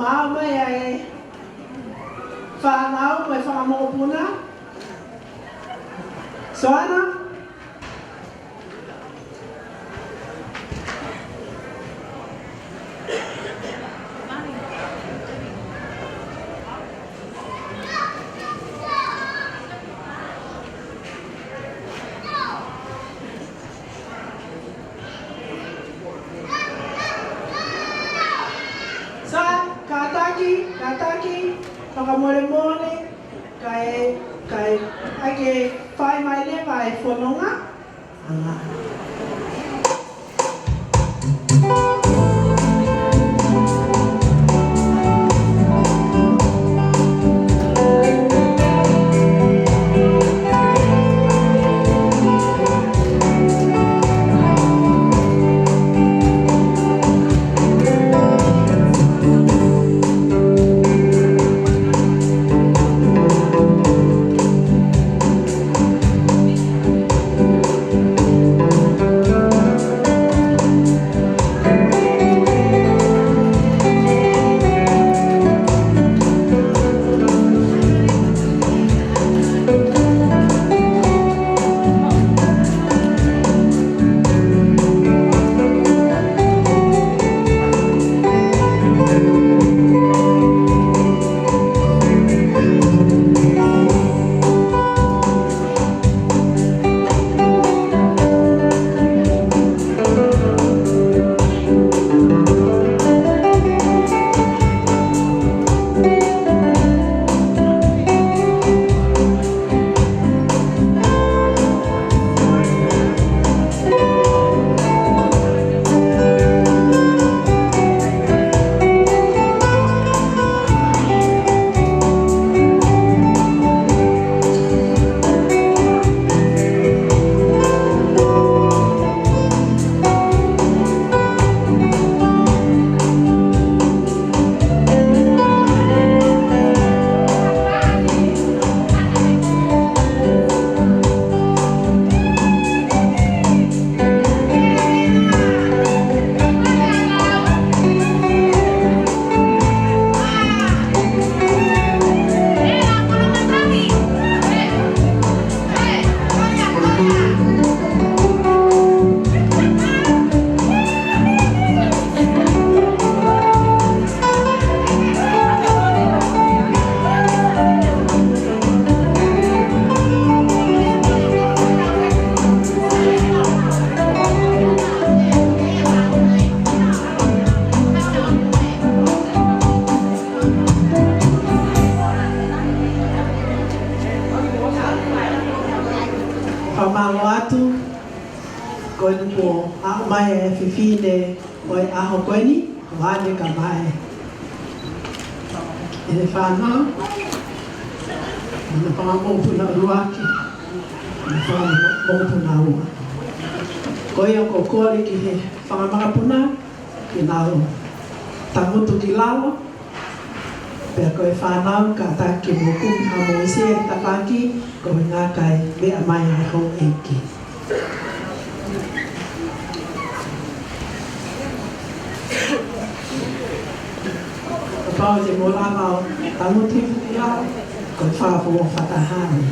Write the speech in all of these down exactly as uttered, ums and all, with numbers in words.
ʻAʻu mai ʻa e fānau mo e fanga mokopuna. Soana. Sa, kātaki, kātaki, fakamolemole, kae, kae, ʻai ke fai mai leva e fononga. ʻAnga. Fakamālō atu, ko eni kuo aʻu mai e fefine ʻo e ʻaho ko eni, ko ʻAne Kamae. ʻEne fānau, ʻene fanga mokopuna ʻuluaki, ʻene fanga mokopuna ua. Ko ia ʻoku ou kole ki he fanga makapuna, ke nau tangutu ki lalo, pea ko e fānau kātaki ke mou kumi haʻamou sea he tafaʻaki, koeʻuhi kae meʻa mai ʻa e houʻeiki. Kapau te mou lava ʻo tangutu ki lalo, ko e fakafofonga fakataha ni.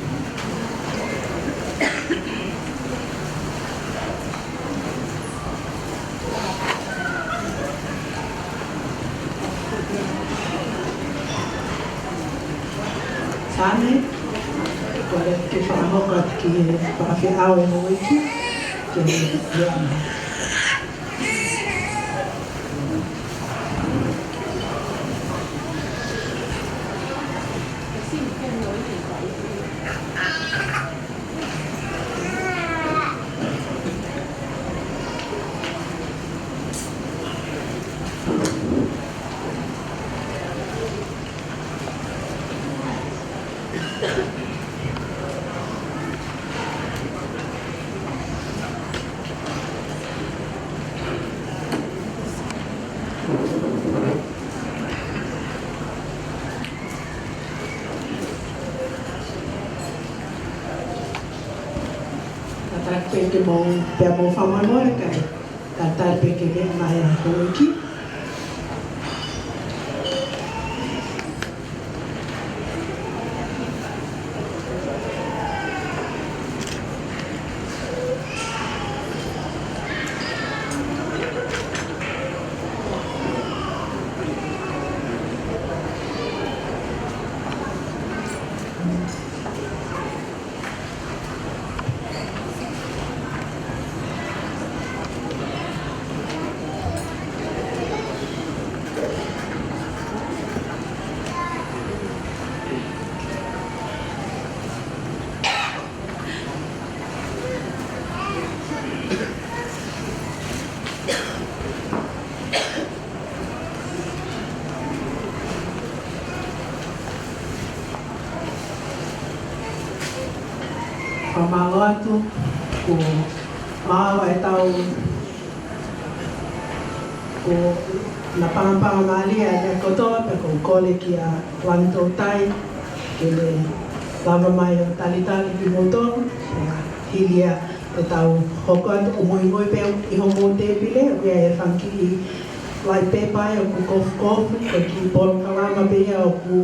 Sane, kole ke fakahoko atu ki he fakafeʻao ʻa e houʻeiki, ke ne ʻi ai. Kātaki pē ke mou, pea mou fakamolemole kae, kātaki pē ke meʻa mai ʻa e houʻeiki. Mālō atu, ko māua e tau, ko na pangapanga mālie ʻa e meʻa kotoa, pea ko u kole kia Lani Toutai, ke ne lava mai ʻo talitali kimoutolu, pea hili ia te tau hoko atu ʻo muimui pē ʻi homou tēpile, ʻoku ʻi ai e fanga kiʻi white paper ʻoku kofukofu, ko e kiʻi polokalama pē ia ʻoku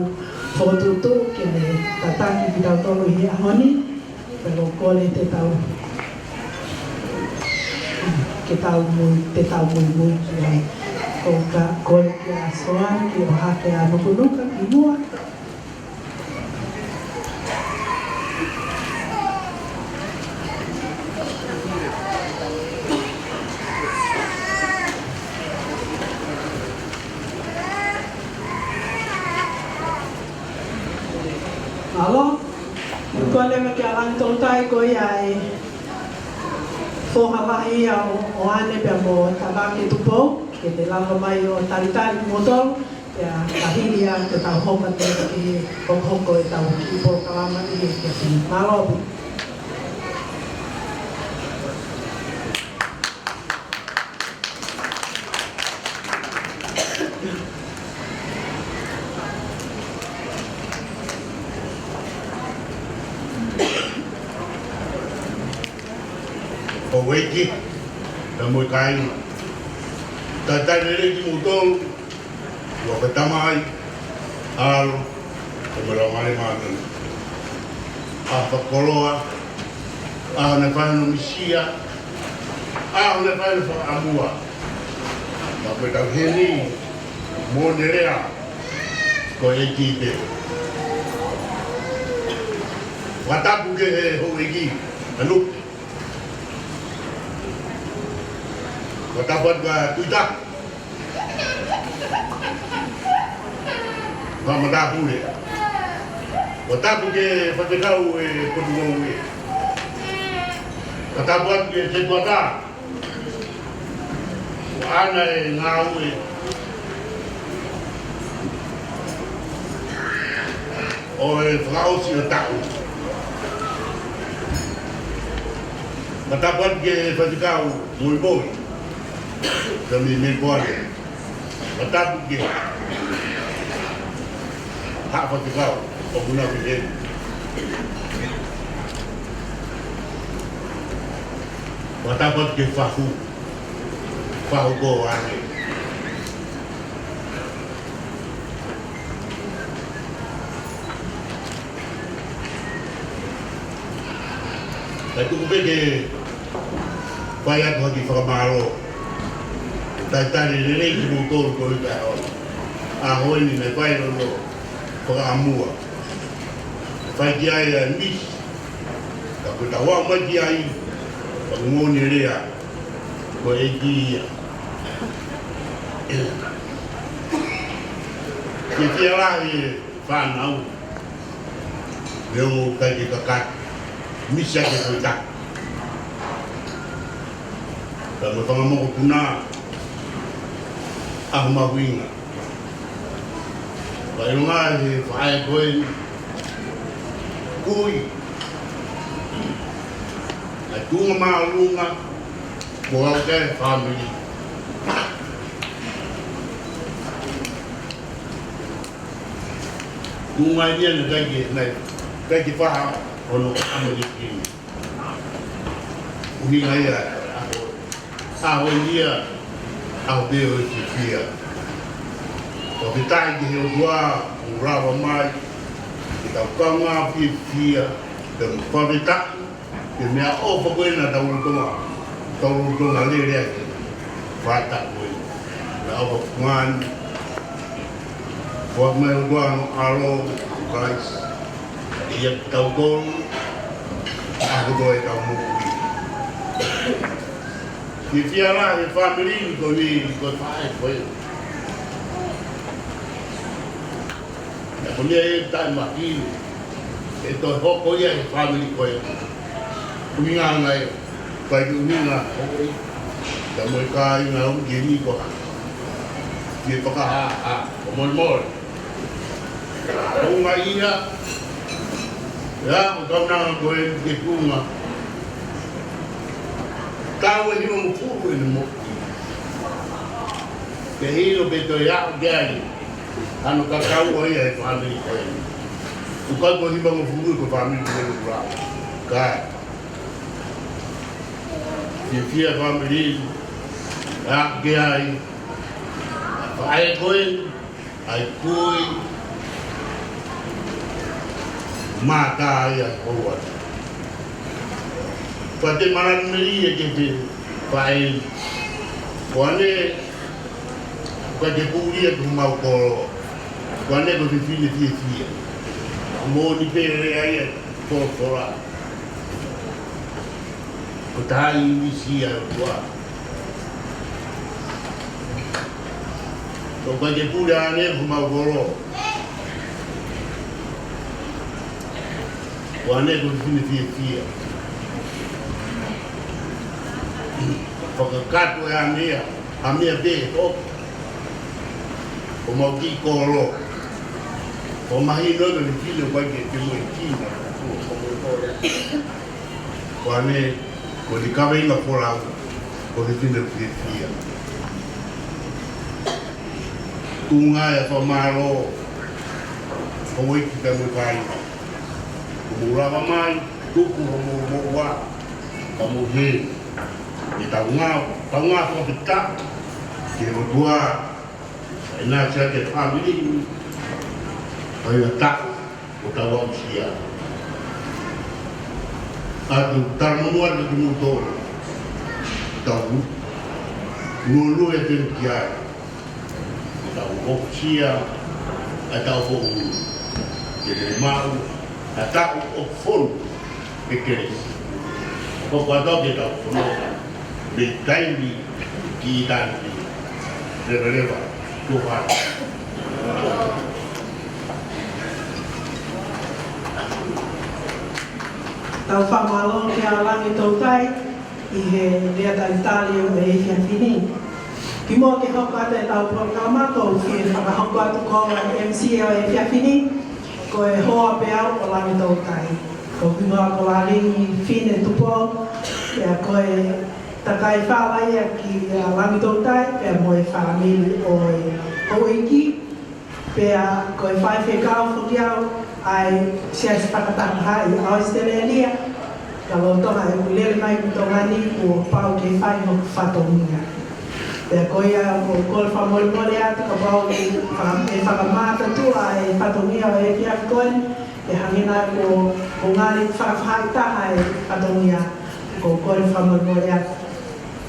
fokotuʻutuʻu ke ne tataki kitautolu ʻi he ʻaho ni. Pea ʻoku ou kole te tau, ke tau mui, te tau muimui ki ai. Ko u kole kia Soani ke ʻohake ʻa Nukunuka ki muʻa. Mālō. Ko e leva kia Lani Toutai, ko ia e foha lahi ia ʻo, ʻo ʻAne pea mo Tavake Tupou, ke ne lava mai ʻo talitali kimoutolu, pea ka hili ia te tau hoko atu ki he hokohoko ʻetau kiʻi polokalama ʻi he efiafi ni. Mālō. Houʻeiki, pea mo e kāinga. Talitali lelei kimoutolu, ʻa e tamai, ʻalo, pea mo e Laumālie Māʻoniʻoni. ʻAho fakakoloa, ʻaho naʻe fai hono misia, ʻaho naʻe fai hono fakaʻamua. Pea ko e tau heni, moʻoni e lea, ko e ʻEiki pē. Fakatapu ki he houʻeiki, ʻa Nuku. Fakatapu atu kia Tuita. Fakamatāpule. Fakatapu ki he faifekau ʻo e Potungāue. Fakatapu atu ki he setuata. ʻAna e ngāue ʻo e fakaʻosi ʻo e taʻu. Fakatapu atu ki he faifekau Moimoi, Sami Mepoale. Fakatapu ki he haʻa faifekau ʻoku nau ʻi heni. Fakatapu atu ki he fahu, fahu ko ʻAne. Kae tuku pē ke fai atu ha kiʻi fakamālō. Talitali lelei kimoutolu koeʻuhi ko e ʻaho ni naʻe fai hono fakaʻamua. Fai ki ai ʻa e misi. Ka ko e tau aʻu mai ki ai, pea ko e moʻoni e lea, ko e ʻEiki ia. Ke fiefia lahi e fānau, neongo ʻikai ke kakano, misi ʻaki e foʻi taki. Pea mo e fanga mokopuna, ʻaho mahuʻinga. Fakaʻilonga he faʻē ko eni, kui, ʻa e tuʻunga māʻolunga, ko au ki he fāmili. Tuʻunga eni naʻe ʻikai ke, naʻe ʻikai ke faʻa hono ʻamanekina. ʻUhinga ia, ʻaho, ʻaho ia, ʻaho pē ʻo e fiefia. Fakafetaʻi ki he ʻOtua, ʻoku lava mai, ke tau kaungā fiefia, pea mo fakafetaʻi, ki he meʻaʻofa ko ē naʻa tau lolotonga, tau lolotonga lele ai, fakatapu ē. Meʻaʻofa fungani, ʻoku mai ʻOtua hono ʻAlo, Christ, ʻia kitautolu, ʻa kotoa ʻetau moʻui. Fiefia lahi e fāmili ni koeʻuhi ko e faʻē ko ē. Naʻe ko e meʻa ʻe taʻemahino, ʻe toe hoko ia he fāmili ko ē. ʻUhinga ange, fai ki he ʻuhinga, ʻoku ʻi ai mo e kāinga ʻoku ʻi heni ko ha, ke fakahā, ʻa, ʻo molemole. Ko e ʻuhinga ia, ʻA e kaunanga ko ē ki he kuonga. Taʻu ʻe nimangofulu ʻene moʻui. Ke ʻilo pe toe aʻu ki ai hano kakau ʻo ia ʻi he fāmili ko ē. ʻOku ʻikai ko e nimangofulu ko e fāmili ko ē ʻoku lava. Ka fiefia e fāmili, aʻu ki ai, ʻa e faʻē ko ē, ʻa e kui mata ia ʻo ʻoatu. Pea te malanga mei ai ke te faʻē. Ko ʻene, ko e te puli ia ki homau kolo. Ko ʻene ko e fefine fiefia. Moʻoni pē lea ia ko e folofola. Ko e taha ʻi he ʻulusia ʻo e ʻOtua. Ko e te puli ʻa ʻene ko homau kolo. Ko ʻene ko e fefine fiefia. Fakakakato ʻe ʻene ia, ʻa e meʻa pē ʻoku ʻo mau kiʻi kolo. ʻO mahino ʻa e fefine ʻoku ʻikai ke te mo e kina, ko e kolo. Ko ʻene, ko e kaveinga folau, ko e fefine fiefia. Tuʻunga ʻa e fakamālō, ko e ʻEiki ka mo e kāinga. Ko mou lava mai, tuku ko mou moʻua, ka mou hē. ʻE tau ngāue, tau ngāue fakafetaʻi ki he ʻOtua, ʻe nāsia ki he fāmili, ʻa ia taʻu ʻo tau aʻusia. ʻOatu e talamonū atu ki mou tolu. Tau lulue atu ki ai. Tau aʻusia ʻa e taʻu foʻou. Ke te maʻu ʻa e taʻu ʻoku fonu ʻe Kalaisi. Ko e kātoa ke tau fonu mei taimi ki ʻitāniti. Levaleva, tuha. Tau fakamālō kia Langi Toutai ʻi he lea talitali ʻo e efiafi ni. Kimuʻa ke hoko atu ʻetau polokalama, ʻoku ou fie fakahoko atu ko au ʻa e M C ʻo e efiafi ni, ko e hoa pē au ʻo Langi Toutai. Ko hoku hingoa ko Lalingi Fine Tupou, pea ko e takai fala ia kia Langi Toutai, pea mo e fāmili ʻo e houʻeiki, pea ko e faifekau foki au ʻa e Siasi Fakatahaʻi ʻAositelēlia, ka lolotonga ʻeku lele mai ki Tonga ni kuo pau ke fai hoku fatongia. Pea ko ia ʻoku ou kole fakamolemole atu kapau ʻe faka-, ʻe fakamātatuʻa e fatongia ʻo e efiafi ko eni, ʻe hangē naʻa kuo, kuo ngali fakafaʻahitaha e fatongia, ʻoku ou kole fakamolemole atu.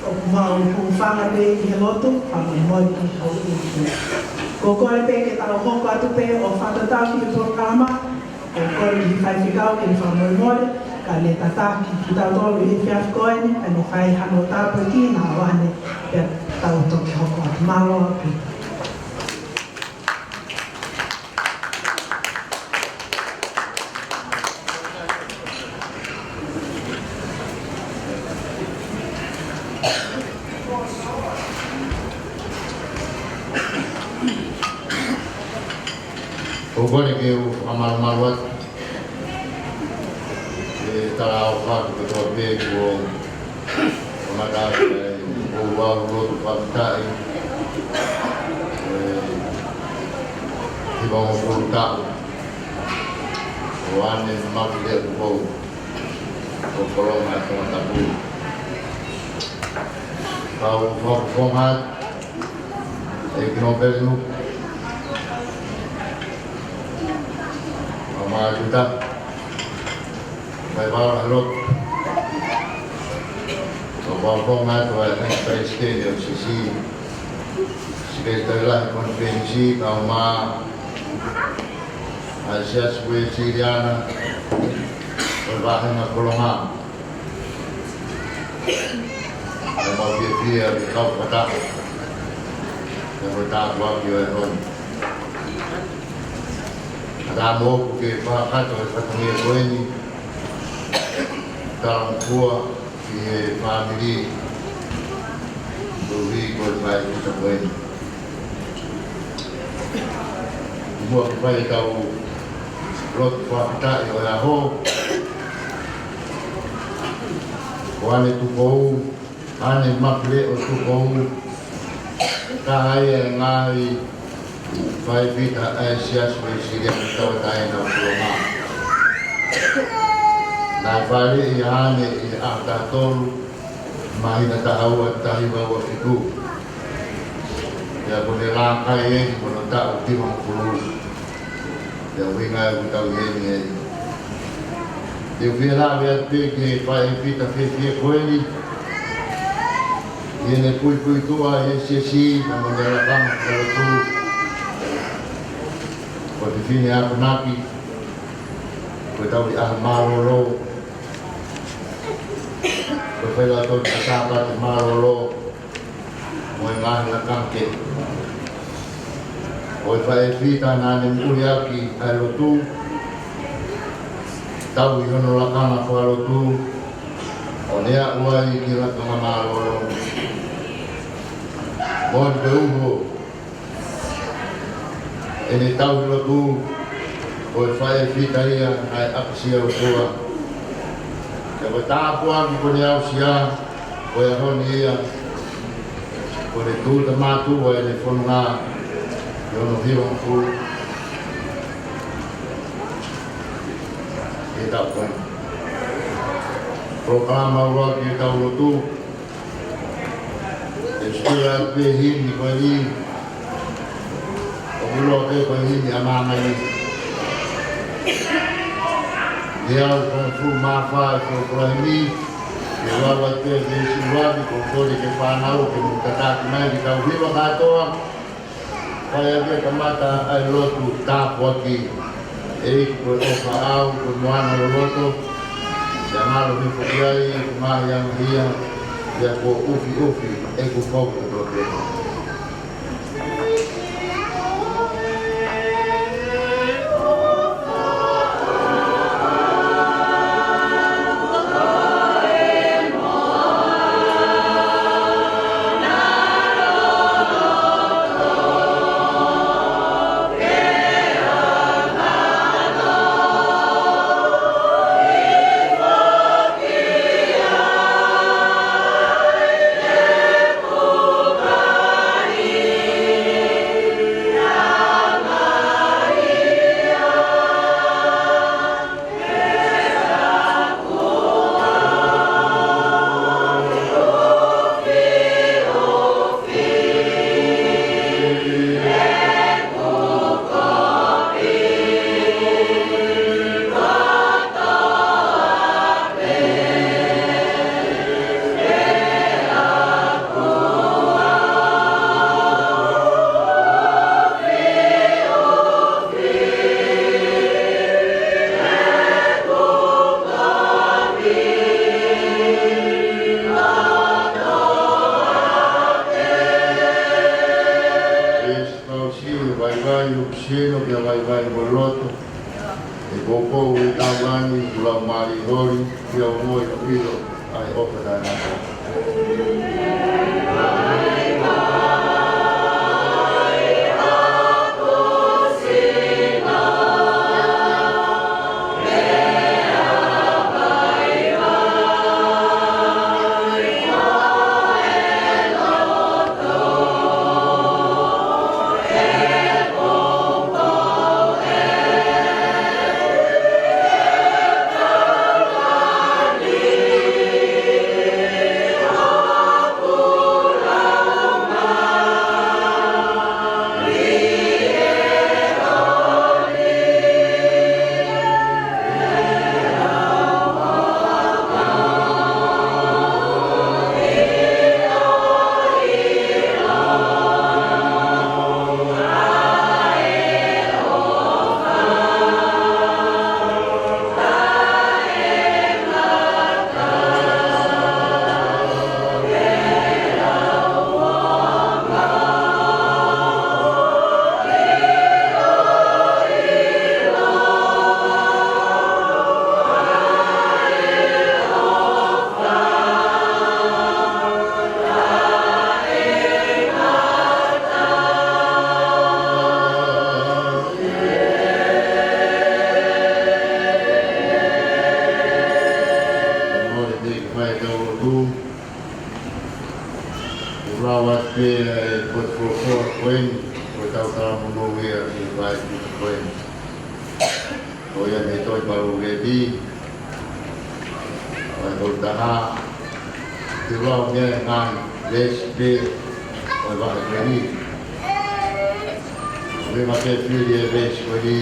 ʻOku mau hūfanga pē ʻi he lotu, fakamolemole ki houʻeiki. ʻOku ou kole pē ke tau hoko atu pē ʻo fakatatau ki he polokalama, ʻoku ou kole ki he faifekau ke ne fakamolemole, kae tataki kitautolu ʻi he efiafi ko eni, kae fai hano tāpuekina ʻo ʻanenai, pea tau toki hoko atu. Mālō ʻaupito. ʻOku ou kole ke u fakamalumalu atu. ʻE tala ʻofa atu kotoa pē kuo kamata atu ʻa e ʻoku ou lotu fakafetaʻi. ʻE, hivangofulu taʻu ʻo ʻanenai Mafileʻo Tupou, ʻo Kolonga ʻa Tongatapu. Kau fakafofonga atu, ʻEiki Nōpele Nuku, Mama Tuta, Fai Vara Lotu, kau fakafofonga atu ʻa e Palesiteni ʻo e C C, Sekelitali Lahi Konifelenisi, kau mā ʻa e Siasi Uēsiliana ʻo e Vahenga Kolonga. ʻOku mau fiefia ke kau fakataha ʻi he tāpuaki ʻo e ʻaho ni. Kae ʻatā moʻoku ke fakakakato e fatongia ko eni, talangofua ki he fāmili koeʻuhi ko e fai kita ko eni. Muʻa ke fai ʻetau Lotu fakafetaʻi ʻo e ʻaho. Ko ʻAne Tupou, ʻAne Mafileʻo Tupou, taha ia e ngaahi faifekau ʻa e Siasi Uēsiliana Tauʻatāina ʻo Tonga. Naʻe fāʻeleʻi ʻa ʻAne ʻi he ʻaho taha tolu, māhina taha ua, taha hiva ua fitu. Pea kuo ne laka eni mo hono taʻu hivangofulu. Pea ʻuhinga ia ʻoku tau ʻi heni ai. Te u fie lave atu pē ki he faifekau fiefia ko eni, ʻi heʻene puipuituʻa ʻi he siasi, pea mo ʻene lakanga fakalotu. Ko e fefine akonaki, ko e tauhi ʻaho mālōlō, ko e failautohi Sāpate mālōlō, mo e ngaahi lakanga kehe. Ko e faifekau naʻa ne moʻui ʻaki ʻa e lotu, tauhi hono lakanga fakalotu, ʻo ne aʻu ai ki he lakanga mālōlō. Moʻoni pē uho ʻene tauhi lotu, ko e faifekau ia naʻe ʻapasia ʻOtua. Pea ko e tāpuaki kuo ne aʻusia, ko e ʻaho ni ia, kuo ne tūʻuta mātuʻa ʻene fononga, ʻi hono hivangofulu ʻi he taʻu ko eni. Polokalama ʻuluaki ʻetau lotu, ʻe sio atu pē himi ko eni, ʻoku ʻiloa pē ko e himi ʻa māmani. ʻI he ʻaho hongofulu mā fā ʻi he folofola himi, ʻe lau atu pē veesi ʻuluaki, ko e kole ki he fānau ke mou tataki mai ke tau hiva kātoa. Kae ʻai ke kamata ʻa e lotu tāpuaki. ʻEiki, ko e ʻofa ʻaʻau, ko e moana loloto, ʻe ngalo hifo ki ai ʻeku ngaahi angahia, pea kuo ʻufiʻufi ʻeku fou kotoa pē. Fakaʻosi e vaivai ʻoku sino, pea vaivai mo loto. ʻE poupou ʻi he taulani, ʻoku lau mālie holi, pea ʻoku ʻilo ʻa e ʻofa taʻengata. Ko ia mei he tohi Palōveepi, vahe tolu taha, te u lau mei ai e ngaahi veesi pē ʻo e vahe ko eni. Ko e meʻa pē fili e veesi ko eni,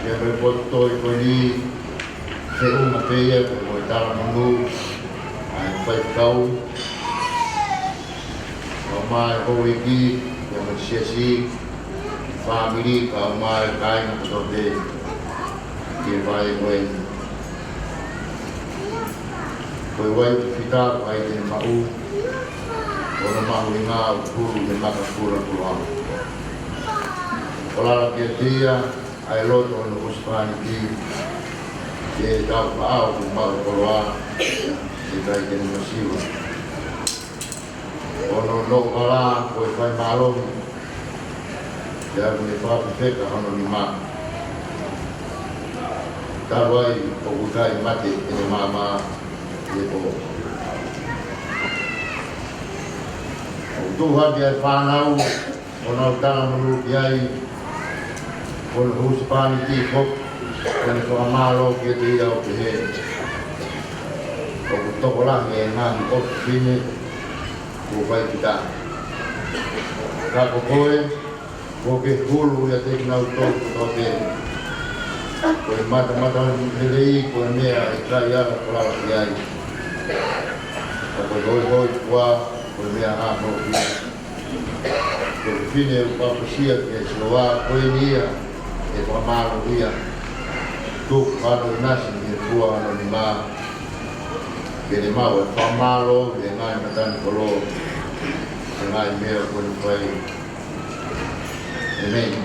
ia ko e potu tohi ko eni, feʻunga pē ia mo e talamonū ʻa e faifekau, kae ʻumaʻā e houʻeiki, pea mo e siasi, fāmili, kae ʻumaʻā e kāinga kotoa pē ki he vahe ko eni. Ko e uaifi fita ʻoku ʻikai te ne maʻu, ko hono mahuʻinga ʻoku hulu ʻi he maka kulakula. Ko e lava kiate ia ʻa e loto ʻo hono husepāniti, ke tau faʻao ke maʻu koloa, ʻikai ke ne masiva. Ko hono noʻo vala ko e fai mālohi, pea ʻoku ne fakafefeka hono nima. Talu ai ʻoku ʻikai mate ʻene maama ʻi he pō. ʻOku tuʻu hake ʻa e fānau ʻo nau talamonū ki ai, ko hono husepāniti foki, ʻoku ne fakamālō kiate ia ʻo pehē, ʻoku tokolahi e ngaahi ʻofefine kuo fai kita. Ka ko koe, kuo ke hulu ʻiate kinautolu kotoa pē. Ko e matamatalelei ko e meʻa ʻe ʻikai ala ko e lava ki ai. Ka ko e hoihoifua ko e meʻa ʻāmolokia. Ko e fefine ʻoku papasia ʻe Sihova, ko eni ia ʻe fakamālō ia. Tuku hano ʻinasi mei he fua ʻo hono nima, ke ne maʻu e fakamālō ʻi he ngaahi matanikolo, ʻi he ngaahi meʻa kuo ne fai. ʻĒmeni.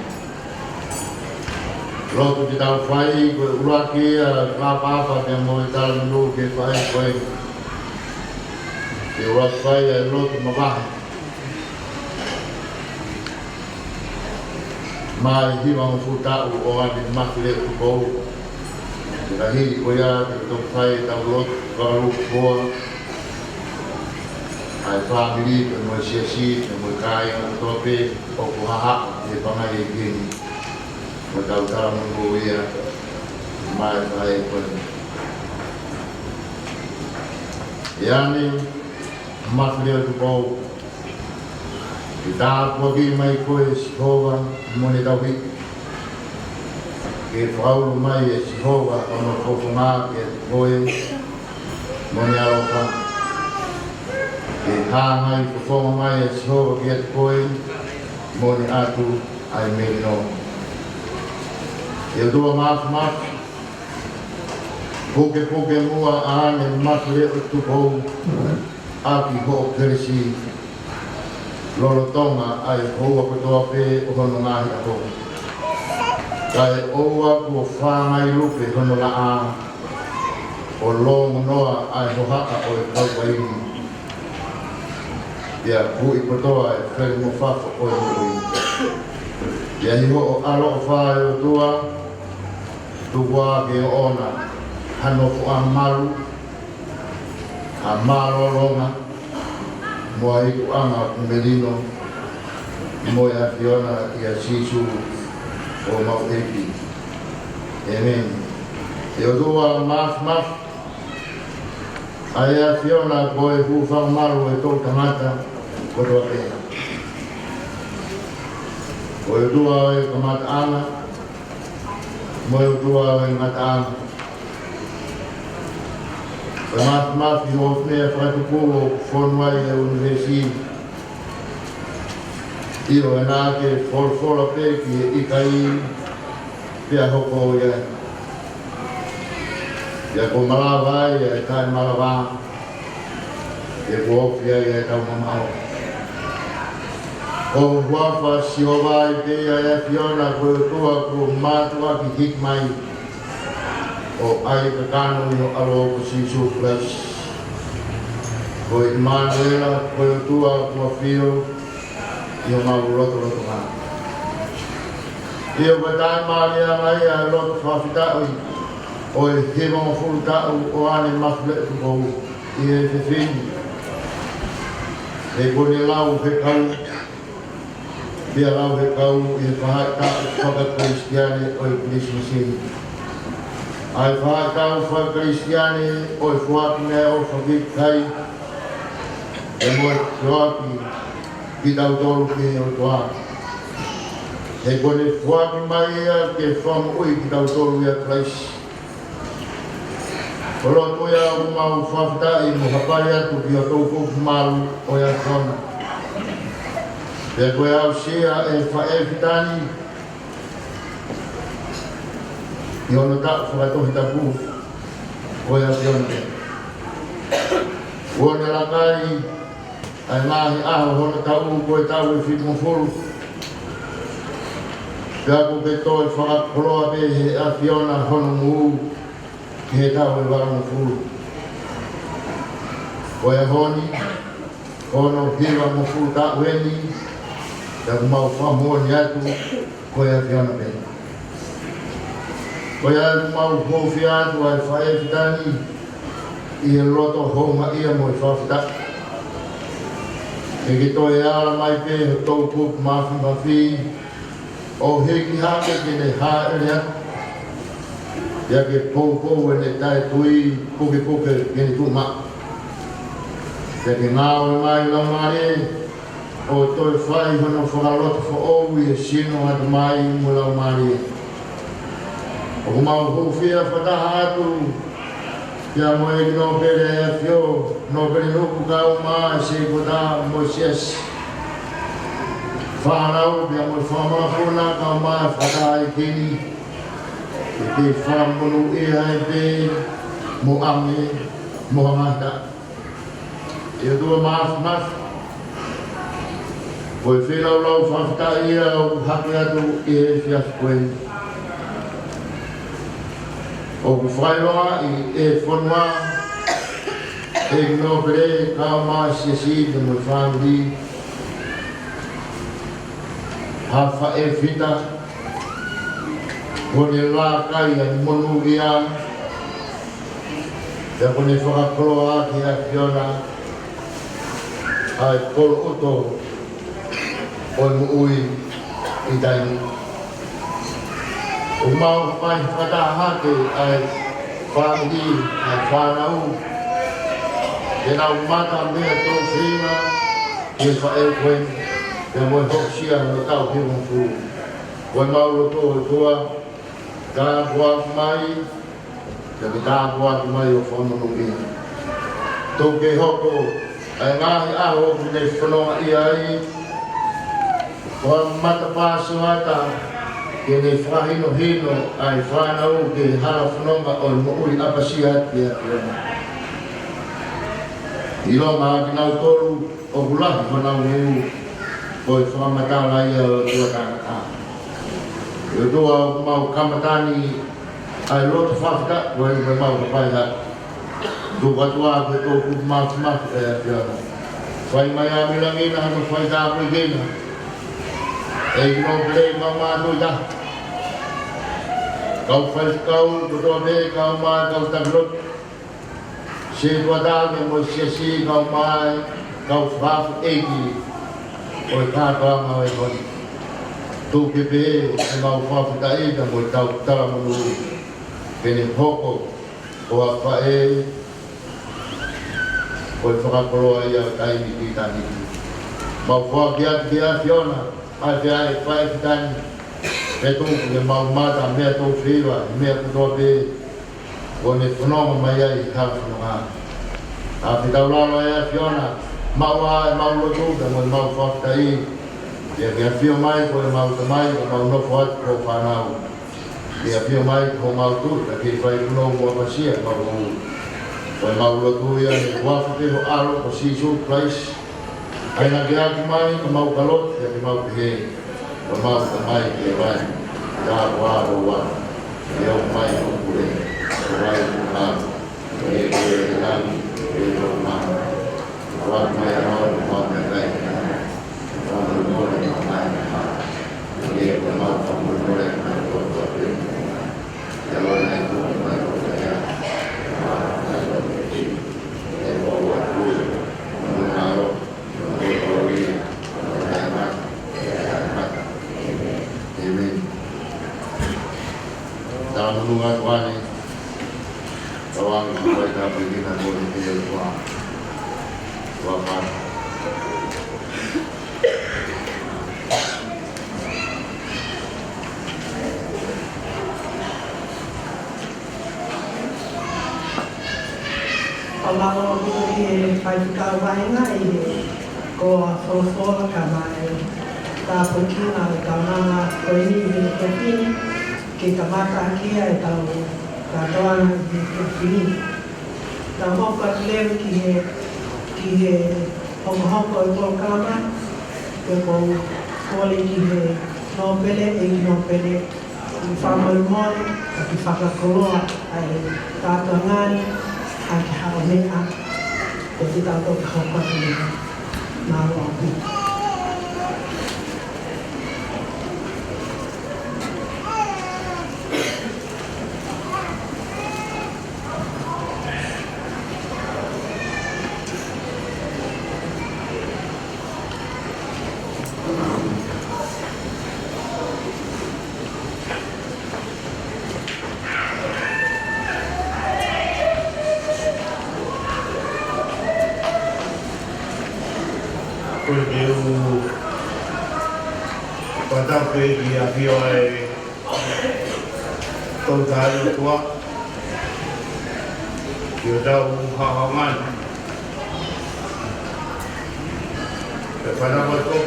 Lotu ke tau fai, ko e ʻuluaki ʻa e fakaʻapaʻapa pea mo e talamonū ki he faʻē ko ē. Ke ʻuluaki fai ʻa e lotu mavahe. Mei he hivangofulu taʻu ʻo ʻAne Mafileʻo Tupou. Pea ka hili ko ia, ke toki fai ʻetau lotu fakalūkufua ʻa e fāmili, pea mo e siasi, pea mo e kāinga kotoa pē ʻoku hahaʻa he pangai ʻeiki ni, mo ʻetau talamonū ia, mei he faʻē ko ē. ʻE ʻAne Mafileʻo Tupou, ke tāpuakiʻi mai koe ʻe Sihova mo ʻene tauhi. Ke fakaulu mai ʻe Sihova hono fofonga kiate koe mo ʻene ʻaloʻofa. Ke hangai fofonga mai ʻe Sihova kiate koe mo ne ʻatu ʻa e melino. ʻE ʻOtua Māfimafi, pukepuke muʻa ʻa ʻAne Mafileʻo Tupou ʻaki hoʻo kelesi, lolotonga ʻa e houa kotoa pē ʻo hono ngaahi ʻaho. Kae ʻoua kuo fāngai lupe hono laʻā, ʻo longonoa ʻa e hohaʻa ʻo e kau vaini, pea kuʻi kotoa e feli mo fafo ʻo e moʻui. Pea ʻi hoʻo ʻaloʻofa ʻe ʻOtua, tuku ā ke ʻoʻona ha nofoʻanga malu, ha mālōlōʻanga, mo ha ikuʻanga ʻoku melino, mo e ʻAfiona, ʻia Sīsū ko homau ʻEiki. ʻĒmeni. ʻE ʻOtua Māfimafi, ʻa e ʻAfiona ko e hūfanga malu ʻo e toʻu tangata kotoa pē. Ko e ʻOtua ʻo e kamataʻanga, mo e ʻOtua ʻo e ngataʻanga. Ko e Māfimafi, ʻoku ne fakatupu ʻo fonu ai e ʻunivēsi. ʻIo, ʻa ena ke folofola pē ki he ʻikai, pea hoko ia. Pea kuo malava ai ʻa e taʻemalava, pea kuo ofi ai ʻa e taʻemamaʻo. Ko ho huafa Sihova ʻi he ʻAfiona, ko e ʻOtua kuo mātuʻaki hiki mai ʻo ʻai kakano ʻi ho ʻAlo ko Sīsū Kalaisi. Ko ʻImanuela, ko e ʻOtua kuo ʻafio ʻi homau lotolotonga. ʻIo, ko e taʻemālie ange ia ʻa e lotu fakafetaʻi ʻo e hivangofulu taʻu ʻo ʻAne Mafileʻo Tupou ʻi he efiafi ni. He kuo ne lau fekau, Pea lau he kau ʻi he faʻahitaʻu faka-Kalisitiane ʻo e Kilisimasi ni. ʻA e faʻahitaʻu faka-Kalisitiane ʻo e foaki meʻaʻofa ki he kakai, pea mo e foaki kitautolu ki he ʻOtua. He kuo ne foaki mai ia ke fakamoʻui kitautolu ʻia Kalaisi. Ko e lotu ia ʻoku mau fakafetaʻi mo hapai atu ki he toʻukupu malu ʻo e ʻAfiona. Pea ko e aʻusia ʻe Faʻē Fitani ʻi hono taʻu fakatohitapu ko e ʻAfiona. Kuo ne laka ai ʻa e ngaahi ʻaho hono taʻu ko e taʻu ʻe fitungofulu. Pea kuo ke toe fakakoloa pē he ʻAfiona hono ngū ki he taʻu ʻe valungofulu. Ko e ʻaho ni, ko hono hivangofulu taʻu eni, pea ʻoku mau fakamoʻoni atu ko e ʻAfiona pē. Ko ia ʻoku mau hūfia atu ʻa e Faʻē Fitani ʻi he loto houngaʻia mo e fakafetaʻi. Ke ke toe ala mai pē ho toʻukupu mafimafi ʻo hiki hake ke ne hāʻele atu. Pea ke poupou ʻene taʻetui pukepuke ke ne tuʻu maʻu. Pea ke ngāue mai Laumālie ʻo toe fai hono fakalotofoʻou ʻi he sino, atamai mo e laumālie. ʻOku mau hūfia fakataha atu pea mo e ʻEiki Nōpele ʻo e ʻAfio, Nōpele Nuku, kae ʻumaʻā e Seikota mo e Siasi. Fānau pea mo e fanga mokopuna kae ʻumaʻā e fakataha ʻi heni. Ke ke fakamonūʻia ai pē mo ʻange mo hangahita. ʻE ʻOtua Māfimafi, ko e feilaulau fakafetaʻi ia ʻoku hake atu ʻi he efiafi ko eni. ʻOku fakailoa ʻi he fonua, ʻEiki Nōpele, kae ʻumaʻā e Siasi pea mo e fāmili, ha Faʻē Fita, kuo ne laka ai ʻa e monūʻia, pea kuo ne fakakoloa ki he ʻAfiona ʻa e koloʻoto ʻo e moʻui ʻi taimi. ʻOku mau hapai fakataha hake ʻa e fāmili, ʻa e fānau, ke nau mata meʻatokoni ʻi he faʻē ko eni, pea mo e hokosia hono taʻu hivangofulu. Ko e mau lotu, ʻOtua, tāpuaki mai, pea ke tāpuaki mai ʻo fakamonūʻia. Tuku ke hoko ʻa e ngaahi ʻaho ʻoku ne fononga ʻi ai ko ha matapā sioʻata ke ne fakahinohino ʻa e fānau ki he hala fononga ʻo e moʻui ʻapasia atu ki he ʻAfiona. ʻIlonga ʻa kinautolu ʻoku lahi honau ngū, ko e fakamatala ia ʻo e ʻOtua tangata. ʻE ʻOtua, ʻoku mau kamata ni ʻa e lotu fakafetaʻi ko eni ʻoku mau hapai atu. Tuku atu ā ki he toʻukupu mafimafi ʻo e ʻAfiona. Fai mai ʻa e milangi na, hano fai tāpuekina. ʻEiki Nōpele, kae ʻumaʻā e Tuʻi Taha, kau faifekau kotoa pē, kae ʻumaʻā e kau taki lotu, Setuata pea mo e Siasi, kae ʻumaʻā e kau fakafoʻou ʻeiki ʻo e kātoanga ʻo e ʻaho ni. Tuku ke pehē ʻemau fakafetaʻi pea mo ʻetau talamonū ke ne hoko ko ha faʻē ʻo e fakakoloa ia ʻo taimi ki taimi. Mau foaki atu ki he ʻAfiona ʻa e Faʻē Fitani, pea tuku ke mau mata meʻatokoni ʻi he meʻa kotoa pē kuo ne fononga mai ai he hala fononga. ʻA e fetaulalo ʻa e ʻAfiona, maʻu ā ʻemau lotu pea mo ʻemau fakafetaʻi. Pea ke ʻafio mai ko ʻemau Tamai, ʻo mau nofo atu ko e fānau. Ke ʻafio mai ko homau Tuʻi, pea ke fai punou mo ʻapasia ʻemau moʻui. Ko ʻemau lotu ia ʻi he huafa pē ho ʻAlo ko Sīsū Kalaisi. ʻA ia naʻa ke ʻaki mai ʻemau kalotu, pea ke mau pehē: Ko homau Tamai ʻoku ʻi he langi, ke tāpuhā ho huafa, ke hoko mai hoʻo pule, ke fai ho finangalo ʻi he ʻapi ko ia ʻi langi, ke hoko mai ʻi he ʻapi ko ia ʻi he langi. Tau nunu atu ʻanai. Tau ʻai ke fai ʻetau pīkina mo e ʻEiki ʻi he ʻOtua. ʻOtua Tamai. Fakamālō atu ki he faifekau vahenga ʻi he ko e folofola kae ʻumaʻā e tāpuekina ʻo e kaunanga ko eni ʻi he efiafi ni, ke kamata ʻaki ʻetau kātoanga ʻi he efiafi ni. Tau hoko atu leva ki he, ki he hokohoko ʻo e polokalama, pea ʻoku ou kole ki he nōpele, ʻEiki nōpele, ke fakamolemole, kae fakakoloa ʻa e kātoanga ni, ʻa e haʻo meʻa, pea te tau toki hoko atu leva. Mālō ʻaupito. Ko e teu pata pē ki he ʻafio ʻa e Tolu Tahaʻi ʻOtua, ʻi hotau haʻohaʻo mai. Pea fānau atu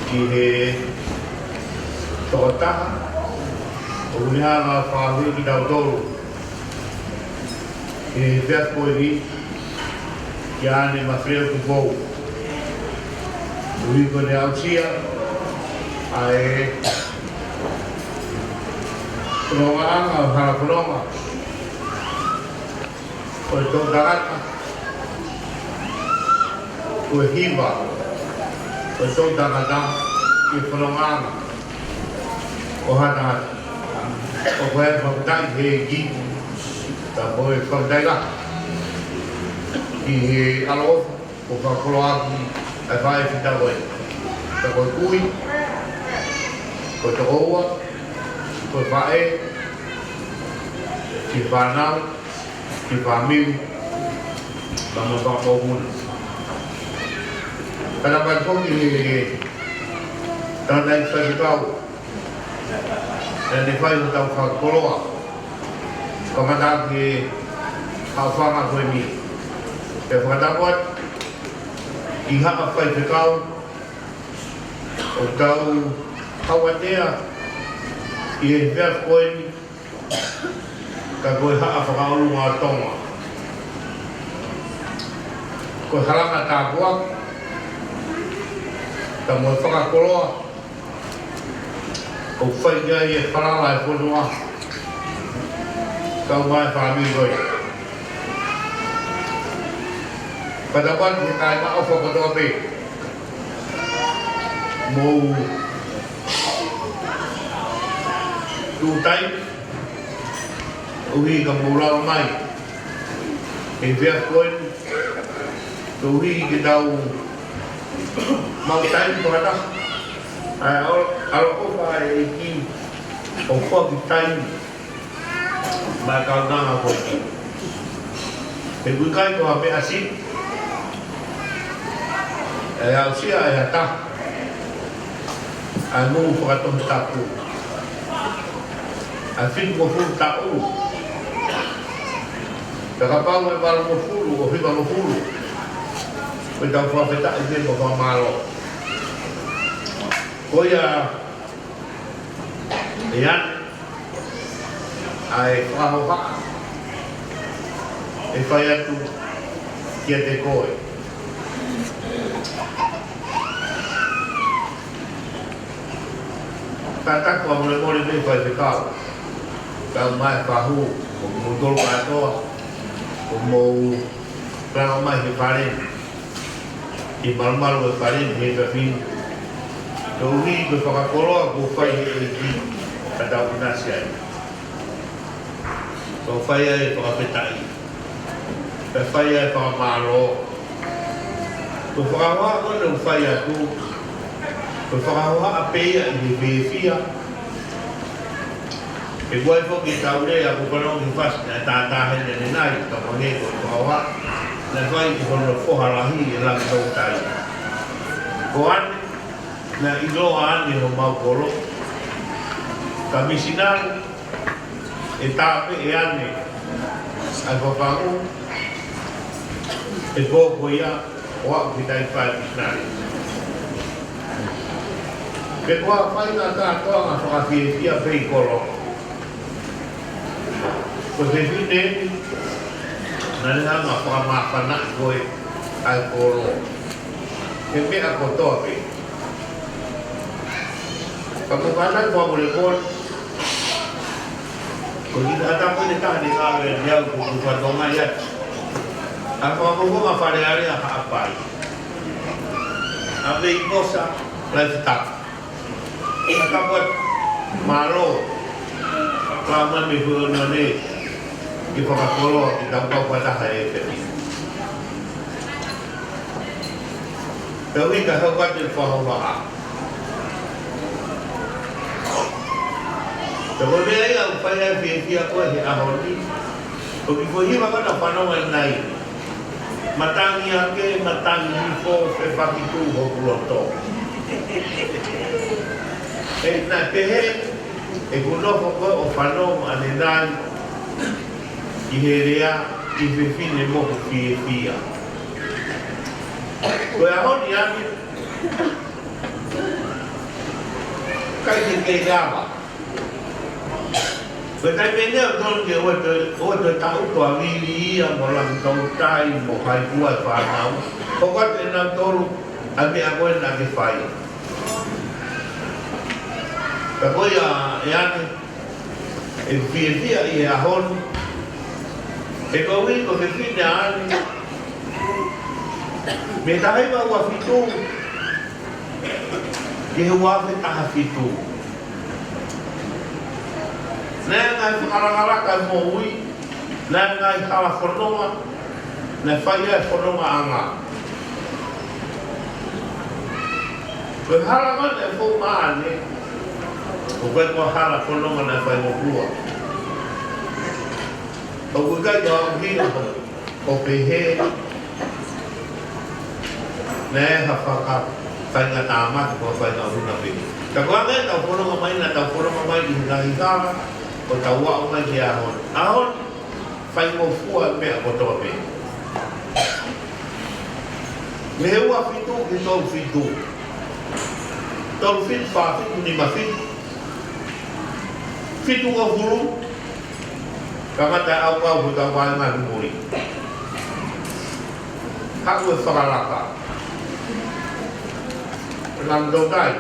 ki he tokotaha ʻoku ne hanga ʻo fakahū kitautolu he efiafi ko eni, kia Ane Mafeo Tupou. Ui ko ʻene aʻusia ʻa e fonongaʻanga ʻo e hala fononga ʻo e toʻu tangata, ko e hiva ʻo e toʻu tangata ʻi he fonongaʻanga ʻo hatahata. ʻOku ou fakafetaʻi he ʻEiki, pea mo e fakafetaʻi lahi ki he ʻaloʻofa kuo fakakoloa ʻaki ʻa e faʻē fitau ē. Pea ko e kui, ko e tokoua, ko e faʻē, ki he fānau, ki he fāmili, pea mo e fanga mokopuna. Kae ʻatā pē foki ki he tangataʻeiki faifekau, naʻa ne fai hotau fakakoloa, kamata ki he haʻofanga ko eni. Pea fakatapu atu ki he haʻa faifekau ʻoku tau hauatea ʻi he efiafi ko eni, ka ko e Haʻa Fakaʻolunga ʻo Tonga. Ko e halanga tāpuaki, pea mo e fakakoloa, ʻoku fai ki ai e falala ʻa e fonua, kau mai fāmili ko ē. Pea tau ʻoatu e kāinga ʻofa kotoa pē, mou tuʻu taimi, ʻuhi ka mou lava mai he efiafi ko eni, koeʻuhi ke tau maʻu taimi fakataha. ʻA e ʻalo-, ʻaloʻofa ʻa e ʻEiki ʻo foaki taimi maʻa e kaunanga ko eni. He ʻoku ʻikai ko ha meʻa siʻi ʻa e aʻusia ʻe ha taha ʻa e moʻui fakatohitapu ʻa e fitungofulu taʻu, pea kapau ʻe valungofulu ʻo hivangofulu, ko ʻetau fakafetaʻi pē mo fakamālō. Ko ia, ʻe ʻi ai ʻa e fakahohaʻa ʻe fai atu kiate koe. Kātaki fakamolemole mei faifekau, kau mai fahu, ʻo mou tolo kātoa, ʻo mou langa mai he fale ni, ʻi he malumalu ʻo e fale ni he efiafi ni. Koeʻuhi ko e fakakoloa kuo fai ʻe he ʻEiki, ka tau ʻinasi ai. Kuo fai ai e fakafetaʻi, pea fai ai e fakamālō. Ko e fakahohaʻa ko ē ʻoku fai atu, ko e fakahohaʻa pē ia ʻi he fiefia, ʻOku ʻi ai foki ʻetau lea ʻoku fanongo ki he fasi naʻe tātāheni ʻanenai, ka ko e hangē ko e toawa naʻe fai ʻe hono foha lahi ʻe Langitoutai. Ko ʻAne, naʻe ʻiloa ʻAne ʻe homau kolo. Ka misinale, ʻe tāpeʻe ʻAne ʻa e fafangu, ʻe pō ko ia ʻo aʻu ki he taimi fai misinale. Pea ko e faingataʻa kotoa ʻa e fakafiefia pē ʻi kolo. Ko e fefine eni naʻa ne hanga ʻo fakamāfanaʻi ko ē ʻa e kolo he meʻa kotoa pē. Ka ko e kātaki fakamolemole, ko e kiʻi tangata ko eni taha ne ngāue ʻi au, ko e kiʻi fatongia ia. ʻA e fakafofonga Fale Alea Haʻapai. ʻA Veiposa Laifitaka. Ka ko e mālō ʻa e Laumālie Māʻoniʻoni ke fakakoloa ke tau kau fakataha ʻi he efiafi ni. Pea ʻoku ʻikai ke u kau atu ʻo fakahohaʻa. Pea ko e meʻa ia ʻoku fai ai e fiefia ko ē he ʻaho ni. Ko e kiʻi foʻi hiva ko ē naʻa ku fanongo ʻanenai. Matangi hake, matangi hifo, fefakitū hoku loto. ʻE, naʻe pehē ʻeku nofo ko ē ʻo fanongo ʻanenai ʻi he lea ʻi he fefine mohu fiefia. Ko e ʻaho ni ʻAne, ʻikai ke kei lava. Ko e taimi eni ʻoku totonu ke ʻoua toe, ʻoua toe taʻutu ʻa Vili ia mo Langitoutai mo hai fua e fānau. Hoko atu ʻe nautolu ʻa e meʻa ko ē naʻa ke fai. Ka ko ia ʻe ʻAne, ʻeku fiefia ʻi he ʻaho ni. He ko e ui ko e fefine ʻa ʻAne mei he taha hiva ua fitu ki he ua afe taha fitu. Naʻe ngaahi fakalakalaka e moʻui, naʻe ngaahi hala fononga naʻe fai ai e fonongaʻanga. Ko e hala ko ē naʻe fou maʻa ʻAne, ʻoku ʻikai ko e hala fononga naʻe faingofua. ʻOku ʻikai ke u ʻuhinga ʻo pehē naʻe ha fakafaingatāmaki, ko e faʻahinga ʻuhinga pē. Ka ko e anga ʻetau fononga mai, naʻa tau fononga mai ʻi he ngaahi hala ʻo tau aʻu mai ki he ʻaho ni. ʻAho ni, faingofua e meʻa kotoa pē. Mei he ua fitu ki he tolu fitu. Tolu fitu, fā fitu, nima fitu, fitungofulu. Kamata ʻaukau ko e kau vaenga muli. Haʻu e fakalaka. Langitoutai.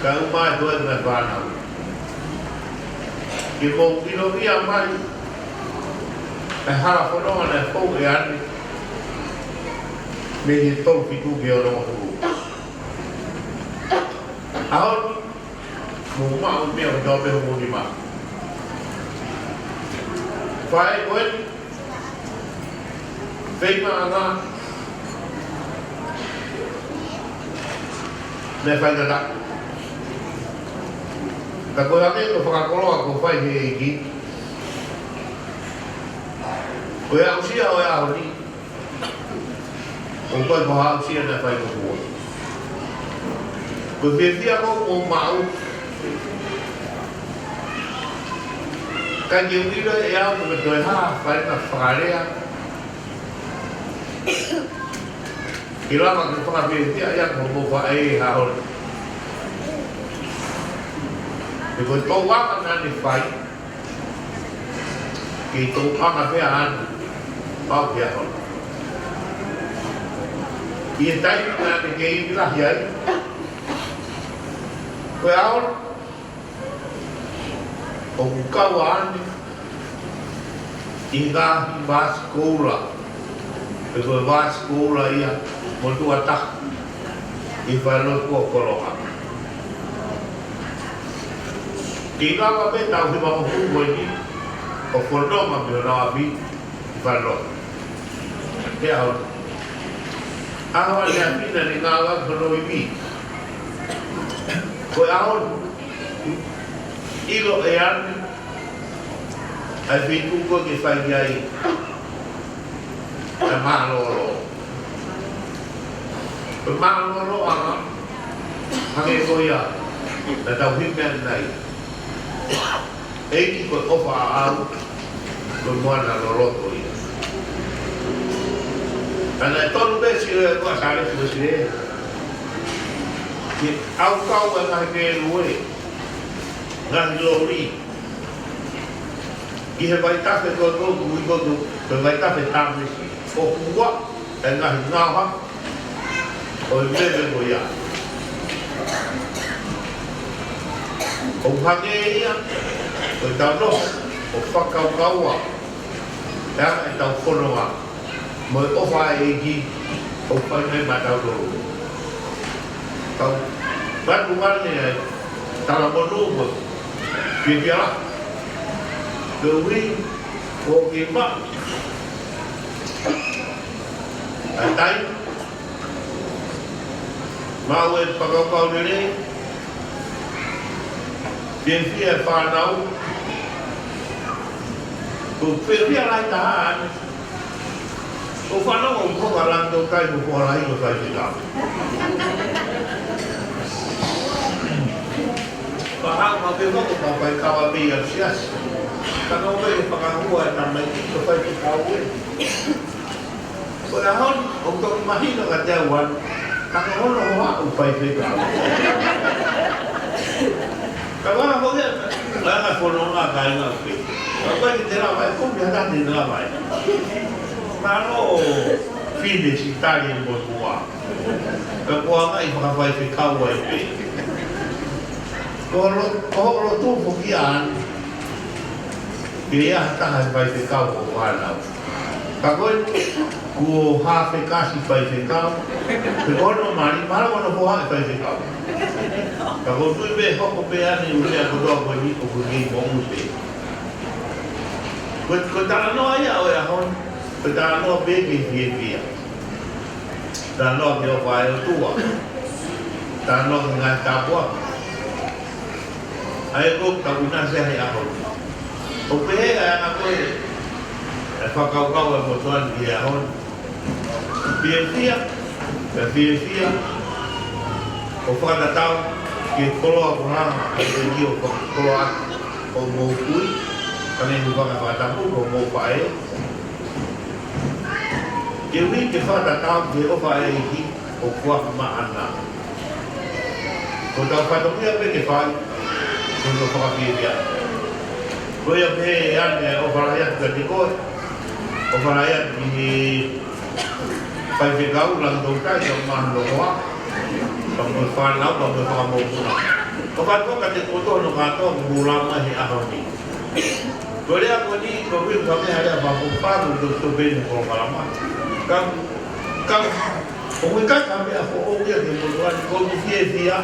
Kae ʻumaʻā ʻa e fānau. Ke mou ʻilo ia mai ʻa e hala fononga naʻe fou ʻe ʻAne mei he tolu fitu ki he onongofulu. ʻAho ni, mou maʻu e meʻa kotoa pē ʻi homou nima. Fai ko eni, feingaʻanga, naʻe faingataʻa. Ka ko e hangē ko e fakakoloa kuo fai ʻe he ʻEiki, ko e aʻusia ʻo e ʻaho ni, ʻoku ʻikai ko ha aʻusia naʻe faingofua. Ko e fiefia ʻoku ou maʻu, ʻikai ke u ʻilo ʻe au pe ko e toe hā ha faʻahinga fakalea ke lava ke fakafiefia ai ʻa hoʻomou faʻē he ʻaho ni. He ko e tōʻonga naʻa ne fai, ke tōʻonga pē ʻa ʻAne, pau pē ʻa hono. ʻI he taimi naʻa ne kei ivi lahi ai, ko e ʻaho ni, ʻoku kau ʻa ʻAne ʻi he ngaahi vāsikoula, pe ko e vāsikoula ia motuʻa taha ʻi he falelotu ʻo Kolonga. Kei lava pē tau hivangofulu ko eni ʻo fononga mei honau ʻapi ʻi falelotu. He ʻaho ni, ʻaho ʻa e ʻapi naʻa ne ngāue ai hono ivi. Ko e ʻaho ni, ʻilo ʻe Ane ʻa e feituʻu ko ē ke fai ai ʻa e mālōlō. Ko e mālōlō ʻanga, hangē ko ia naʻa tau himi ʻanenai. ʻEiki, ko e ʻofa ʻaʻau, ko e moana loloto ia. Ka naʻe tonu pē Sile ko ē, Sālesi mo Sile, ke ʻaukau e ngaahi pēlue, ngaahi loli, ki he vaitafe ko ē, ko ē, ko e vaitafe Tāmesi, ʻo huaʻi e ngaahi ngaohi ʻo e mele ko ia. ʻO hangē ia ko ʻetau nofo ʻo fakakaukaua ʻa ʻetau fononga mo e ʻofa ʻa e ʻEiki ʻoku fai mai maʻatautolu. Tau ngatu ane ʻa e talamonū mo e fiefia lahi. Koeʻuhi ko e kiʻi maʻu ʻa e taimi maʻu e fakakaukau lelei, fiefia e fānau, ko e fiefia lahi taha ane. Ko e fānau ʻoku hoka Langitoutai mo Foha Lahi ko e faifekau. Ka haʻu mai pē ko e faifekau ʻa e meʻa siasi. Ka nau pē ke fakahua e tamaiki ko e faifekau ē. Ko e ʻaho ni, ʻoku toki mahino kiate au ʻa e, ka ko hono hoa ʻoku faifekau. Ka ʻoku ʻaho ia, ʻa e ngaahi fononga kāinga pē. Ka ʻoku ʻikai ke te lava ʻe kumi hata te lava ʻe. Mālō Fine Sitali mo Tua. Ka ko e ngaahi fakafaifekau ai pē. Ko lo-, ko hoʻo lotu foki ʻa Ane. Ke ʻi ai ha taha ʻe faifekau ko e fānau. Ka ko e, kuo hā fekasi faifekau, pe ko hono mali, mahalo ko hono foha ʻe faifekau. Ka ko e tui pē hoko pē ʻa Ane ʻi he meʻa kotoa ko eni ʻoku kei moʻui pē. Ko e, ko e talanoa ia ʻo e ʻaho ni, ko e talanoa pē ke fiefia. Talanoa ki he ʻofa ʻa e ʻOtua. Talanoa ki he ngaahi tāpuaki. ʻA ia ko e tau ʻinasi he ʻaho ni. ʻOku pehē ʻa e anga ko ē ʻa e fakakaukau ʻa e motuʻa ni ki he ʻaho ni. Fiefia, pea fiefia ʻo fakatatau ki he koloa ko ē ʻa e ʻEiki ʻoku fakakoloa ʻaki hoʻomou kui, ka ne u fakafatapu ko hoʻomou faʻē. Koeʻuhi ke fakatatau ki he ʻofa ʻa e ʻEiki ʻoku foaki maʻana. Ko ʻetau fatongia pē ke fai, ko hono fakafiefia. Ko ia pē ʻa Ane, ʻofa lahi atu kiate koe, ʻofa lahi atu ki he faifekau Langitoutai, ka mahalo ko e, ka mo e fānau, ka mo e fanga mokopuna. ʻOfa atu kiate kimoutolu kātoa ʻoku mou lava mai he ʻaho ni. Ko e lea ko eni, ko e ui ka mea lea fakapaʻu, ko e tō pē ʻene polokalama. Ka, ka, ʻoku ʻikai ha meʻa foʻou ia ki he motuʻa ni, ko e fiefia,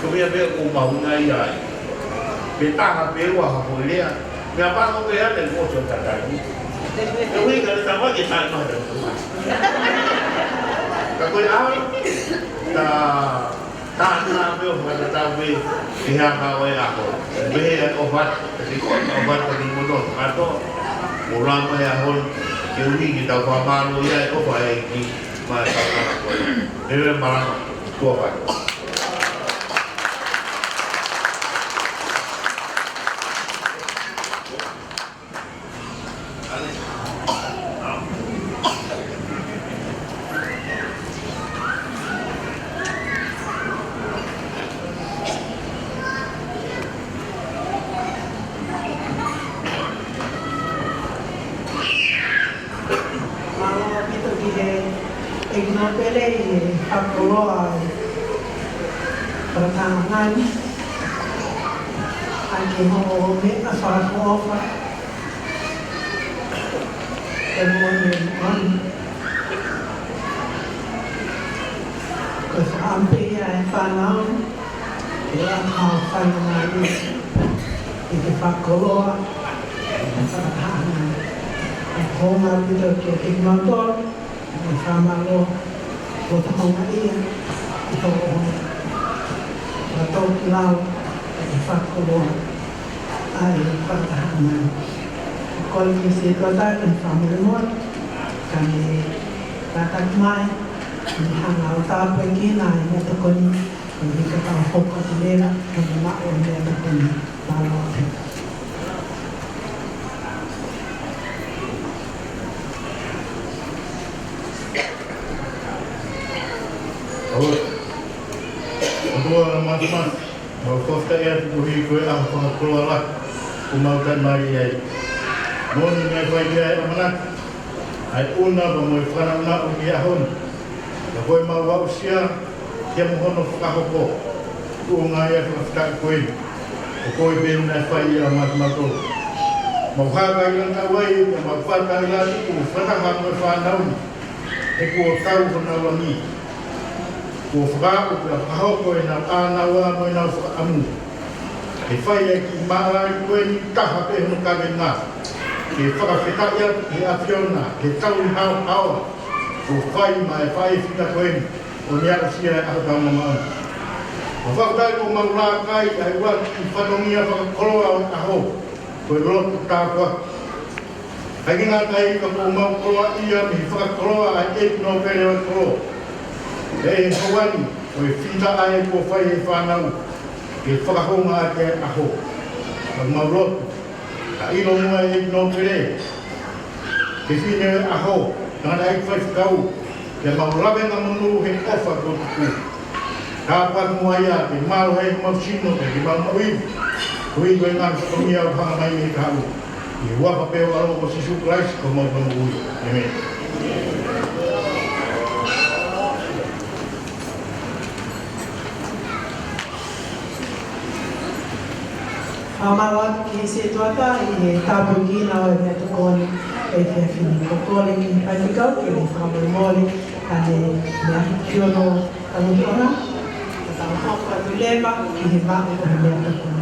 ko e meʻa pē ʻoku mahuʻinga ai. Pea taha pē ua ha foʻi lea, meʻapango pē ʻa Ane kuo ʻosi ʻo tatai. Koeʻuhi ka ne tama ke taʻe maha tau. Ka ko e ʻaho, ta Tānaki pē ʻo fakatatau pē ki he ʻaho ʻo e ʻaho. Pehē ʻa e ʻofa atu, ʻa e ʻofa atu ki he motuʻa kātoa. Mou lava mai he ʻaho ni, koeʻuhi ke tau fakamālō ʻi he ʻofa ʻa e ʻEiki maʻa e tau kātoa. Pehē malanga, tuʻa ʻofa atu. Mālō ʻaupito ki he ʻEiki Nōpele ʻi he fakakoloa ʻa e fakatahaʻanga ni. ʻA e hoʻo meʻa fakaʻofoʻofa. Ko e moʻoni, moʻoni. Ko e fakaʻamu pē ia ʻa e fānau ke ʻoatu ha faingamālie ʻi he fakakoloa ʻa e fakatahaʻanga ni. ʻOku ou ʻofa ʻaupito kiate kimoutolu, mo e fakamālō, ʻoku tau maʻu ia, ʻi he ʻaho ni. Ka tau kilau, fakakoloa ʻa e fakataha mai. Kole ki he setuata ke fakamolemole, ka ne kātaki mai, ne hanga ʻo tāpuekina ʻa e meʻatokoni, ʻo ne ka tau hoko atu leva, ʻo ne maʻu ʻa e meʻatokoni. Mālō ʻaupito. ʻOtua Māfimafi, mau fakafetaʻi atu koeʻuhi ko e ʻaho fakakoloa lahi kuo mau taʻimālie ai. Moʻoni naʻe fai ki ai e ʻamanaki, ʻa e ʻuna pea mo e fanauʻi ʻo e ʻaho ni. Ka ko e mau aʻusia ia mo hono fakahoko, tuʻunga ia fakafetaʻi ko eni. Ko koe pē naʻe fai ia maʻa kimautolu. Mau hanga ʻi langa ai, pea mau fata ʻi langa tuku, fakataha mo e fānau ni. He kuo tau honau langi. Kuo fakaaʻu pea fakahoko ʻenau ʻānaua mo ʻenau fakaʻamu. Ke fai e kiʻi mālai ko eni taha pē hono kavenga. Ke fakafetaʻi atu ki he ʻAfiona, he tau ni haohaoa. Kuo fai maʻa e faʻahinga ko eni, ʻo ne aʻusia e ʻaho taumamaʻo ni. Mau fakafetaʻi kuo mau laka ai ʻa e ua kiʻi fatongia fakakoloa ʻo e ʻaho, ko e lotu tāpuaki. ʻIkai ke ngata ai ka kuo mau koloaʻia mei he fakakoloa ʻa e ʻEiki Nōpele ʻo e Koloa. ʻI he houa ni, ko e fita ʻa e kuo fai ʻe he fānau, ke fakahoungaʻaki ʻa e ʻaho. Ka mau lotu, ka ʻilo muʻa ʻe he ʻEiki Nōpele, ko e fefine ʻo e ʻaho, tangataʻeiki faifekau, ke mau lave ngaahi monū he ʻofa kuo tuku. Ka patu mo ia, ke mālohi ʻemau sino, ke mau maʻu ivi. Koeʻuhi ko e ngaahi fatongia ʻoku hanga mai mei he kahaʻu. ʻI he huafa pē ʻo ho ʻAlo ko Sīsū Kalaisi ko homau Fakamoʻui. ʻĒmeni. Fakamālō atu ki he setuata ʻi he tāpuekina ʻo e meʻatokoni ʻo e efiafi ni. Ko e kole ki he faifekau ke ne fakamolemole, ka ne meʻa ki hono talukona, ka tau hoko atu leva ki he maʻu ʻo e meʻatokoni.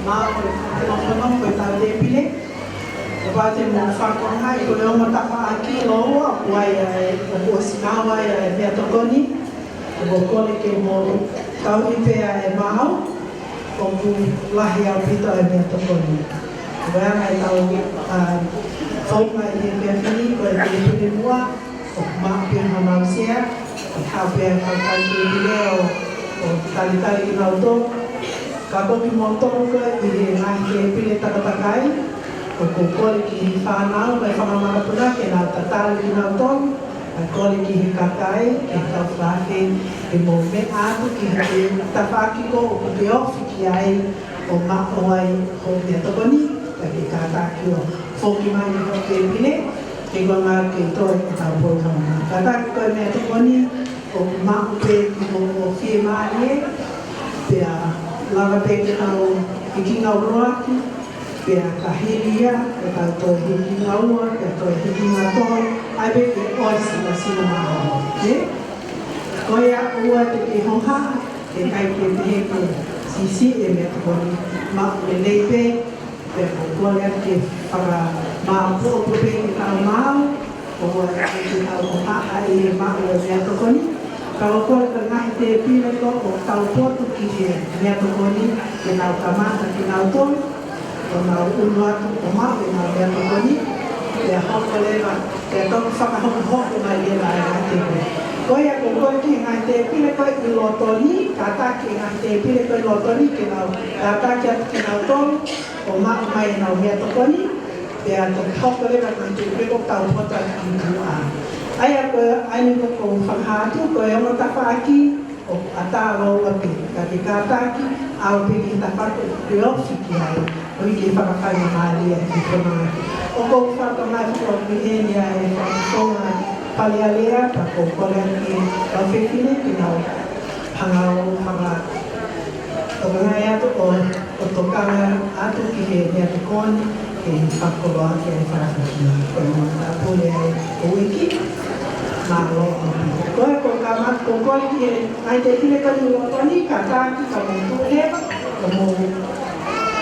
Maʻu e nonofo ko ʻetau tēpile. ʻOku ou fakaʻamu ke u fakahoungaʻi ko e ongo tafaʻaki lōua, ʻoku ʻi ai ʻa e, ʻoku ʻosi maʻu ai ʻa e meʻatokoni, ʻoku ou kole ke mou tauhi pē ʻa e maʻu, ʻoku lahi ʻaupito ʻa e meʻatokoni. Ko e anga ʻetau, ʻa, founga ʻi he efiafi ni, ko e tēpile muʻa, ʻoku maʻu pē ʻe he Haʻu Sea, ʻe haʻu pē ʻa e kau tali tēpile ʻo, ʻo talitali kinautolu. Ka ko kimoutolu ko ē ʻi he ngaahi tēpile takatakai, ʻoku ou kole ki he fānau mo e fanga makapuna ke nau tatali kinautolu, kae kole ki he kakai, ki he kau fakafe, ke mou meʻa atu ki he tafaʻaki ko ē ʻoku ke ofi ki ai ʻo maʻu ai hoʻo meʻatokoni, kae ke kātaki ʻo foki mai ki hoʻo tēpile, ke ʻoua naʻa ke toe ʻi hotau polokalama. Kātaki ko e meʻatokoni ʻoku maʻu pē ki hoʻo fiemālie, pea lava pē ke tau hiki ngauluaki, pea ka hili ia, ke tau toe hiki ngaua, ke toe hiki ngatolu, ʻai pē ke ʻosi ʻa e sino maʻu. Ē? Ko ia ʻoua te ke hohaʻa, ʻe ʻikai ke pehē ke siʻisiʻi e meʻatokoni, maʻu lelei pē, pea ʻoku ou kole atu ke fakamāʻopoʻopo pē ke tau maʻu, ʻoua ʻe ʻikai ke tau hohaʻa ʻi he maʻu e meʻatokoni. Ka ʻoku ou kole ki he ngaahi tēpile ko ē ʻoku tau potu ki he meʻatokoni, ke nau kamata kinautolu ʻo nau ʻunu atu ʻo maʻu ʻenau meʻatokoni, pea hoko leva, pea toki fakahokohoko mai leva ʻa e ngaahi tēpile. Ko ia ʻoku ou kole ki he ngaahi tēpile ko ē ʻi loto ni, kātaki e ngaahi tēpile ko ē ʻi loto ni ke nau kātaki atu kinautolu ʻo maʻu mai ʻenau meʻatokoni, pea toki hoko leva ki he ngaahi tēpile ʻoku tau potu atu ki tuʻa. ʻA ia ko e, ʻa ia ko ʻeku fakahā atu, ko e ongo tafaʻaki, ʻoku ʻatā lōua pē, ka ke kātaki, ʻalu pē ki he tafaʻaki ʻoku ke ofi ki ai, koeʻuhi ke fakafaingamālie ʻa e fononga. ʻOku ou fakatokangaʻi foki ʻoku ʻi heni ʻa e fakafofonga Pale Alea, pea ʻoku ou kole ki he kau fefine ke nau hanga ʻo fakatokangaʻi atu ʻo, ʻo tokanga atu ki he meʻatokoni, ke fakakoloa ki ai fakafeʻunga. Ko e mau tāpule ai ʻo uiki, mālō. Ko e ko kama, ko kole ki he ngaahi tēpile ko ē ʻi loto ni, kātaki ka mou tuʻu leva, ka mou,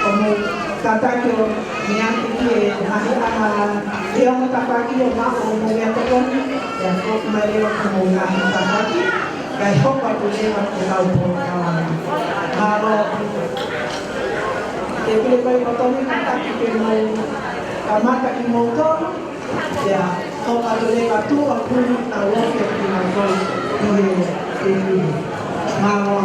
ka mou kātaki ʻo meʻa ki he ngaahi anga, ʻi he ongo tafaʻaki ʻo maʻu hoʻomou meʻatokoni, pea foki mai leva ki homou ngaahi tafaʻaki, kae hoko atu leva ki hotau polokalama. Mālō. Tēpile ko ē ʻi loto ni, kātaki ke mou kamata kimoutolu, pea hoko atu leva tuʻa puni tau ofi atu kinautolu ʻi he tēpile. Mālō.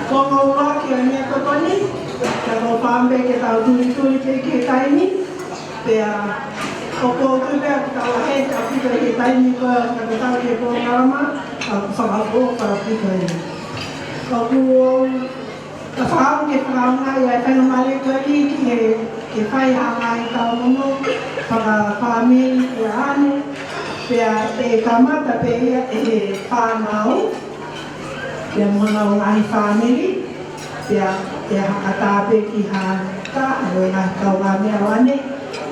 Ko e ʻuluaki ʻo e meʻa ko eni, ka ko e fāmili ke tau tulituli pē ki he taimi, pea ʻoku ou tui pē ʻoku tau ʻalu hake ʻaupito he taimi ko ē ka tau ki he polokalama, ʻa, fakafoʻou ʻaupito eni. ʻOku ou ka fāu ke fakaʻaongaʻi ʻa e faingamālie ko eni ki he, ke fai ha ngaahi talanoa fakafāmili ʻa ʻAne, pea ʻe kamata pē ia ʻe he fānau, pea mo honau ngaahi fāmili, pea ʻe hakatāpē ki ha taha ʻo e ngaahi kaungāmeʻa ʻo ʻAne,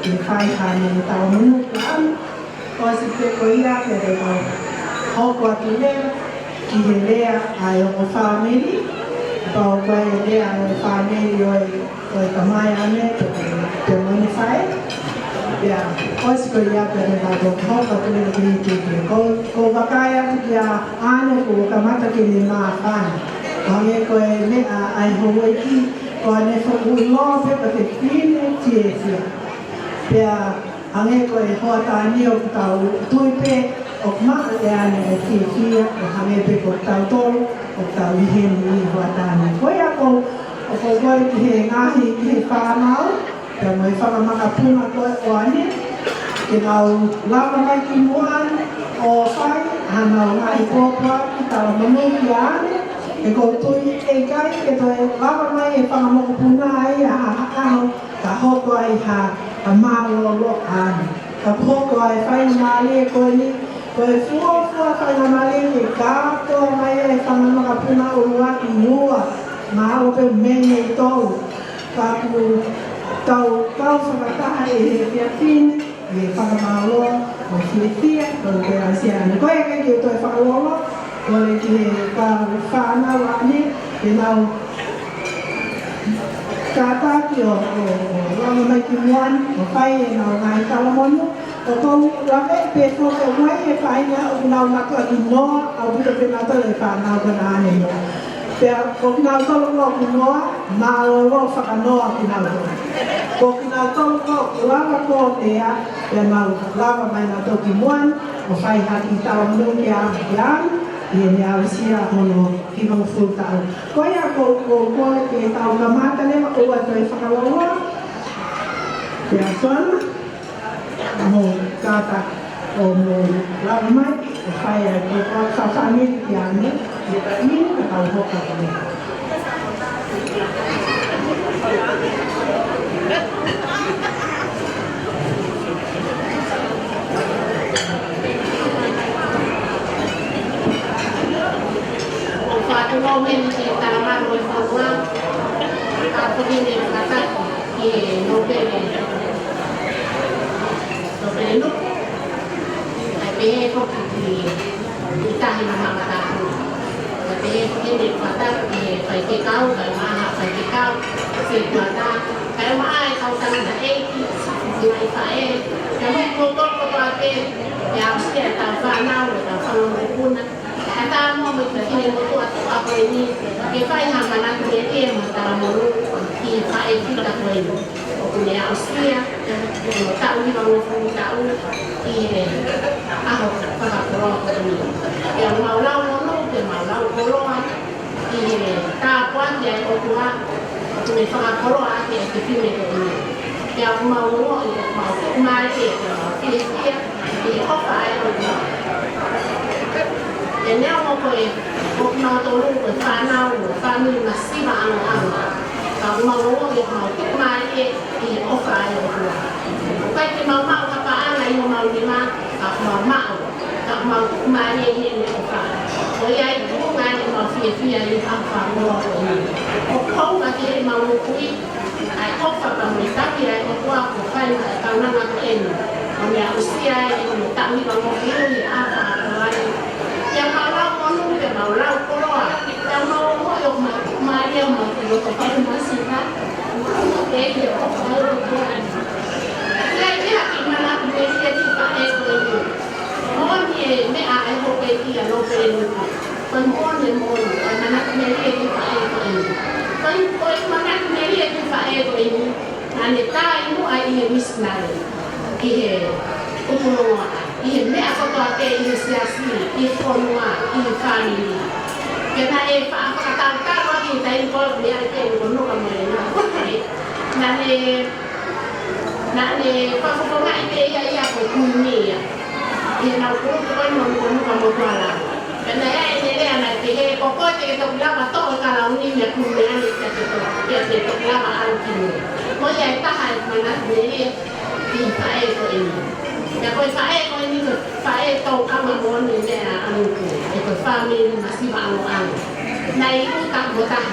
ke fai haʻane talanoa ki ʻAne. ʻOsi pē ko ia pea te tau hoko atu leva ki he lea ʻa e ongo fāmili, pea ʻoku ʻi ai e lea ʻa e fāmili ʻo e, ʻo e tamai ʻAne, pea, pea mo ʻene faʻē. Pea ʻosi ko ia pea te tau hoko atu leva ki he tuʻi. Ko, ʻoku ou vakai atu kia ʻAne ʻoku kamata ke ne māfana. Hangē ko e meʻa ʻa e houʻeiki, ko ʻAne foʻi ʻilo pē ko e fefine fiefia. Pea hangē ko e hoʻatā ni ʻoku tau tui pē ʻoku maʻu ʻe ʻAne e fiefia, ʻo hangē pē ko kitautolu ʻoku tau ʻi heni ʻi he hoʻatā ni. Ko ia ʻoku ou, ʻoku ou kole ki he ngaahi, ki he fānau, pea mo e fanga makapuna ko ē ʻo ʻAne, ke nau lava mai ki muʻa ʻo fai haʻanau ngaahi pōpoaki talamonū kia ʻAne, he ʻoku ou tui ʻe ʻikai ke toe lava mai e fanga mokopuna ia ha, ha ʻaho, ka hoko ai ha, ha mālōlō ʻAne. Ka hoko ai e faingamālie ko eni, ko e fuofua faingamālie ke kātoa mai e fanga makapuna ʻuluaki, ua, mahalo pē mei he tolu. Ka ʻoku tau kau fakataha ʻi he efiafi ni, ʻi he fakamālō, mo e fiefia, mo e aʻusia ʻAne. Ko ia ke u toe fakalōloa, kole ki he kau fānau ʻAne, ke nau kātaki ʻo, ʻo, ʻo lava mai ki muʻa ni, ʻo fai ʻenau ngaahi talamonū, ʻoku ou lave pē foki mai e faʻahinga ʻoku nau mātuʻaki noa, ʻaupito pē nautolu e fānau ko ena ʻAne mo. Pea ko kinautolu ʻoku noa, mālōlō fakanoa kinautolu. Ko kinautolu ʻoku lava ko ē, pea nau lava mai nautolu ki muʻa ni, ʻo fai ha kiʻi talamonū kia, kia ʻAne, ʻi heʻene aʻusia hono hivangofulu taʻu. Ko ia ʻoku ou, ʻoku ou kole ke tau kamata leva ʻo ʻoatu e fakalōloa. Pea Sona, mou kātaki ʻo mou lava mai, ʻo fai ai ko e fakafāmili kia ʻAne, ʻi he taimi ni ka tau hoko atu. ʻOku ou faʻa tuʻu mai heni ke tala mai mo e fonua, ʻa e fefine fakataha ki he nōpele, nōpele Nuku. ʻA ia pehē foki ki, ki Tahi Maʻa Matāpule. ʻA ia pehē foki ʻene fakataha ki he faifekau, kae ʻumaʻā e faifekau, sētuata, kae ʻumaʻā e kau tangata ʻeiki, ngaahi faʻē, kae ʻumaʻā kimoutolu kotoa pē, ʻe aʻusia ʻetau fānau, ʻetau fanga mokopuna. Kae ʻatā muʻa mo e fefine motuʻa ko eni, ke fai ha manatu melie mo e talamonū ki he faʻē fita ko eni. ʻOku ne aʻusia hono taʻu hivangofulu taʻu ʻi he ʻaho fakakoloa ko eni. Pea ʻoku mau lau monū, pea mau lau koloa, ʻi he tāpuaki ʻa e ʻOtua, ʻoku ne fakakoloa ʻaki e fefine ko eni. Pea ʻoku mau ongoʻi, ʻoku mau tuʻumālie, pea mau fiefia, ʻi he ʻofa ʻa e ʻOtua. Pea neongo ko e, ko kinautolu ko e fānau, fāmili masiva ʻanoʻano. Ka ʻoku mau ongoʻi, ʻoku mau tuʻumālie, ʻi he ʻofa ʻa e ʻOtua. ʻOku ʻikai ke mau maʻu ha paʻanga ʻi homau nima, ka ʻoku mau maʻu, ka ʻoku mau tuʻumālie ʻi heʻene ʻofa. Ko ia ai tuʻunga ʻemau fiefia ʻi he ʻaho fakakoloa ko eni. ʻOku hounga ki heʻemau moʻui, ʻa e ʻofa pea mo e taki ʻa e ʻOtua kuo fai maʻa e kaunanga ko eni. ʻO ne aʻusia ai ʻene taʻu hivangofulu ʻi he ʻaho fakakoloa ni. Pea mau lau monū, pea mau lau koloa, pea mau ongoʻi ʻoku mau tuʻumālie, mau ki loto pau masiva. Ko e ʻofa ʻa e ʻOtua. ʻIkai ke ʻi ai ha kiʻi manatu melie ki he faʻē ko eni. Moʻoni e meʻa ʻa e houʻeiki ʻa Nōpele Nuku. Ko e moʻoni, moʻoni, ko e manatu melie ki he faʻē ko eni. Ko e, ko e manatu melie ki he faʻē ko eni. Naʻa ne tā ʻi muʻa ʻi he misinale, ʻi he ʻukulongoaʻa, ʻi he meʻa kotoa pē, ʻi he siasi, ʻi he fonua, ʻi he fāmili. Pea naʻe faʻa fakatalutalo Taimi ko ē meʻa ke u kono ka mai na. Naʻa ne, naʻa ne fakafofongaʻi pē ia ia ko Kuini ia. ʻI heʻenau kulupu ko ē mo Nukunuka mo Tuala. Pea naʻe ʻi ai ʻene lea naʻe pehē, ko koe te ke toki lava toʻo e kalauni mei Kuini ʻa ē te ke toʻo, pea te ke toki lava ʻalu ki mui. Ko ia e taha e manatu melie ki he faʻē ko eni. Pea ko e faʻē ko eni ko e faʻē tau kama moʻoni meʻa ʻanuku, ʻe ko e fāmili masiva ʻaluʻalu. Naʻe ʻi ʻuta mo taha,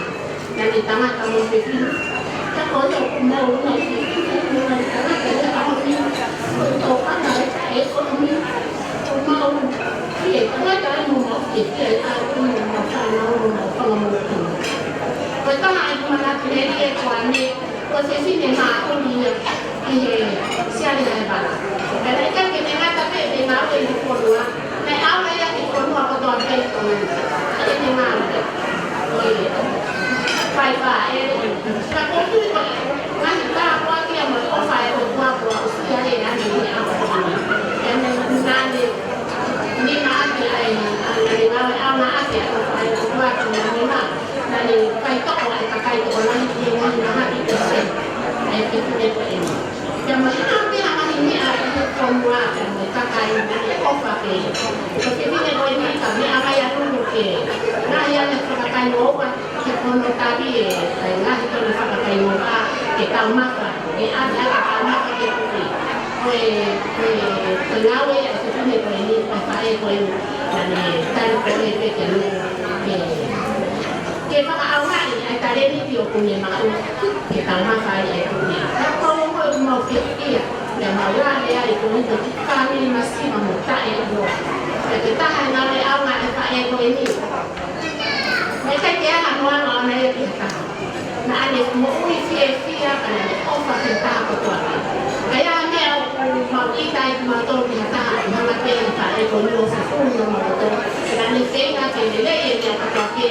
naʻa ne tangata mo fefine. Ka ko ia ʻoku mau na ki ʻuta mo na tangata ia ʻaho ni, ko e tau kama e faʻē ko eni, ʻoku mau ki he tangata mo mau ke ke ai ʻa ʻoku mau fānau mo mau fanga mo kina. Ko e taha e manatu melie ko ʻene ko e fefine maʻuli ia ʻi he Siale Haevala. Pea naʻe ʻikai ke ne ngata pē ʻene ngāue ʻi he fonua, naʻe ʻalu ia ki he fonua kotoa pē ʻo ngāue. ʻA ʻene ngāue. ʻO e fai faʻē. Ka ko e tui ko e ngaahi tāpuaki ia mo e ʻofa ʻa e ʻOtua kuo aʻusia ʻe ia ʻi he ʻaho ko eni. Pea naʻe, naʻa ne, ne ngāue ʻa e, ʻa e ngāue ʻaonga ʻaki ʻa e ʻofa ʻa e ʻOtua ki he ngaahi Naʻe fai toko ʻa e kakai tokolahi ki he ngaahi mahaki ko ē ʻa e fefine ko eni. Pea mo e hā pē ha ngaahi meʻa ʻi he fonua pea mo e kakai naʻe ʻofa pē. Ko e fefine ko eni ka meʻa mai ʻa Lulu ke ngaahi ʻa e fakakainga ʻofa ke pono tavi e, ʻa e ngaahi tonu fakakainga ʻofa ke taumafa, ke ʻave ʻa e taumafa ke kuki. Ko e, ko e, ko e ngāue ʻa e fefine ko eni, ʻa e faʻē ko eni, naʻa ne tali ko ē pē ke Lulu ke ke fakaʻaongaʻi ʻa e talēniti ʻoku ne maʻu ke taumafa ai e kuki. Ka ko e ongo ʻoku mau fiefia, pea mau lave ai ko e hito ki he fāmili masiva mo taʻeʻiloa. Pea ko e taha e ngāue ʻaonga ʻa e faʻē ko eni. Naʻe ʻikai ke ʻi ai ha noaʻia ʻaʻana ia ki ha taha. Naʻa ne moʻui fiefia, ka naʻa ne ʻofa ki he taha kotoa pē. Ka ʻi ai ha meʻa ʻoku mau ʻita ai kimautolu ki ha taha, ʻoku hanga pē ʻe he faʻē ko eni ʻo fufū ʻa kimautolu. Naʻa ne feinga ke lelei e meʻa kotoa pē.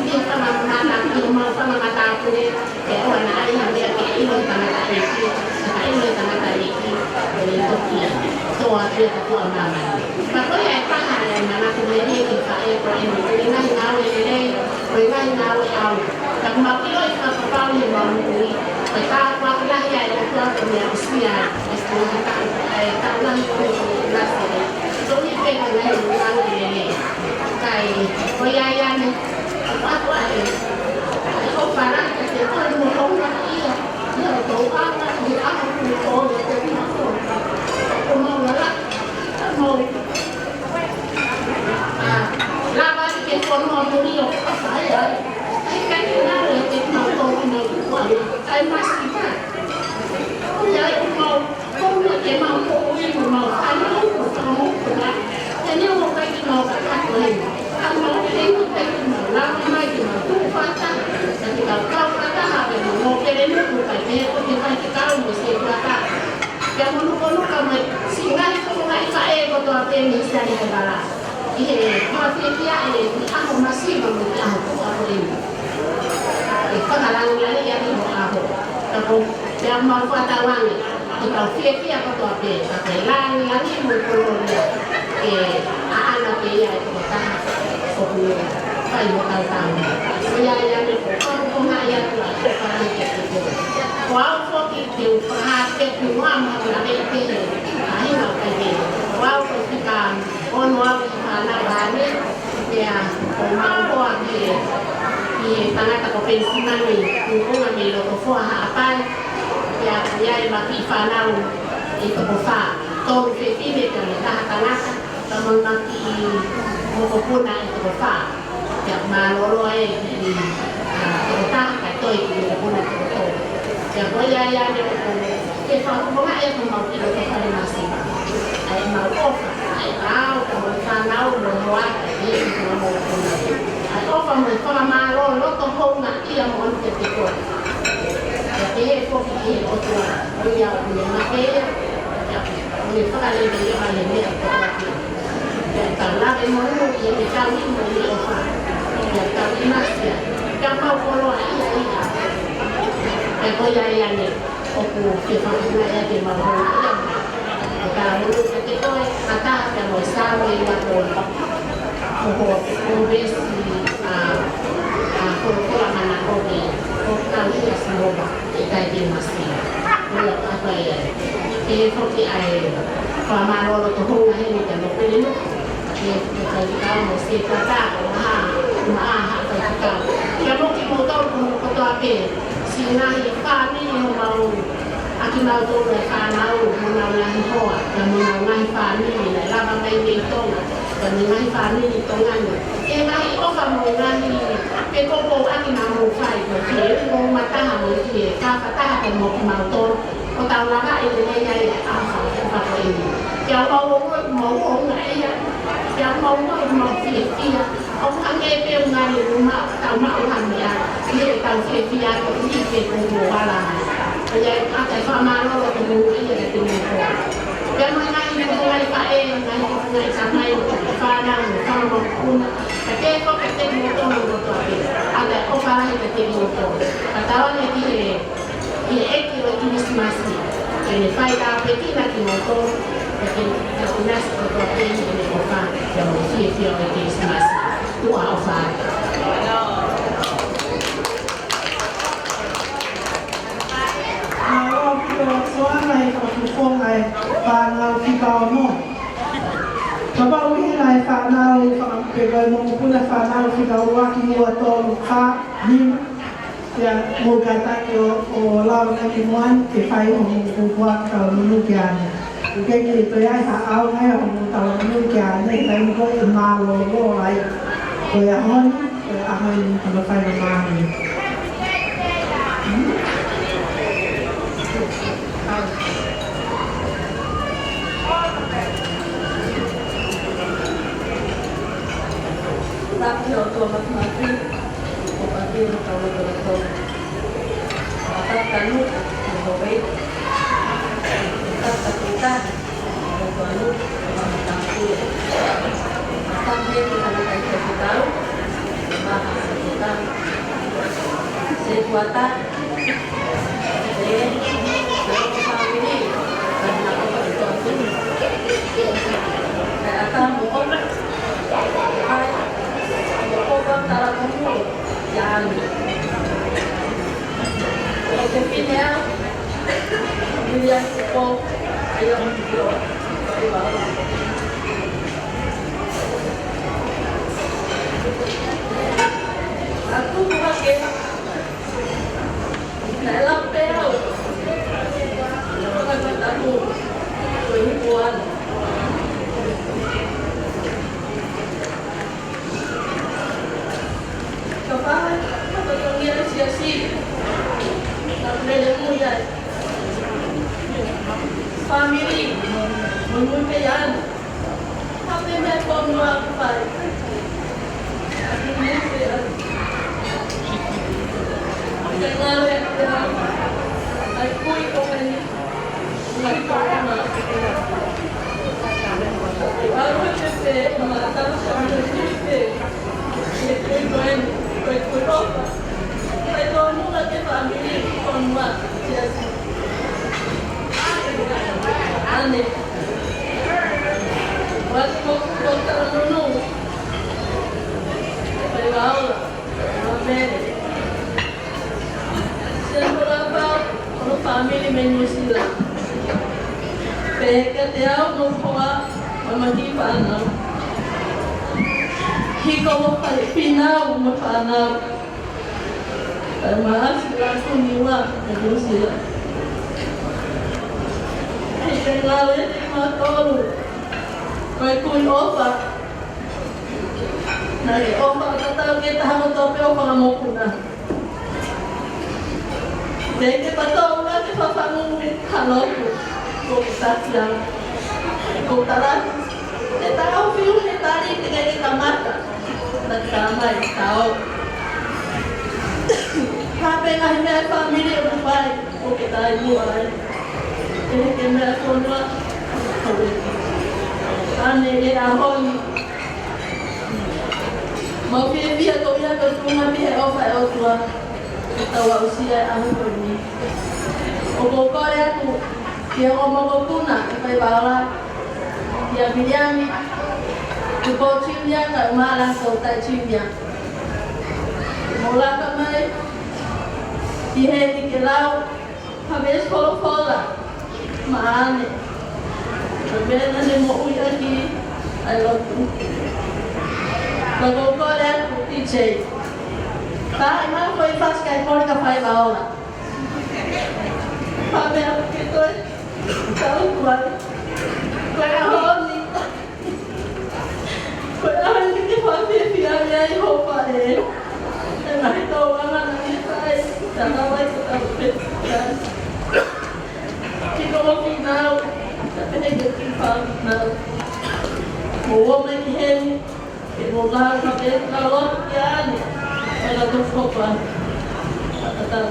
Ki he fanga mata, ki homau fanga matāpule, ke ʻoua naʻa ʻi ai ha meʻa ke ʻilo ʻe he tangataʻeiki, ke ʻilo ʻe he tangataʻeiki, ʻo ne toki tō atu e katoa māmani. Ka ko ia e taha e manatu melie ki he faʻē ko eni, ko e ngaahi ngāue lelei, ko e ngaahi ngāue ʻaonga. Ka mau ʻiloʻi fakapapau ʻi heʻemau moʻui, ko e tāpuaki lahi ia ʻa e ʻOtua kuo ne aʻusia ai, ʻa e ngaahi taʻu, ʻa e taʻu lahi ko ē kuo ne lasi ai. Tonu pē ko e ngaahi ngāue lelei. Kae, ko ia ia ne, ʻoatu ʻa e, ʻa e ʻofa lahi kiate koe mo houngaʻia, ʻi hoʻo tauʻanga, ʻi he ʻaho ko ē ʻoku ʻiate kimautolu. ʻOku mau lala, ʻa mau, ʻa, lava ki he fonua muli ʻo fai ai. ʻIkai ke ngalo ʻiate kimautolu ʻenau tupuʻanga, ʻa e masiva. Ko ia ʻoku mau Ko ʻemau moʻui mo ʻemau fānau mo e fanga mokopuna. He neongo ʻikai ke mau kakato heni, ka mau ʻi heni ʻikai ke mau lava mai ke mau tuʻu fakataha, ka ke kau kau fakataha pea mau nōpele nuku kae pehē ko e faifekau mo e sētuata. Pea mo Nukunuka mo e siʻi ngaahi fofonga ʻi faʻē kotoa pē mei Siale Haevala. ʻI he, ʻi he fiefia ʻi he ʻaho masiva mo e ʻaho tuʻa ko eni. ʻE fakalāngilangiʻi ʻaki hoʻo ʻaho. Ka ko, pea mau fakatauange, ke tau fiefia kotoa pē, ka ko e lāngilangi mo e kolōlia, ke ʻaʻana pē ia ʻe he tokotaha ʻoku fai hotau tauhi. Ko ia ia ne ko e fakafofongaʻi atu ʻa e ʻofa lahi kiate koe. Ko au foki te u fakahā pē ki muʻa mo ha lave pē he ʻahinga ʻo kai pē. Ko au ko e fika ono au ʻi he fānau ʻaʻana, pea ʻoku mau hoa ki he, ki he tangata ko Penisimani Tuʻunga mei Lotofoa Haʻapai, pea ʻoku ʻi ai ʻema kiʻi fānau ʻe toko fā, tolu fefine pea mo e taha tangata, pea mo ʻema kiʻi mokopuna ʻe toko fā. Pea mālōlō ai e kiʻi, ʻa, toko taha kae toe e kiʻi mokopuna ʻe toko tolu. Pea ko ia ia ne ʻoku ke fakafofongaʻi atu homau kiʻi loto fale masiva. ʻA ʻemau ʻofa, ʻa e ʻao, ka mo e fānau, mo e hoa, ʻa e kiʻi mokopuna. ʻA e ʻofa mo e fakamālō, loto houngaʻia moʻoni kiate koe. Pea pehē foki ki he ʻOtua, ʻo ia ʻoku ne makeia, pea ʻoku ne fakaleveleva he meʻa kotoa pē. Pea tau lave mo Lulu ki heʻene tauhi mo ʻene ʻofa. Pea tau ʻinasi ai. Pea mau koloaʻia ia. Pea ko ia ia ne ʻoku ke fakafofongaʻi atu ʻemau houngaʻia. Pea tau Lulu kiate koe, fakataha pea mo e Saame ia ko e, ko e, ko e veesi, ʻa, ʻa, Ko e folofola manako ke ʻoku tau ʻi he Sihova ʻi he taimi ni. Ko ia ʻoku ʻi ai e foki ʻa e fakamālō loto hounga heni kia Mokele Nuku, ke, ke faifekau mo Sētuata, ko Maʻa, Maʻa Haʻa Faifekau. Pea mo kimoutolu kotoa pē, siʻi ngaahi fāmili homau, ʻa kimautolu e fānau, mo honau ngaahi hoa, pea mo honau ngaahi fāmili, naʻe lava mai mei Tonga. Ko e ngaahi fāmili Tonga ni. Ko e ngaahi ʻofa mo e ngaahi pē ko e pōpoaki naʻa mou fai, ko e fiefia mo e mataha mo e fiefia fakataha pē mo kimautolu. Ko ʻetau lava ʻi he lelei ai e ʻofa, ʻofa ko eni. Pea ʻoku mau ongoʻi, mau ongoʻi ia. Pea ʻoku mau ongoʻi, mau fiefia. ʻOku hangē pē ʻoku ngali ʻoku ma-, tau maʻu ha meʻa. ʻI heʻetau fiefia ko e ʻi he pōpoaki. Ko ia ʻoku ʻoatu e fakamālō loto hounga ia kiate kimoutolu. Pea mo e ngaahi, mo e ngaahi faʻē, ngaahi, ngaahi tamai, fānau, mo e fanga mokopuna. Ka te ko ka te mo tona mo toa pē. ʻOatu e ʻofa lahi kiate kimoutolu. Ka tau ʻoange ki he, ki he ʻEiki ʻo e Kilisimasi. Ke ne fai tāpuekina kimoutolu. Ke ne, ke ne ʻinasi kotoa pē ʻi heʻene ʻofa. Pea mo e fiefia ʻo e Kilisimasi. Tuʻa ʻofa atu. Mālō ʻaupito Soana he fakafofonga e fānau fika ono. Kapau ʻi he ngaahi fānau faka-, pe ko e mokopuna fānau fika ua ki he ua tolu fā nima. Pea mou kātaki ʻo, ʻo lau na ki muʻa ni ke fai hoʻomou pōpoaki taunuʻu ki ai. ʻOku ʻikai ke toe ʻi ai ha ʻaonga ia hoʻomou taunuʻu ki ai, he taimi ko ē ʻe mālōlō ai. Ko e ʻaho ni, ko e ʻaho ni, ka mafai na mālō. Taki ʻo tua matimati, ko pati no tau no tau. Tata nu, ko hoi. Tata kita, ko tua nu, ko mataku. Tata he kita na kai kita tau. Maha kita. Sētuata. Naʻe lau pē au. Ko e tapu. Ko e hipo ana. Ka paha, ka totongi ai siasi. Ka lele mui ai. Fāmili. Mui mui pē ana. Hape me ko no aku pai. Ake me pe a. Ke ngalo e te a. Ai kui ko meni. Ai ko ma. Ai ko ma ta sa me ni pe. Ke kui ko en, kui kui ko. Ai ko no na ke fāmili ko no. Yes. Ane. Wati mo kuko tala nunu. Paivaola. Mapele. Sētuata, ko hono fāmili mei Nuʻu Sila. Pehē kiate au mo e hoa, mo e kiʻi fānau. Hiko mo e fai, finau mo e fānau. Kae ʻumaʻā siʻi laku Niua ʻi Nuʻu Sila. ʻI he ngāue ʻa kimautolu. Ko e kui ʻofa. Naʻe ʻofa tatau ke taha kotoa pē ʻo e fanga mokopuna. Te ke pato ula ke fafangu haloku. Ko e tasi au. Ko e tala. Te tau fiu he tali te ke kamata. Naʻe talamai, tau. Hape ngaahi meʻa fāmili ʻoku fai, ʻoku ke taimi ai. Ke ke meʻa fonua. Ane e ʻaho ni. Mau fiefia ko ia ko e tuʻunga pē he ʻofa ʻa e ʻOtua. Ke tau aʻusia e ʻaho ko eni. ʻOku ou kole atu ki he ongo mokopuna, ʻe Paivaola, kia Miliami, Tupou Junior, kae ʻumaʻā Lātoutai Junior. ʻO laka mai ki heni ke lau ha veesi folofola maʻane. Ko e meʻa naʻa ne moʻui ʻaki ʻa e lotu. Ka ʻoku ou kole atu, T J, tā ʻi ha foʻi fasi kae kole ka fai ʻa e ola. Pea meʻa ke toe tau tuai. Ko e ʻaho ni, ko e ʻaho ni ke fakafiefia ai hoʻo faʻē. ʻE ngaahi tauʻanga naʻe fai, tā na vai ko tau pe. Ki ko mo ki nau, tā pehē ke ki fai nau. Mo ua mai ki heni, ke mo lau ka ke lau atu ki ai, ʻa e lau tō fō pa. Fakatau.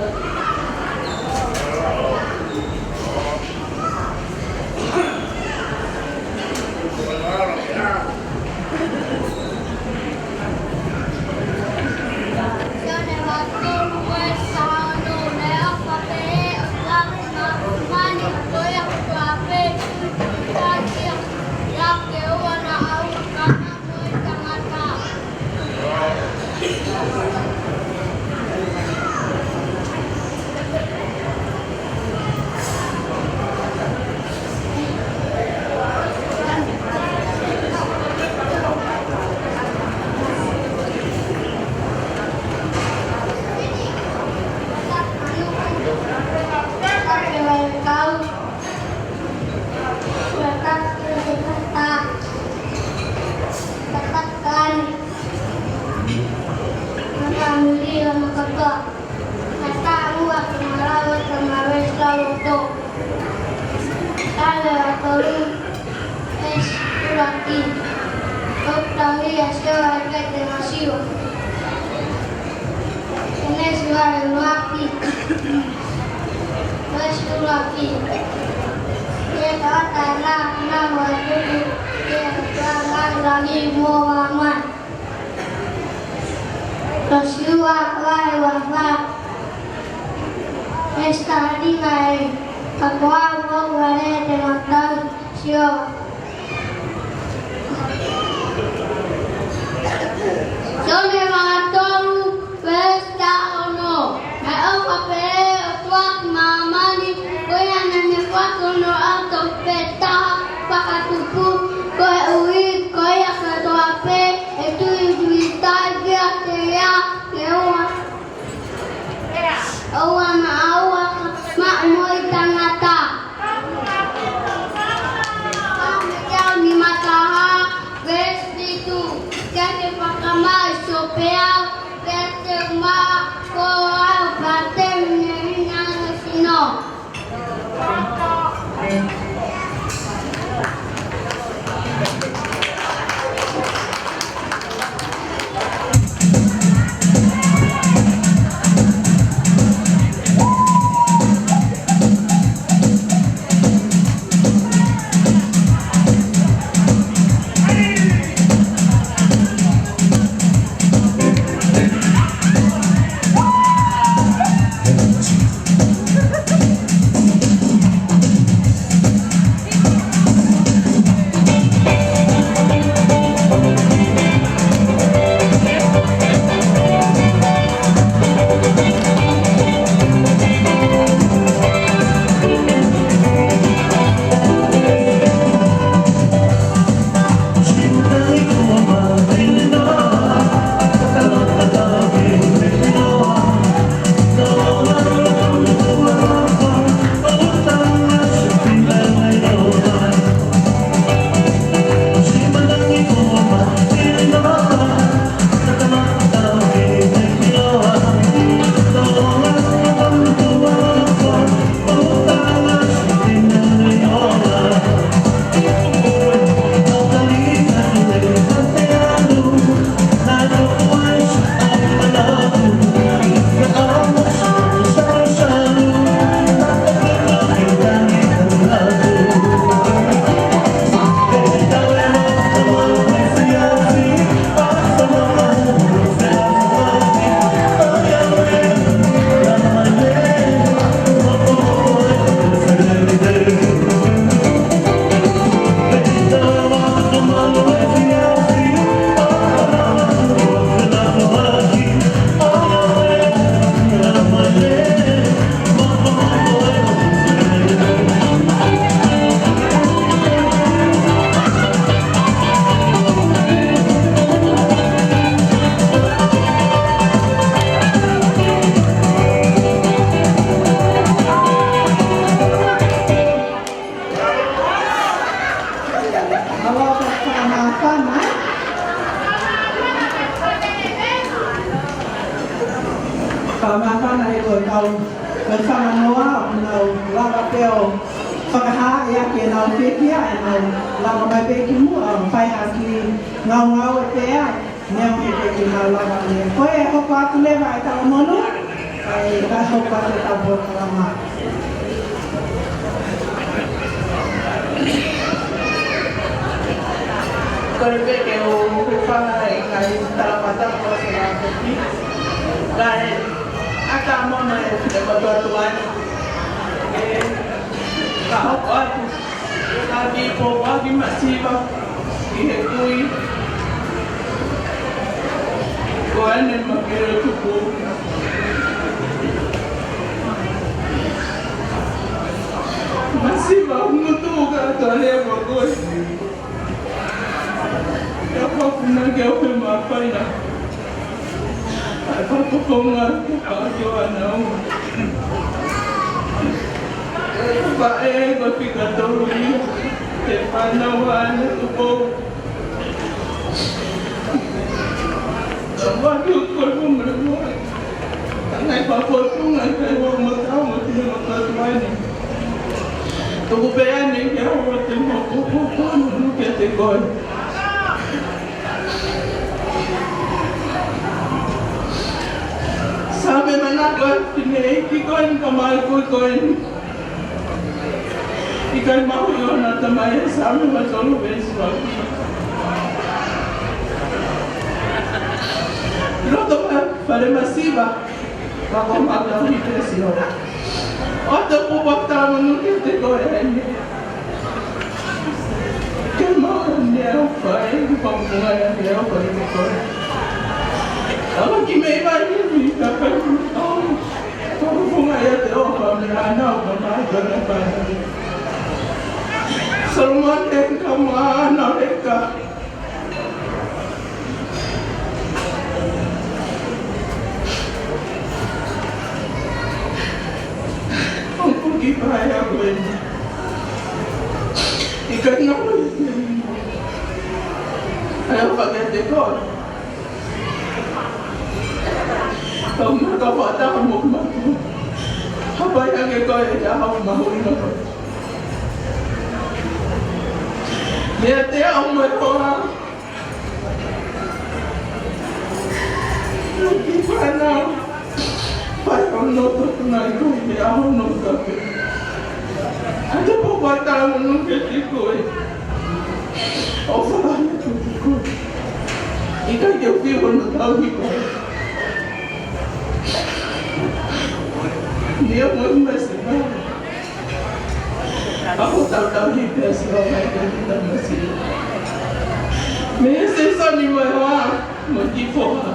Naʻa ta ua ke malava ka ma veesi lau lotu. Tale ʻa tolu, veesi ʻuluaki. ʻOku tauhi ʻa Sihova ʻi he kete masiva. Kenesi vahe ʻuluaki, veesi ʻuluaki. Ke tauʻatāina, na mo e tutu, ke tauʻatāina mo e mamahi. Ko Siua vahe ua fā, veesi taha nima ē, ka ko au ʻoku ou ʻalu ʻo tauhi ʻa Siua. Sione vahe tolu, veesi taha ono. Naʻe ʻofa pehē ʻa e ʻOtua ki māmani, ko ia naʻa ne foaki hono ʻAlo tofu pē taha fakatupu, koeʻuhi ko ia kotoa pē ʻe tui ʻi he ʻikai ke ʻi ai ha ʻoua, ʻoua naʻa ua, maʻu moʻui taʻengata. Pea mo e teau nima taha, veesi fitu. Ke ke fakamāʻopoʻopo pē au, pea te u maʻu koe ʻo aʻu pē ki he hingoa ʻo e sino. Nau, nau fanga noa, nau lava pē ʻo fakahā ʻe ia ke nau pekia, ʻe nau lava mai pē ki muʻa, ʻo fai ha kiʻi ngaungaue pē ia, neongo he ʻikai ke nau lava ʻeni. Ko e hoko atu leva e talamonū, ʻa ia ka hoko atu e tau polokalama. Kole pē ke u hūfanga he ngaahi tala mataʻu ʻo e ngaahi kopi. Kae ʻatā mono e, e matuʻotuʻa ni. ʻE, ka hoko atu ha kiʻi pōpoaki masiva ki he kui ko ʻAne Makele Tupou. Masiva, ngutu ka tale mo koe. Ka fakuna ke ope ma faina. ʻA e fakakonga, ka ke o ana o. Faʻē ko e fika tolu ia. Ke fānau ʻa ʻAne Tupou. Ka ʻoku ou kole mo e molemole. Ka ngai pa potunga, ka ʻoku ou matau mo e tino matuʻotuʻa ni. Tuku pē ʻAne ke ʻoua te mau popotuʻu kiate koe. Saame manako ʻi he ʻEiki ko eni ka mai ko koe ni. ʻIkai mahuʻi ʻona tamai ʻe Saame ua tolu veesi ua. Loto ma fale masiva, ka ko mau tauhi pē Sihova. ʻOatu e pōpoaki talamonū kiate koe ʻAne. Ke mau ne au fai, ke pau punga ia ke au fai ke koe. Awa ki mei mai ni, ka kai ni au. Pau punga ia te o pa me ana o pa mai ka na pa. Solomone ka ma ana e ka. ʻOku ki pae a koe. ʻIkai ngā koe. ʻAi ʻo fake te koe. Kau maka wata mo matu. Hapai ange koe e te ahau mahuʻinga koe. Mea te au mo e hoa. Ki fānau. Fai hono totongi ko e ʻaho no kape. ʻA e pōpoaki talamonū kiate koe. ʻOfa lahi atu kiate koe. ʻIkai ke u fiu hono tauhi koe. Ni o mo mesi mai. ʻA ko tau tauhi pē Sihova ʻi he tau masiva. Mei he sesoni mo e hoa, mo e kiʻi foha.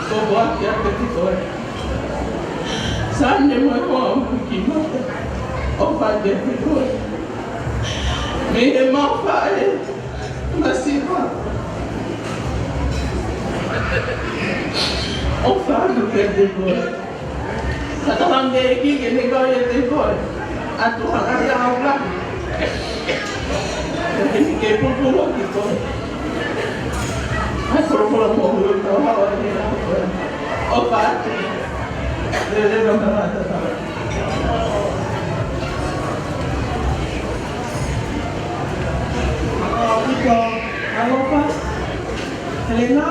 Ko e foha kiate koe. Sane mo e hoa, mo e kiʻi mata. ʻOfa kiate koe. Mei he mau faʻē masiva. ʻOfa atu kiate koe. Ka taha nge ki ke ne kau ia te koe. ʻA tu hanga ia au la. Ke ni ke pupula ki koe. ʻAi folofola mo hulu tau hawa ni au koe. ʻOfa atu. Lele no na mata tau. Alofa. Helena.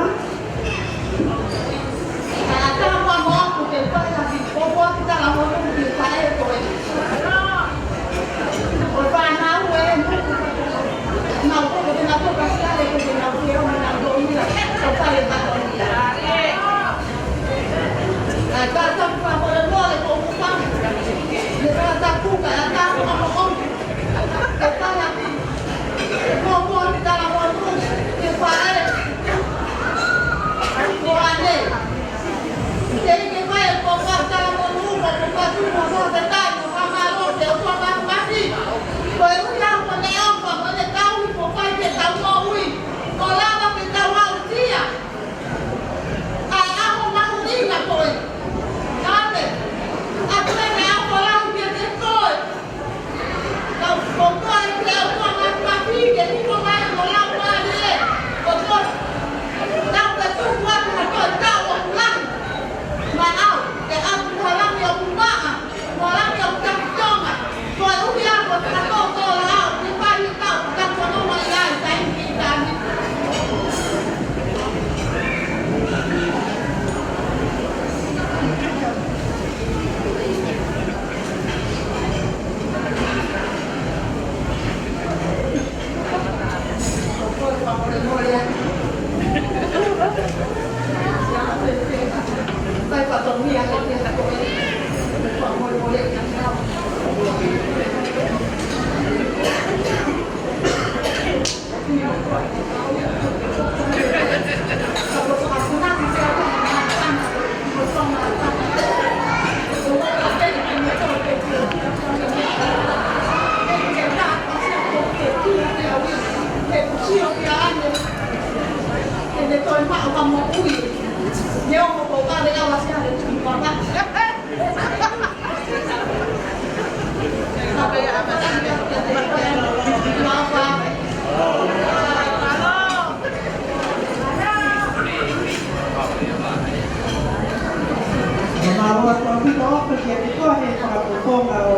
Mālō ʻaupito ʻaupito kiate koe he fakafofonga ʻo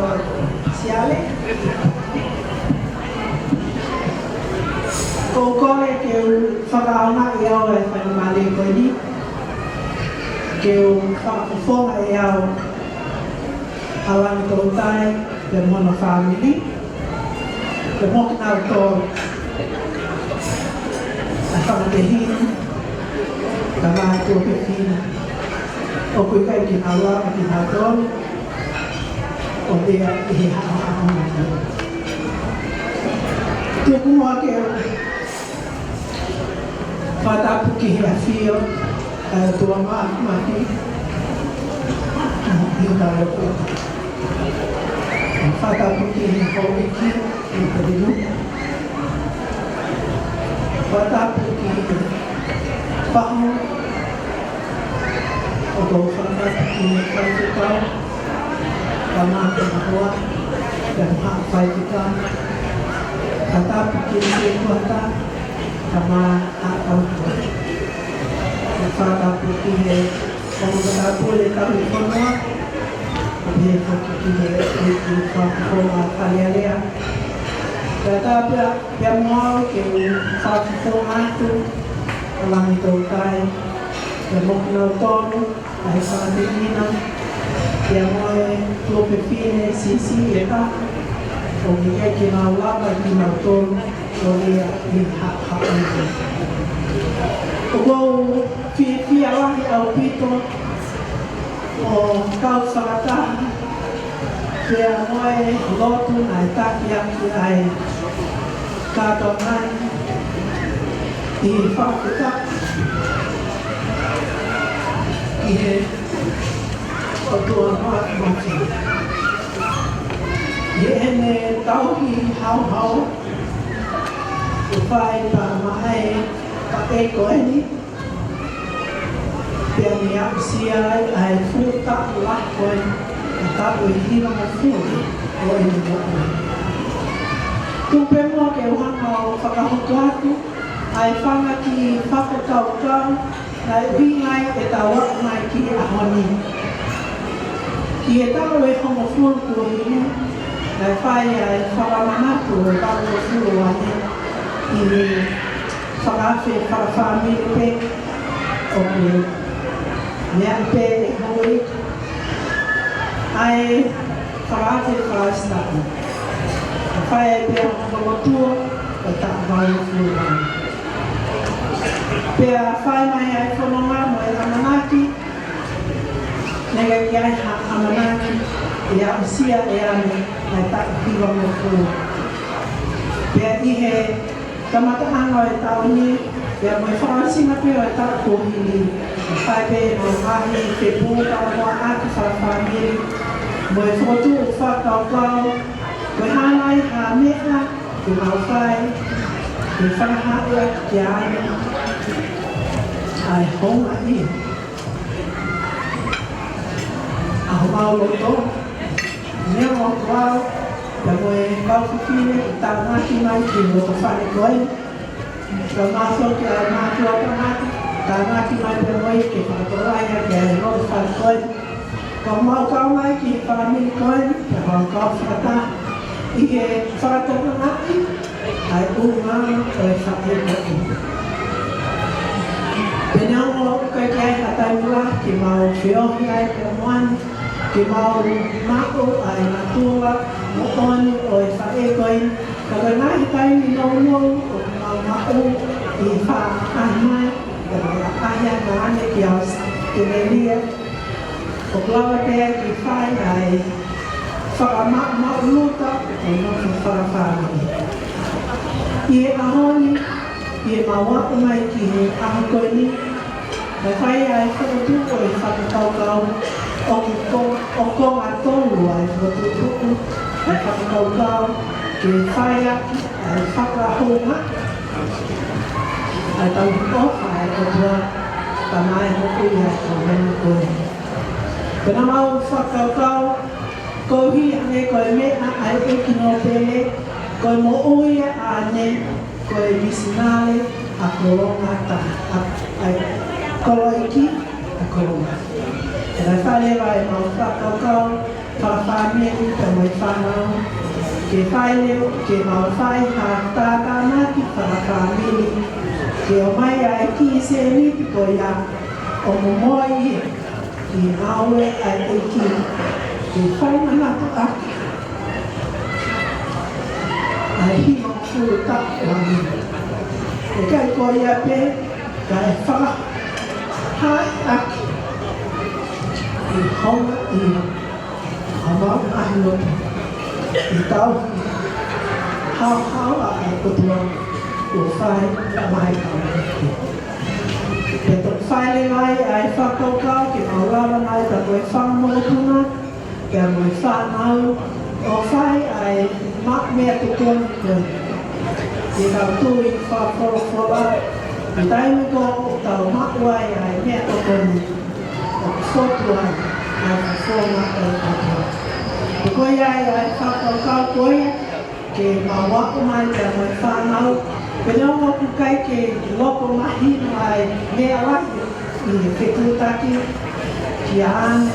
Siale. ʻOku ou kole ke u fakaʻaongaʻi ʻe au e faingamālie ko eni ke u fakafofongaʻi ʻe au ʻa Langi Toutai pea mo hono fāmili, pea mo kinautolu ʻa e fanga tehina, kae ʻumaʻā e tuofefine, ʻoku ʻikai ke nau lava kinautolu ʻo lea ʻi he haʻohaʻo. Tuku muʻa ke u fakatapu ki he ʻafio ʻa e ʻOtua Māfimafi ʻi hotau lotu. Fakatapu ki he houʻeiki ʻi Pelenuka. Fakatapu ki he Pahu. ʻOku ou fakatapu ki he faifekau, kae ʻumaʻā e hoa, pea mo e faifekau. Fakatapu ki he sētuata, kae ʻumaʻā e kau hoa. Fakatapu ki he ongo matāpule tauhi fonua, pehē foki ki he ʻEiki Fakafofonga Fale Alea. Fakatapu pea mo au ke u fakafofonga atu ʻa Langi Toutai, pea mo kinautolu ʻa e fanga tehina, pea mo e tuofefine siʻisiʻi ʻe taha, ʻoku ʻikai ke nau lava kinautolu ʻo lea ʻi he haʻohaʻo. ʻOku ou fiefia lahi ʻaupito ʻo kau fakataha pea mo e lotu naʻe taki ʻaki ʻa e kātoanga ni ʻi he fakafetaʻi ki he ʻOtua Māfimafi ʻi heʻene tauhi haohaoa ʻoku fai pea maʻa e taʻu ko eni, pea ne aʻusia ai ʻa e fuʻu taʻu lahi ko eni, ʻa e taʻu ʻe hivangofulu ʻo ʻene moʻui. Tuku pē muʻa ke u hanga ʻo fakahoko atu ʻa e fanga kiʻi fakakaukau naʻe ʻuhinga ai ʻetau aʻu mai ki he ʻaho ni. ʻI he taʻu ʻe hongofulu kuo hili, naʻe fai ʻa e fakamanatu ʻo e taʻu hongofulu ʻo ʻAne ʻi he fakaafe fakafāmili pē, ʻoku meʻa pē ʻe houʻeiki ʻa e fakaafe fakaʻositapu. Naʻe fai ai pē ʻa e lotu ʻo e taʻu valu hongofulu ʻo ʻAne. Pea fai mai ʻa e fononga mo e ʻamanaki, naʻe ʻikai ke ʻi ai ha ʻamanaki ʻe aʻusia ʻe ʻAne ʻa e taʻu hivangofulu. Pea ʻi he kamataʻanga ʻo e taʻu ni, pea mo e fakaʻosinga pē ʻo e taʻu kuo hili, naʻe fai pē ʻenau ngaahi fepuka mo e ʻaki fakafāmili, mo e fokotuʻu fakakaukau, mo e hanga ʻe ha meʻa ke mau fai ke fakahā ʻaki kia ʻAne ʻa e houngaʻia ʻa homau loto. Neongo ko au pea mo e kau fefine ʻoku tānaki mai ki he lotofale ko eni, kae ʻumaʻā foki ʻa e mātuʻa tangata, tānaki mai pea mo ia ke fakatokanga ki he lotofale ko eni. Ko homau kau mai ki he fāmili ko eni, pea mau kau fakataha ʻi he fakatokangaʻi ʻa e ʻulungaanga ʻo e faʻē ko eni. Pea neongo ʻoku ʻikai ke ʻi ai ha taimi lahi ke mau feohi ai pea mo ʻene, ke mau maʻu ʻa e natula moʻoni ʻo e faʻē ko eni, ka ko e ngaahi taimi nounou ʻoku mau maʻu ʻi he faʻahi mai, ʻa ia ʻa ʻene ki ʻAositelēlia, ʻoku lava pē ke fai ʻa e fakamaʻumaʻuluta ʻo e nofo fakafāmili. ʻI he ʻaho ni, ʻi heʻemau aʻu mai ki he ʻaho ko eni, naʻe fai ʻa e fokotuʻu ʻo e fakakaukau, ʻoku ko-, ʻoku konga tolu ʻa e fokotuʻutuʻu ʻo e fakakaukau ke fai ʻaki ʻa e fakahoungaʻi ʻa e tauhi ʻofa ʻa e ʻOtua, pea mo e moʻui ʻa e kaungā ko eni. Pea naʻa mau fakakaukau, koeʻuhi hangē ko e meʻa ʻa e ʻEiki Nōpele, ko e moʻui ʻa ʻene, ko e misinale ʻa Kolonga ta-, ʻa, ʻa e koloa ʻeiki ʻa Kolonga. Pea naʻe fai leva ʻemau fakakaukau fakafāmili pea mo e fānau, ke fai leva, ke mau fai ha tātānaki fakafāmili, ke ʻomai ʻa e kiʻi sēniti ko ia ʻo momoi ia ki he ngāue ʻa e ʻEiki, ke fakamanatu ʻaki ʻa e hivangofulu taʻu ʻo e ʻEiki. ʻIkai ko ia pē, kae fakahaaʻi ʻaki ʻi he houngaʻia ʻa homau ngaahi loto, ʻi he tauhi haohaoa ʻa e ʻOtua kuo fai mai ʻa e ʻEiki. Pea toki fai leva ai ʻa e fakakaukau ke mau lava mai pea mo e fanga mokopuna, pea mo e fānau, ʻo fai ʻa e ma-, meʻatokoni ko ē. ʻI heʻetau tui fakafolofola, ʻi he taimi ko ē ʻoku tau maʻu ai ʻa e meʻatokoni, ʻoku fotu ai ʻa e fofonga ʻo e ʻOtua. Pea ko ia ai ʻa e fakakaukau ko ia, ke mau aʻu mai pea mo e fānau, pea neongo ʻoku ʻikai ke loko mahino ʻa e meʻa lahi ʻi he fetuʻutaki kia ʻAne,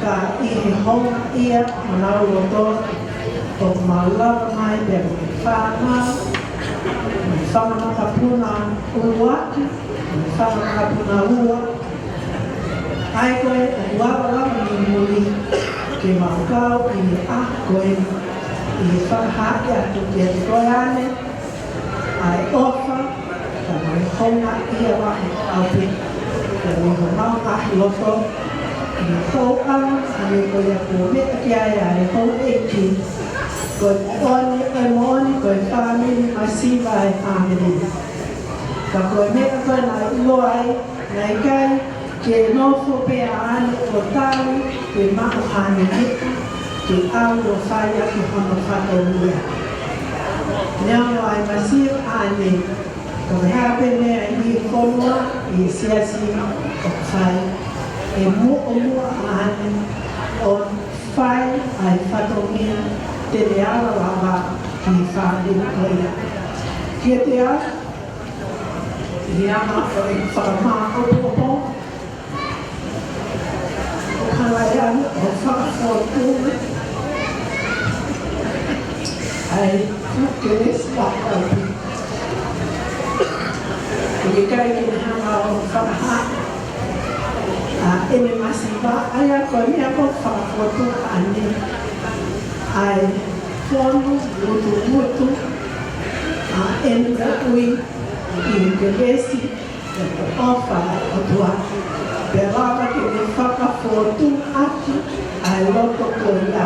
ka ʻi he houngaʻia ʻo honau loto, ʻoku mau lava mai pea mo e fānau, mo e fanga makapuna ʻuluaki, mo e fanga makapuna ua, ʻa ia ko ē ʻoku lava lava muimui ke mau kau ʻi he ʻaho ko ē ʻi he fakahaaʻi atu kiate koe ʻAne ʻa e ʻofa, pea mo e houngaʻia lahi ʻaupito, pea mo honau ngaahi loto, ʻi he tauʻanga, ʻa ia ko ia kuo meʻa ki ai ʻa e houʻeiki, ko e moʻoni, ko e moʻoni, ko e fāmili masiva ʻa e fāmili. Ka ko e meʻa ko ē naʻe ʻiloa ai, naʻe ʻikai ke nofo pē ʻa ʻAne ʻo tali pe maʻu ʻa ʻAne meʻa ke ʻalu ʻo fai ʻaki hono fatongia. Neongo ʻa e masiva ʻa ʻAne, ka ko e hā pē meʻa ʻi he fonua, ʻi he siasi ʻoku fai, ʻe muʻomuʻa ʻa ʻAne ʻo fai ʻa e fatongia te ne ala lava ki he fāmili ko ia. Kiate au, ʻi he anga ʻo e fakamāʻopoʻopo, ʻoku hanga ʻe ʻAne ʻo fakafotunga ʻa e fuʻu kelesi lahi ʻaupito. ʻOku ʻikai ke ne hanga ʻo fakahā ʻa ʻene masiva, ʻa ia ko e meʻa ko ē ʻoku fakafotunga ʻa ʻAne, ʻa e fonu ngutungutu ʻa ʻene moʻui ʻi he kelesi pea mo e ʻofa ʻa e ʻOtua, pea lava ke ne fakafotunga ʻaki ʻa e loto ko ia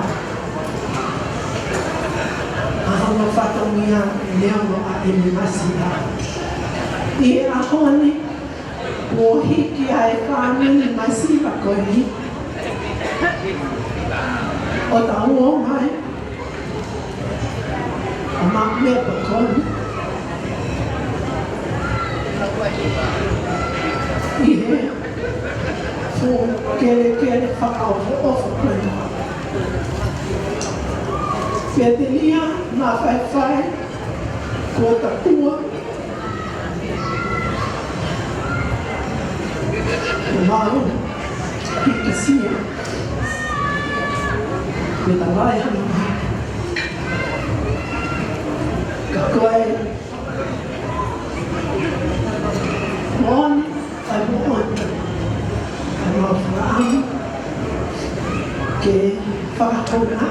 ʻa hono fatongia neongo ʻa ʻene masiva. ʻI he ʻaho ni, kuo hiki ʻa e fāmili masiva ko eni ʻo tau ō mai ʻo maʻu meʻatokoni ʻi he fuʻu kelekele fakaʻofoʻofa ko eni. Pea te ne ʻi ai ʻa e faifai kuo takua ʻo maʻu hikisia. Pea talaʻehai mai Ko e moʻoni, ʻa e moʻoni, ʻa e mau fakaʻamu ke fakahounga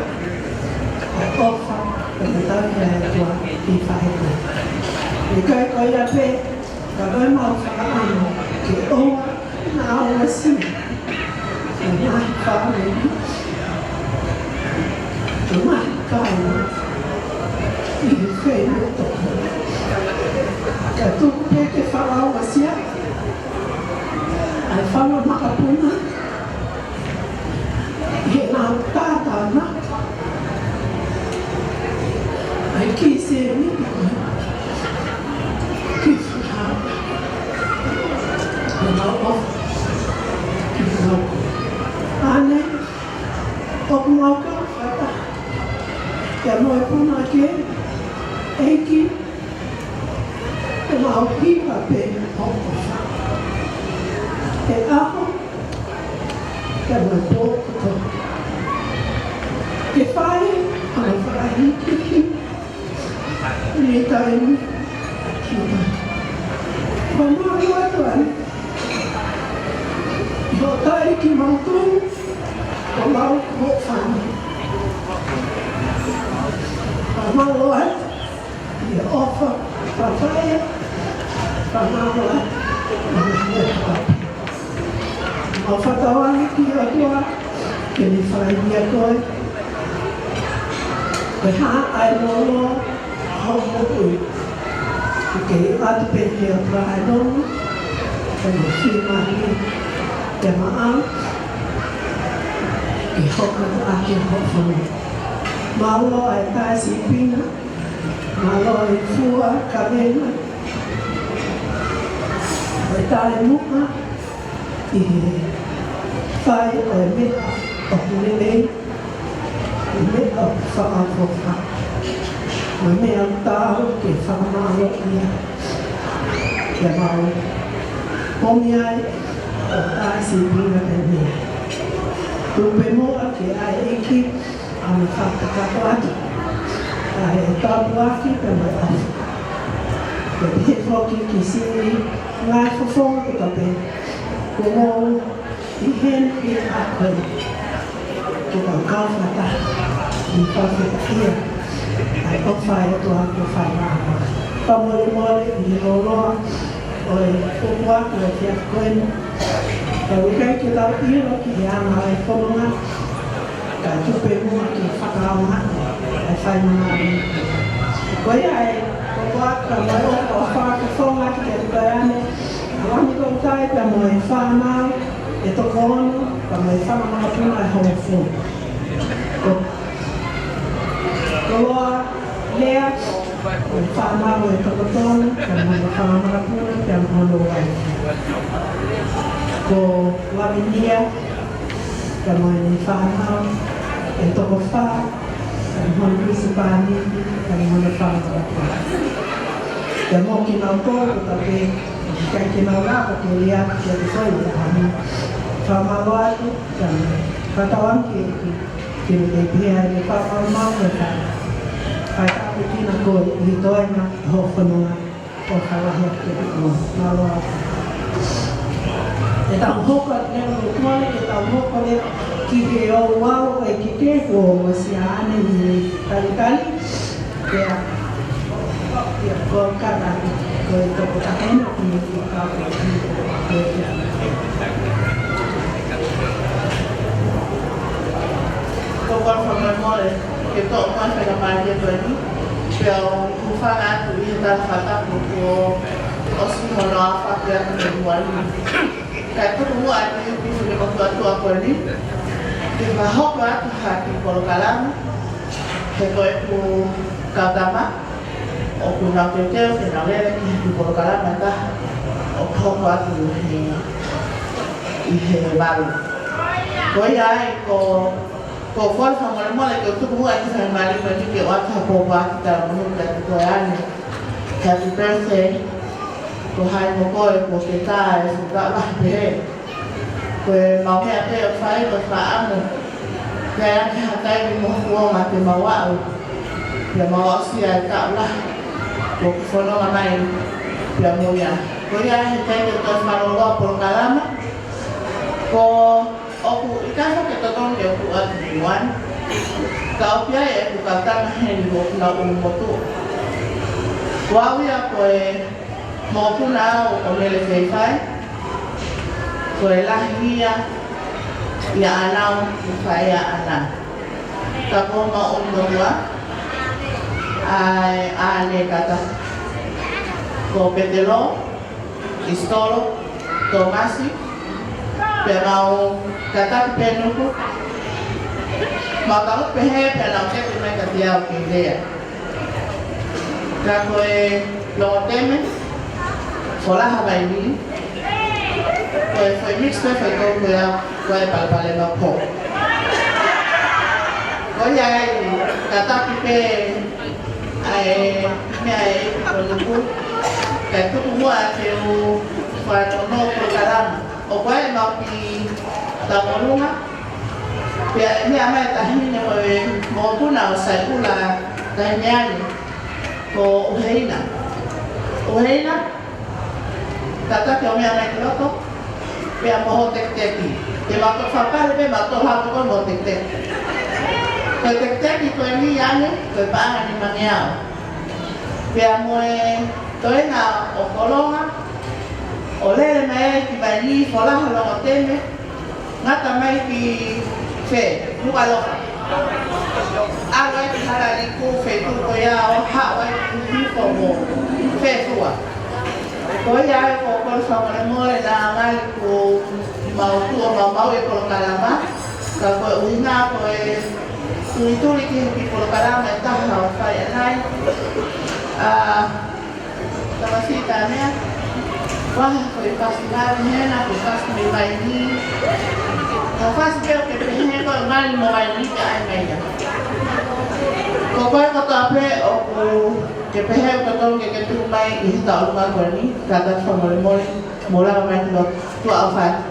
ʻa e ʻofa ʻa e tangata ʻa e ʻOtua ki he faʻē ko ē. ʻIkai ko ia pē, ka ko e mau fakaʻamu ke ʻoua naʻa ongosia ʻa e ngaahi fāmili, ʻa e ngaahi kāinga ʻi he feilaulau tokoni. Ka tuku pē ke fakaongosia ʻa e fanga makapuna ʻi heʻenau tātānaki ʻa e kiʻi sēniti ko ē ke fakahā ʻenau ʻofa ki he ʻOtua. ʻA ē, ʻoku mau kau fakataha pea mo e punake, ʻEiki, ke mau hiva pē hoʻo ʻofa he ʻaho pea mo e pō kotoa. Ke fai hono fakahīkihiki mei taimi ki taimi. Ko mau atu ai ʻi hoʻo tali kimautolu ko mau hoʻo fānau. Ko mau atu ʻi he ʻofa, fakaʻamu, fakaʻamu. ʻOku mau fakatauange ki he ʻOtua ke ne fai ʻia koe, ko e hā ʻa e lōloa hoʻo moʻui. Ke ke ʻatu pē ki he ʻOtua ʻa e lōloa, ke ne fiemālie, ke maʻau, ke hoko atu ʻaki hoʻo fononga. Mālō ʻa e taʻe sīpinga, mālō e fua kavenga, ʻo e taʻemuʻa ʻi he fai ʻo e meʻa ʻoku lelei, ʻi he meʻa ʻoku fakaʻofoʻofa, mo e meʻa ʻoku taau ke fakamālōʻia. Ke mau ʻomi ai ʻo taʻe sīpinga pē meʻa. Tuku pē muʻa ke ʻai ʻEiki ʻa e fakakakato atu ʻa e tāpuaki pea mo e ʻofa. Ke pehē foki ki siʻi ngaahi fofonga kotoa pē kuo mou ʻi heni ʻi he ʻaho ni, ke tau kau fakataha ʻi he fakafetaʻia ʻa e ʻofa ʻa e ʻOtua kuo fai maʻamautolu. Fakamolemole ʻi he lōloa ʻo e pōpoaki ʻo e efiafi ko eni. Ka ʻoku ʻikai ke tau ʻilo ki he anga ʻo e fononga, ka tuku pē muʻa ke fakaʻaongaʻi ʻa e fai manavahē. Ko ia ʻa e pōpoaki mo e ʻofa ʻoku fakafofongaʻaki kiate koe ʻanenai, ʻa Lami Kotai pea mo e fānau ʻe toko ono, pea mo e fanga makapuna ʻe hongofulu. Ko Koloa Lea, mo e fānau ʻe toko tolu, pea mo e fanga makapuna, pea mo hono uaifi. Ko Lavinia, pea mo ʻene fānau ʻe toko fā, pea mo hono husepāniti, pea mo hono fanga makapuna. Pea mo kinautolu kotoa pē ʻoku ʻikai ke nau lava ke lea kiate koe ʻi he ʻaho ni. Fakamālō atu, pea mo e fakatauange ki he ʻEiki ke ne kei pehē ʻa e fakamalumalu mo e fai, fai tāpuekina koe ʻi he toenga hoʻo fononga ʻo fakalahi atu ki he ʻOtua. Mālō atu. Te tau hoko atu leva, ʻoku mole ke tau hoko leva ki he ouau ʻo e keke kuo ʻosi ʻanenai ʻi he talitali. Pea, pea ko Kata, ko e tokotaha ena ʻoku ne fakakau ko e, ko e, ko e fakamolemole ke toʻo mai e faingamālie ko eni, pea u hūfanga atu ʻi he talafakatapu kuo ʻosi hono aofaki atu mei muʻa ni. Kae tuku muʻa ʻa e kiʻi upi fakamotuʻa ko eni ke fakahoko atu ha kiʻi polokalama, he ko ʻeku kau tama ʻoku nau teuteu ke nau lele ki he kiʻi polokalama ʻe taha ʻoku hoko atu ʻi he, ʻi he valu. Ko ia ai, ko, ko e fakamolemole ke u tuku muʻa e kiʻi faingamālie ko eni ke ʻoatu ha pōpoaki talamonū kiate koe ʻanenai. Happy birthday. Ko hai mo koe, ko ke tā e fuka lahi pehē. Ko e mau meʻa pē ʻoku fai, ko e fakaʻamu. Pea ʻi ai ha taimi mo ha kuonga te mau aʻu, pea mau aʻusia e taʻu lahi. Ko e fononga mai pea mo ia. Ko ia he ʻikai ke toe fakalōloa polokalama. Ko ʻoku ʻikai ke totonu ke u tuʻu atu ki muʻa ni. Ka ʻoku ʻi ai ʻeku kau tama heni ʻoku nau ʻulumotuʻa. Ko au ia ko e mokopuna au ʻo Mele Feifai. Ko e lahi ia ʻia ʻAnau, ʻi Faʻeʻanau. Ka ko homau ʻulumotuʻa, ʻa e ʻane kātaki. Ko Petelo, ʻIsitolo, Tōmasi, pea mau kātaki pē Nuku. Mau tau pehē pea nau teke mai kiate au ke u lea. Ka ko e longoteme, Folaha Vainī, ko e foʻi mix pē foʻi kou ko ia, ko e palepale ma po. Ko ia ai, kātaki pē ʻa e meʻa ʻe ʻi Nuku, kae tuku muʻa ke u fai hono polokalama. ʻOku ʻi ai ʻemau kiʻi tauʻolunga, pea ʻi ai mai e taʻahine ko e mokopuna ʻo Saiʻula, taʻahine ʻanai, ko ʻUheina. ʻUheina, kātaki ʻo meʻa mai ki loto, pea mo hoʻo tekiteki. Te mau toki fakapale pē, mau toki hako koe mo hoʻo tekiteki. Ko e tekiteki ko eni ʻanai, ko e paʻanga ʻe nimangeau. Pea mo e toenga ʻo Kolonga, ʻo lele mai ai ki Vainī, Folaha longoteme, ngata mai ki fē, Nukuʻalofa. ʻAlu ai ki Halaliku, feituʻu ko ia ʻo haʻu ai ki Hihifo mo Fefua. Ko ia ai ko e kole fakamolemole naʻa ngali kuo mau tuʻu ʻo maumauʻi e polokalama, ka ko e ʻuhinga ko e tulituli ki he kiʻi polokalama ʻe taha ʻoku fai ʻanai. ʻA, tamasiʻi tā meʻa, ʻoku ʻi ai ha kiʻi fasi ngali hena, ko e fasi mei Vainī. Ko e fasi pē ʻoku ke pehē ko e ngali mo Vainī ke ʻai mai ia. Ko koe kotoa pē ʻoku ke pehē ʻoku totonu ke ke tuku mai ʻi he tauʻolunga ko eni, kātaki fakamolemole, mou lava mai ki loto, tuʻa ʻofa atu.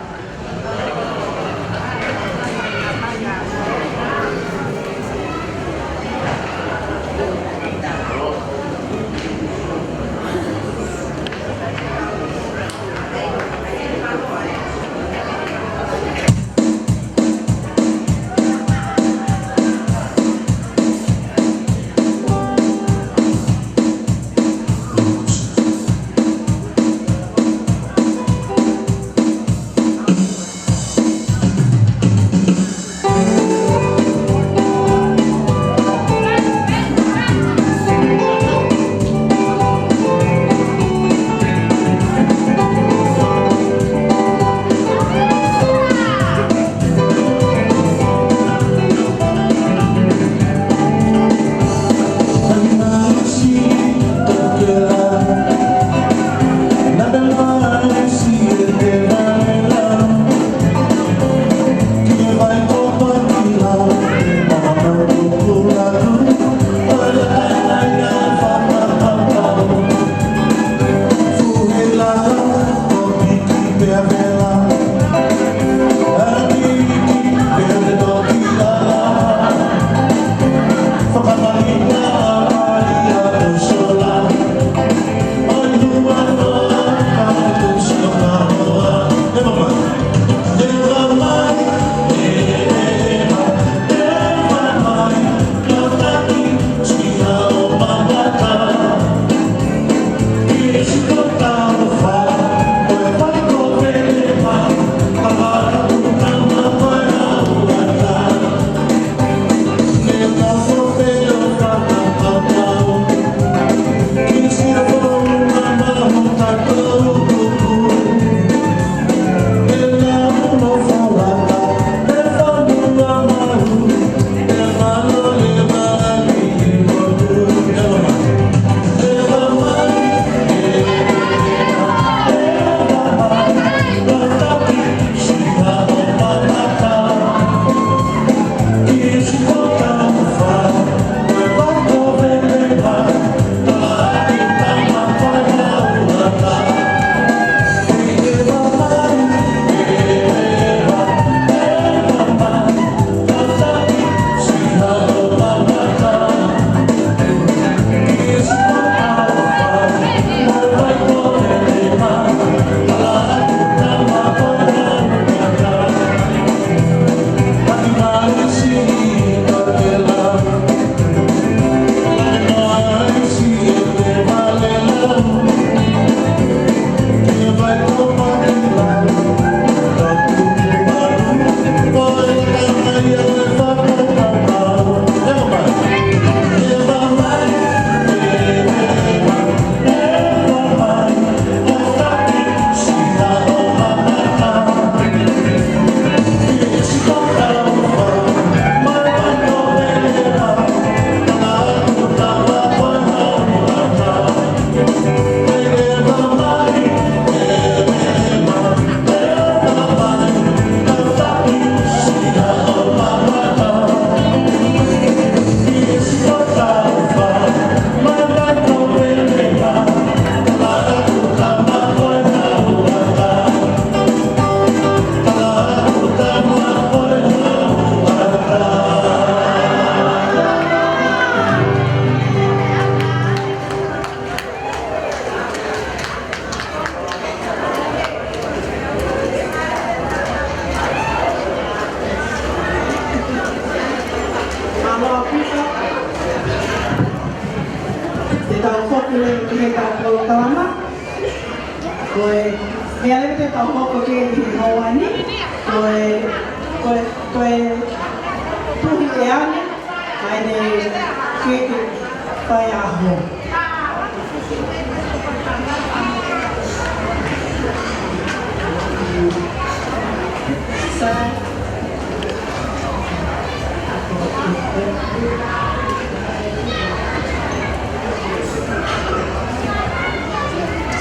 Tau foki leva ki heʻetau polokalama. Ko e meʻa leva te tau hoko ki ai he houa ni, ko e, ko e, ko e puhi ʻe ʻAne ʻa ʻene keke faiʻaho. Sa-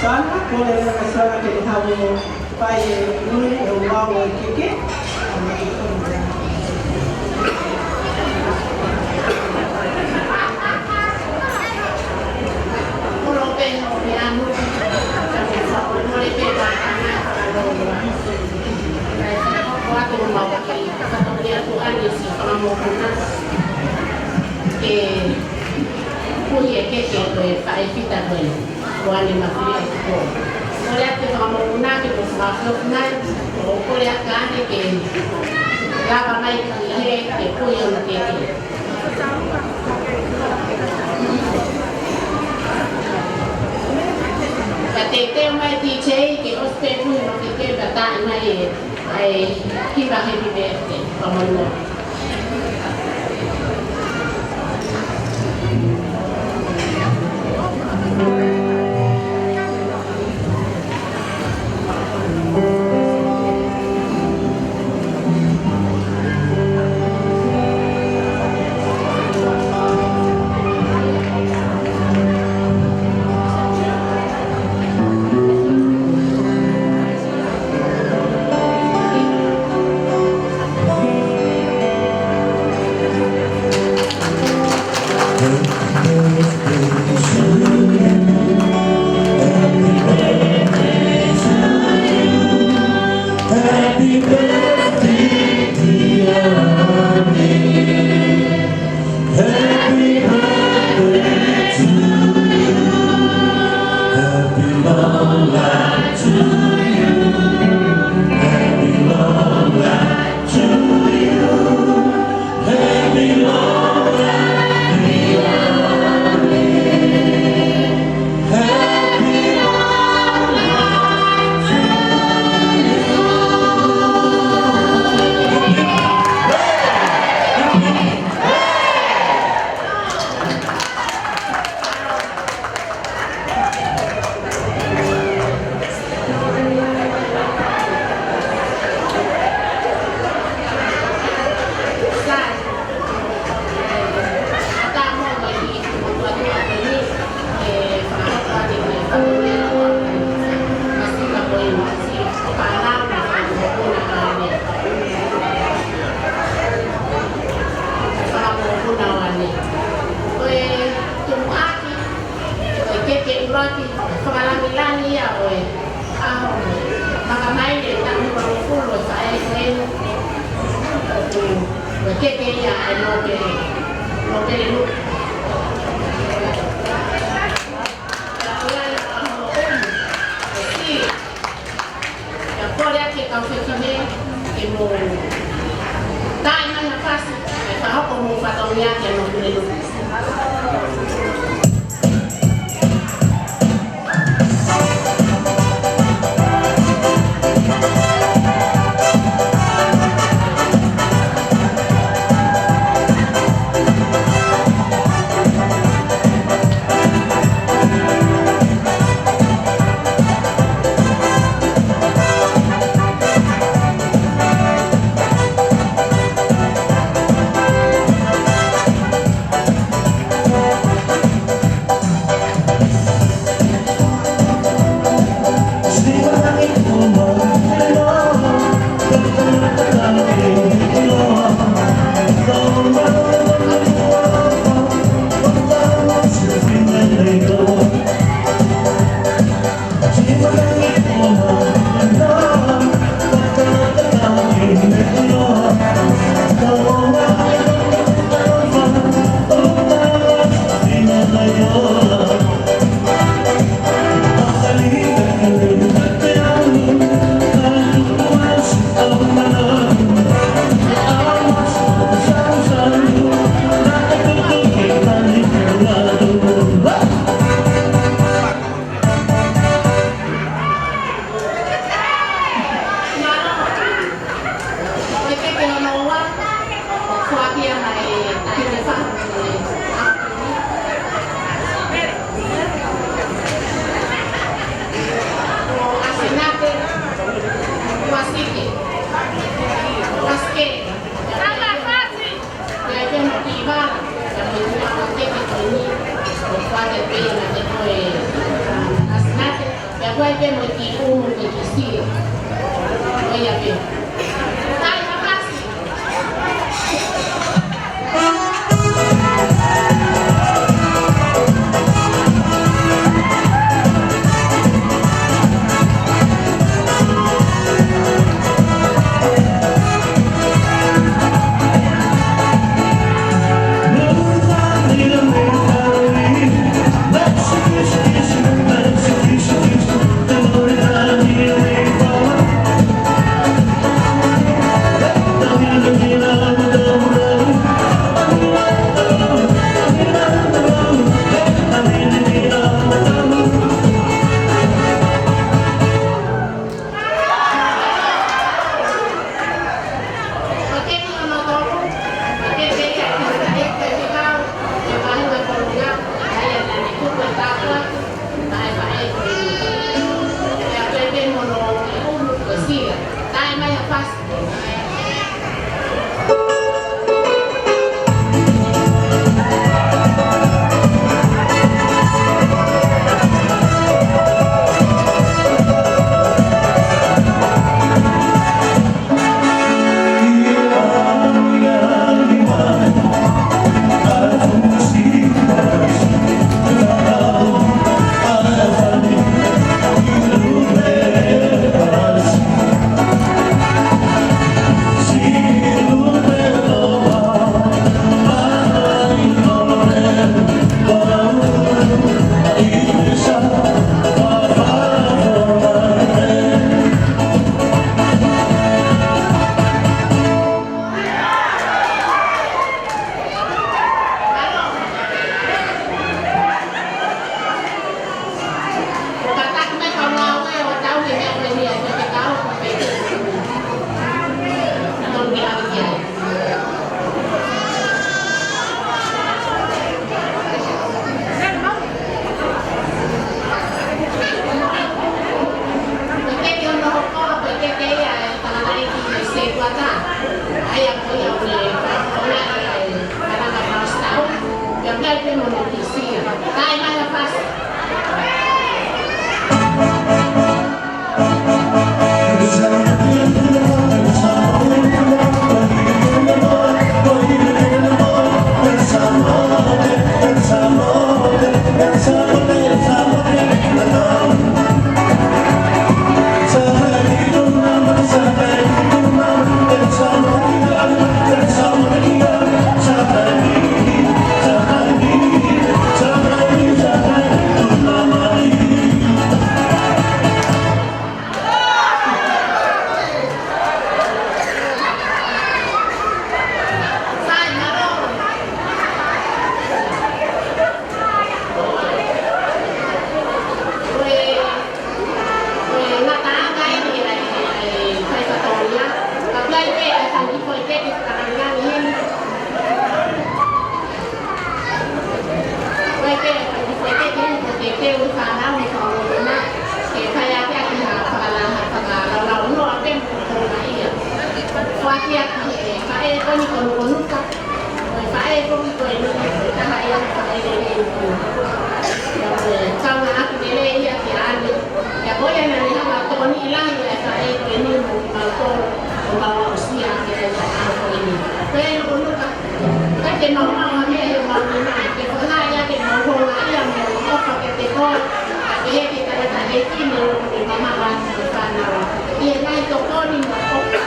Sana, kole leva Sana ke ne haʻu ʻo fai e ui ʻo e vao ʻo e keke. Ke puhi e keke ko e faʻē fita ko ē, ko ʻAne Mafileʻo Tupou. Kole atu ki he fanga mokopuna ke mou fakaʻofoʻofa mai, ʻo kole atu kia ʻAne ke lava mai ki hē ke puhi hono keke. Ka teuteu mai D J ke ʻosi pē puhi hono keke, ka tā mai e ʻa e kiʻi happy birthday, fakamolemole. Happy birthday to you. Happy long life to you. Happy long life to you. Happy long life, dear. Happy long life to you. Ko e tumuʻaki, ko e keke ʻuluaki fakalāngilangi ia ʻo e ʻaho Makamaile taʻu hivangofulu ʻo e faʻē ko eni. Ko e keke ia ʻa e nōpele, nōpele nuku. Ka ko e ʻaho ʻo e ʻaho ʻo e ʻaho. Ia kole atu ki he kau fefine ke mou tā mai ha fasi, kae fakahoko homou fatongia ki he nōpele nuku. Pea mo e kiʻi ʻumu ko e kiʻi sila. ʻO ia pē. Taimi ʻa Pasi. Ko e faʻē ko eni ko Nukunuka, ko e faʻē ko eni ko e taha ia ko e faʻē ko eni. Ko e kaunga atu lelei ia ki ai. Pea ko ia naʻa ne hanga ʻo tokoniʻi lahi e faʻē ko eni mo kimautolu ʻo mau aʻusia ʻaki e taʻu ko eni. Ko e Nukunuka, ʻikai te mau maʻu ha meʻa he mau nima, ke ko e hā ia ke mau houngaʻia mo ʻofa kiate koe, ka ke heke tangata e kine o ke mamaʻo atu ki he fānau. ʻI he ngaahi tokoni mo e ʻofa.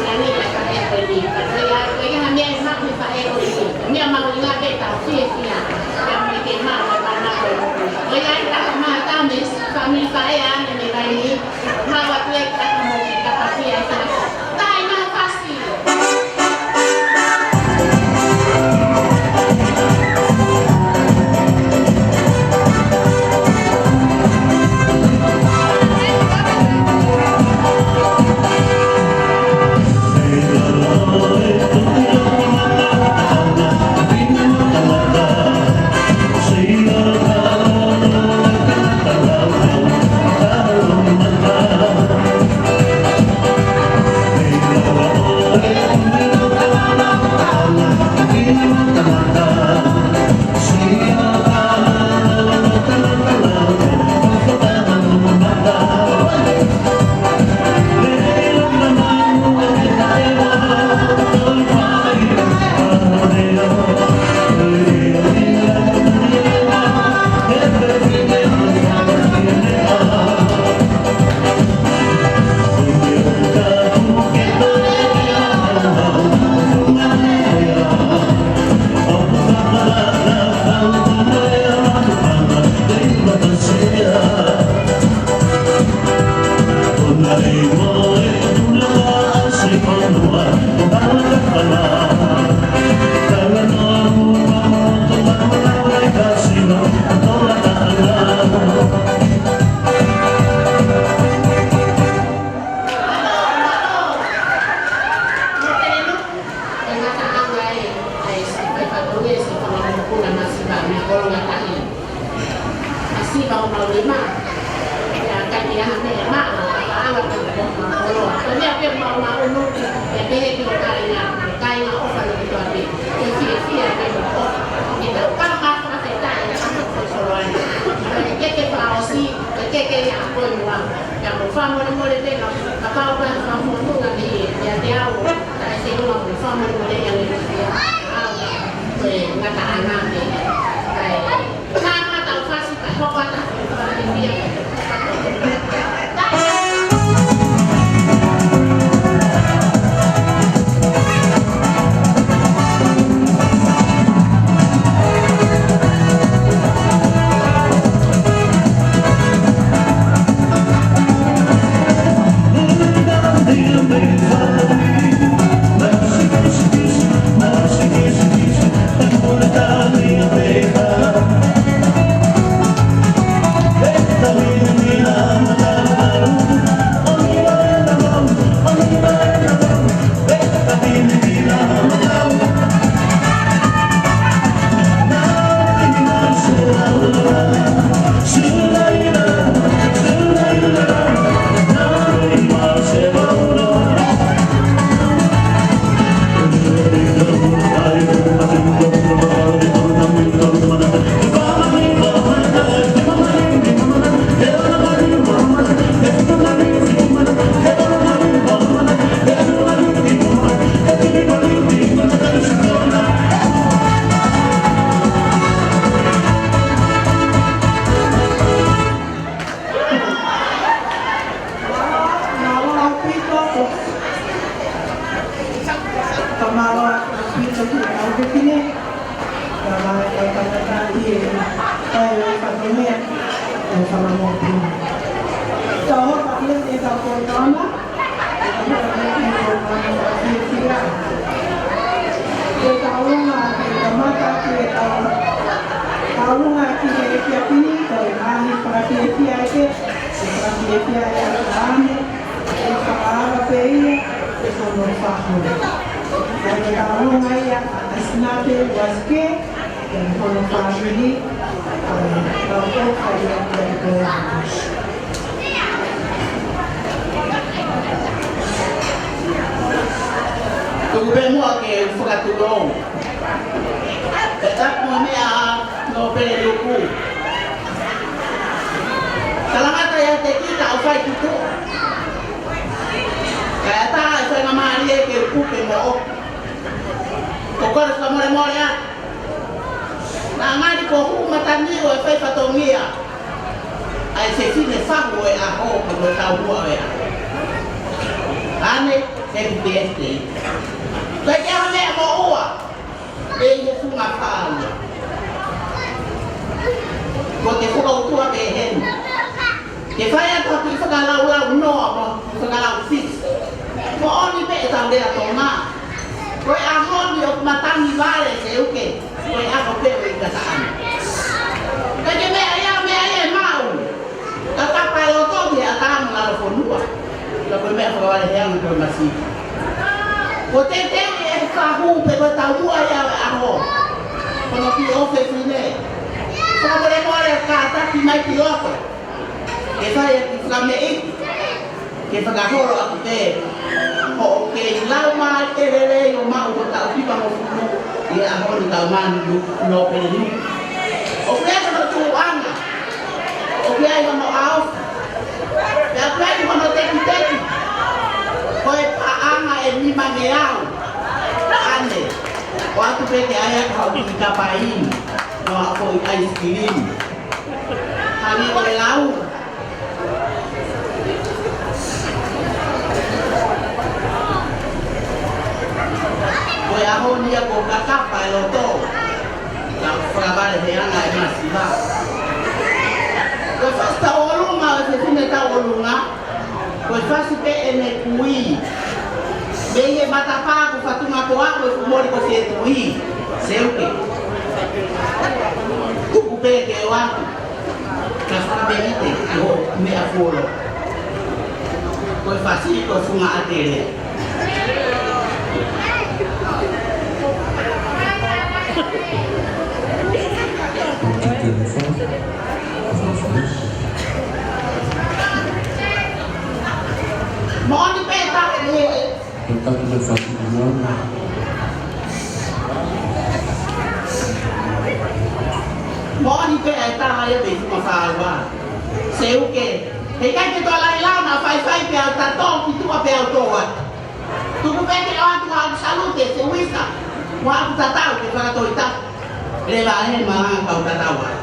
Ko ia, ko ia, ha meʻa ʻi he maʻu ʻe he faʻē ko eni. Meʻa mahuʻinga pē ʻetau fiefia. Pea mo e ke maʻu ʻa e mana ko ē. Ko ia, ʻi he taha maha tau mei he fāmili faʻē ʻa ʻAne mei Vaini. Maʻu atu e kata mo ke kata fia e kata. Tai na fasi. Ko e ngataʻanga ē, ʻa e siʻi fai fakakaukau ē, siʻi fanga mokopuna masiva mei Kolongatahi. Masiva ʻo maʻu nima. ʻIkai ke ʻi ai ha meʻa ʻe maʻu, ʻa e anga ko ē ʻo maʻu koloa. Ko e meʻa pē ʻoku maʻu maʻunu, ʻe pehē ki he kāinga, kāinga ʻofa ʻi loto ʻa pē. Ke fiefia pē mo ʻofa. Ke tau kau fakafetaʻi ʻa e anga ko ē ʻo e koloa ē. Ke ke fakaʻosi, ke ke ke ia ko e mua. Pea mou fakamolemole pē, kapau ʻoku ʻi ai ha fakamolemole mei he, ʻiate au, taʻe se ua mo fakamolemole ia mei he, ʻa, ko e ngataʻanga pē. Kae, ka mata o fasi, kae hoko atu, fakamolemole ia. ʻI he fai ʻo e fatongia ʻo e fanga mokopuna. Tau hoko atu ki heʻetau polokalama. ʻEtau polokalama fakafiefia. Ke tau ʻalu ʻo kamata ʻetau, tau ʻalu ki he efiafi ni, ko e ngaahi fakafiefia ʻeke, ʻe fakafiefia ʻe ʻApalahame, ʻe fakaava pē ia, ʻe hono fahu. Kae tau ʻalu ia, ʻa Sinate Uasike, ʻe hono fāmili, ʻa e kau ʻofa ia ki he ʻEiki. Tuku pē muʻa ke u fakatulou. Pea tapu mo e meʻa ʻa Nōpele Nuku. Talangata ia te kita ʻo fai ki tuʻa. Kae ʻatā e faingamālie ke u puke mo ʻoku. Ko e kole fakamolemole atu. Naʻa ngali ko hoku matangi ʻo e fai fatongia ʻa e fefine fahu ʻo e ʻaho, ko e taumuʻa ʻo e ʻaho. Ane, happy birthday. Ko e ke ame mo ua, mei he funga fāua. Ko e ke fuka utua pē heni. Ke fai atu ha kiʻi fakalaulau noa mo e fakalaulau fisi. Moʻoni pē ʻetau lea Tonga. Ko e ʻaho ni ʻoku matangi vale Seuke. Ko e ʻaho pē ʻo e kataʻanga. Ka ke meʻa ia, meʻa ia ʻe maʻu. Ka kapau ʻe loto ki he ʻatā mo lalo fonua. Ka ko e meʻa fakavaleheanga ko e masiva. Ko e teuteu ʻe he fahu pe ko e taumuʻa ia ʻo e ʻaho. Ko hono kiʻi ʻofefine. Fakamolemole kātaki mai ki loto. Ke fai ʻaki e fakameʻa, ke fakaholo ʻaki pē hoʻo kei lau mai e lelei ʻo maʻu ko e taʻu hivangofulu ʻi he ʻaho ni, Taumanu Nōpele Nuku. ʻOku ʻi ai hono tuʻuʻanga, ʻoku ʻi ai hono ʻaofi, pea ʻoku ʻi ai hono tekiteki. Ko e paʻanga ʻe nimangeau. Ane, ʻoatu pē ke ʻai ʻaki haʻo kiʻi kapaini mo haʻo foʻi ʻaisikilimi. Hangē ko e lau. Ko e ʻaho ni ia ʻoku kakapa e loto. Ka fakavaleheanga e masiva. Ko e fasi tauʻolunga ʻo e fefine tauʻolunga. Ko e fasi pē ʻene kui. Mei he matapā ko fatunga ko aku e fuʻu moli ko Fetui. Seuke. Tuku pē ke ʻoatu. Ka fakameʻite ki hoʻo meʻa fuoloa. Ko e fasi ko e funga ʻatele. Moʻoni pē taʻe. Ko e taki le fasi ʻi ʻana. Moʻoni pē ʻa e taha ia mei Funga Fāua. Seuke. Heʻikai ke toe lailau naʻa faifai pea u tatō ki tuʻa pea u tō atu. Tuku pē ke ʻoatu haʻaku salute, Seuke. Mo haʻaku tatau ke fakatoitau. Leva ʻe he malanga kau tatau ai.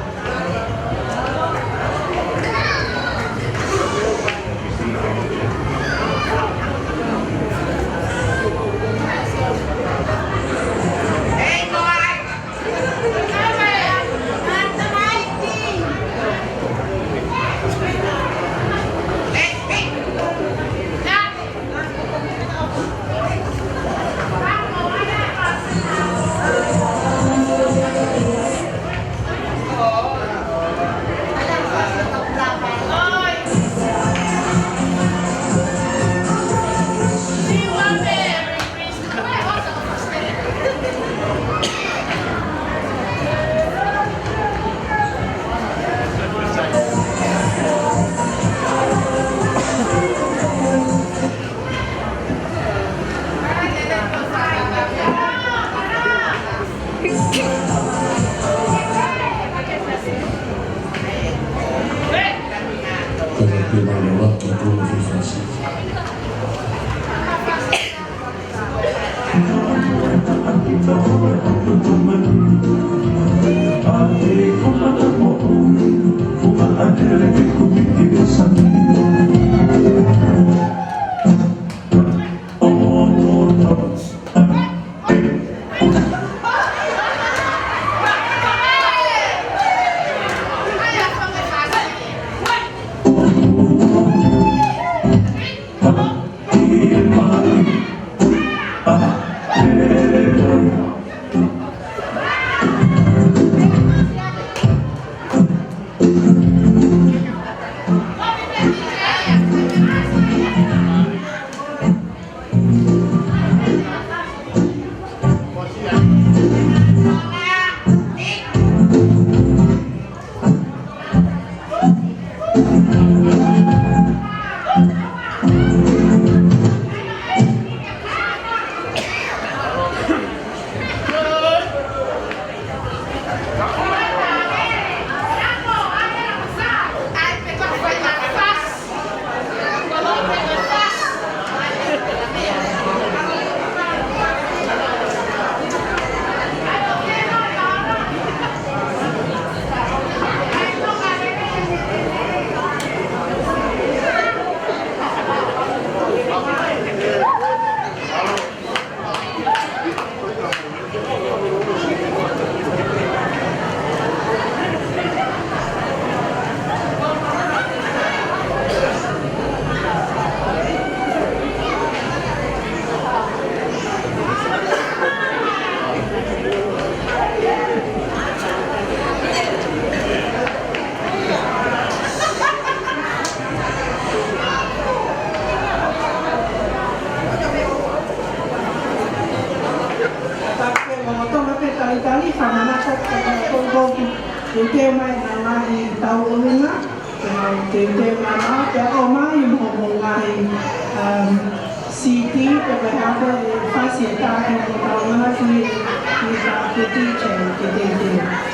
Teuteu mai ʻa e ngaahi tauʻolunga, teuteu mai ʻa e, pea ʻomai mo hoʻomou ngaahi, um, C D, pe ko e hā pē ʻa e fasi ʻe taha ke mou tauʻolunga ki he, ki he, ki he D J ke teuteu.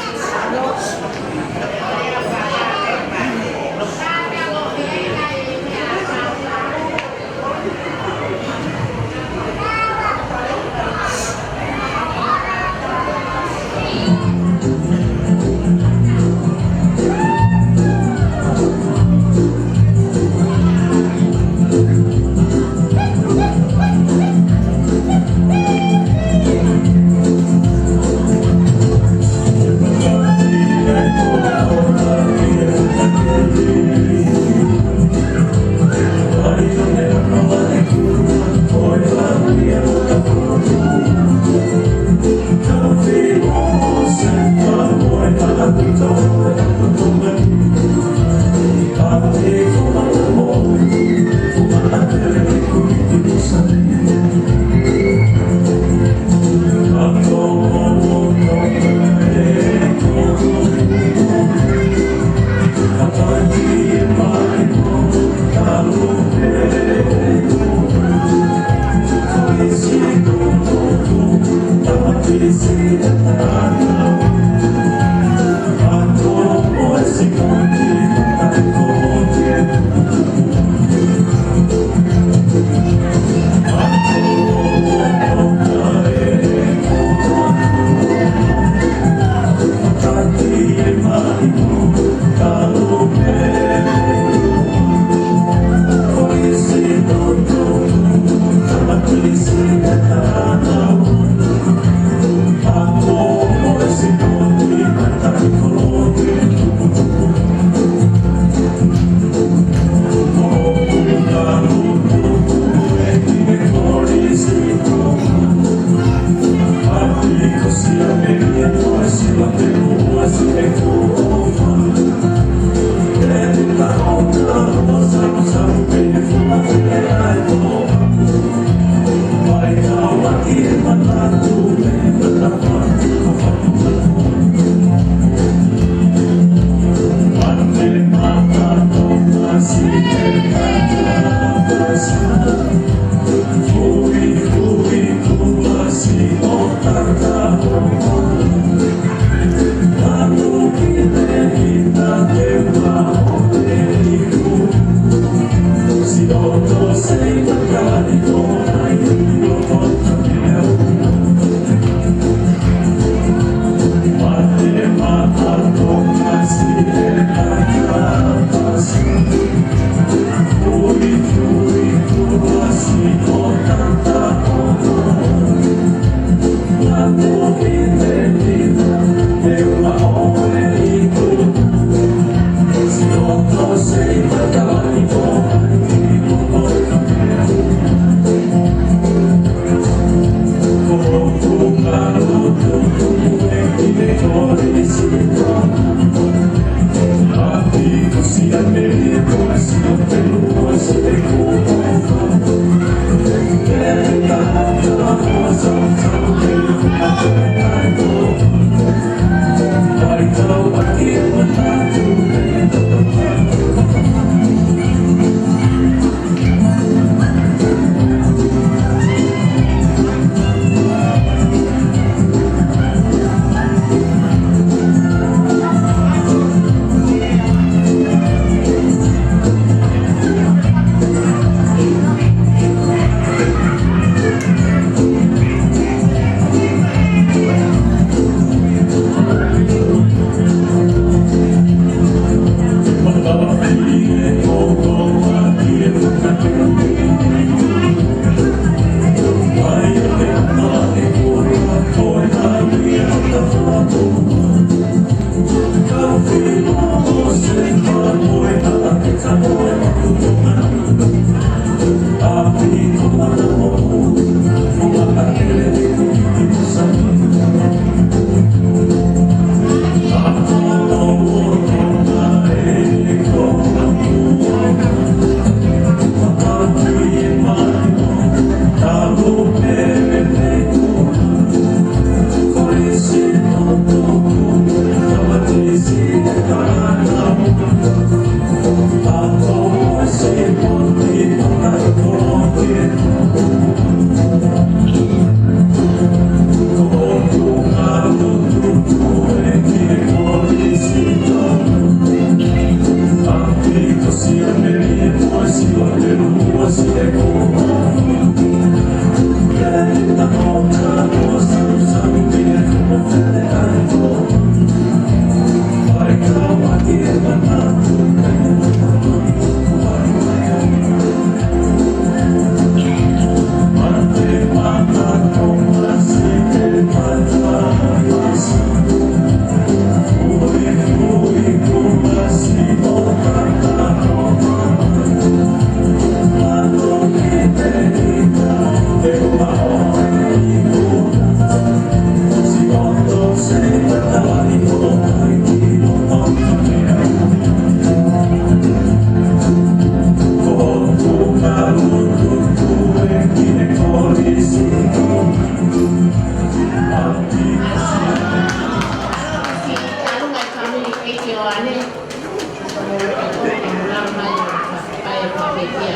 Ko e, ko e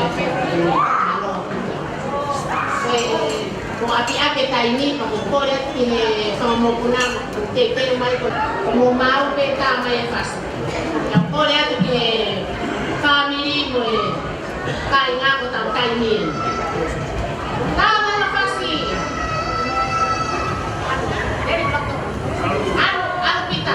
ʻapiʻapi e taimi, ko e kole atu ki he fanga mokopuna, ke ke mai ko, ko mo mau pe tā mai e fasi. Ko e kole atu ki he fāmili mo e kāinga ko ʻetau taimi. Tā mai e fasi. ʻAlu, ʻalu Pita.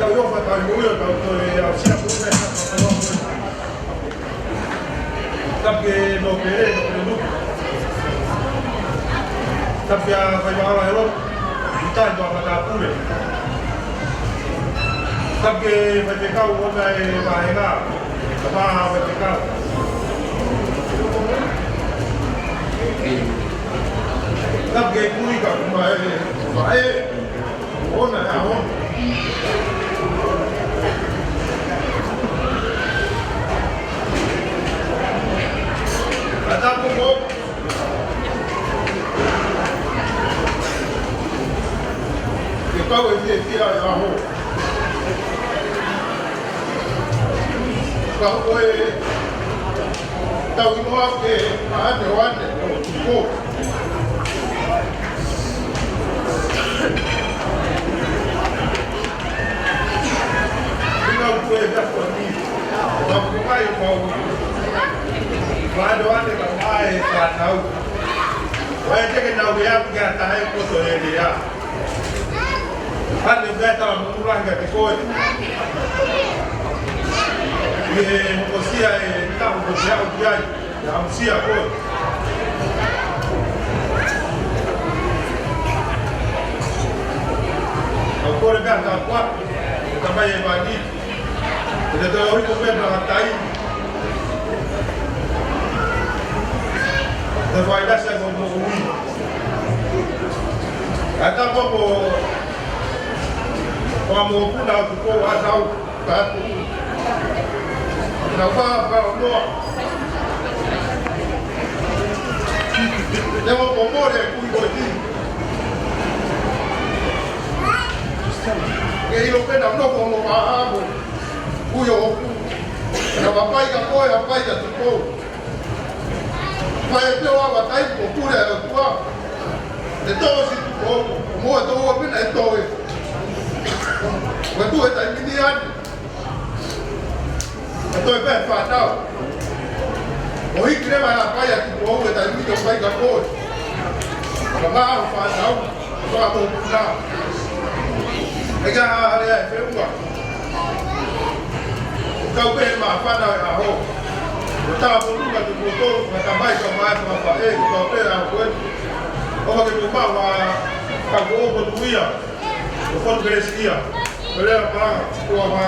tau ʻi ʻofa, tau ʻi moʻui, tau toe aʻusia pule, tau ʻi ʻofa. Tapu ki he nōpele, nōpele nuku. Tapu ki he faifekau ʻa e lotu, ʻi he taimi ʻo e matāpule. Tapu ki he faifekau ʻo e vāhenga, ka pā faifekau. Tapu ki he kui ka kuma e, ka e. Ona, ona. Ka tapu mo. Ke kau e fiefia ʻi he ʻaho. Ka ko e tau ʻi muʻa ke ʻane ʻo ʻane ʻo tuko. Ina u kue da ko ni. Ka ko kai mau. Ka ʻane ʻo ʻane ka mai ka nau. Vai te ke nau ke atu ke ata e koto e lea. ʻAne ʻo ke ata mo ula ke te koe. ʻI he hokosia e tahu ko te au ki ai. ʻIa ʻamusia koe. ʻOku kole pē ʻa e tāpuaki, ʻe tamai e vani. ʻE te toe ʻohiko pē ʻa e tai. Te fai lasa ko moʻui. ʻA e tāpuaki ko, ko a mo puna atu ko a tau. Ka atu. Na pā, pā, noa. Te o ko more kui ko ti. Ke ʻilo pē na no ko mo a amo. Kui o ku. Na papai ka koe, a pai ka tuko. Pai e te o a wa tai ko kule a tua. E tō si tuko. Mo e tō o pina e tō e. Wa tu e tai mini atu. ʻE toe pē fānau. ʻO hiki leva ʻa e paia ki Pou e taimi ni ʻo fai ka koe. Ka mā ʻo fānau, ka mō puna. ʻE ka hare ai feua. Kau pē mā fānau e ʻaho. ʻO tā mō runga te mō tō, ka tamai ka mā e whakapae, ka pē ʻa koe. ʻO ma ke mō mā wā, ka ko ʻo mō nuia. Ko Fonu Kelesitia. Ko lea pā, ko a mā.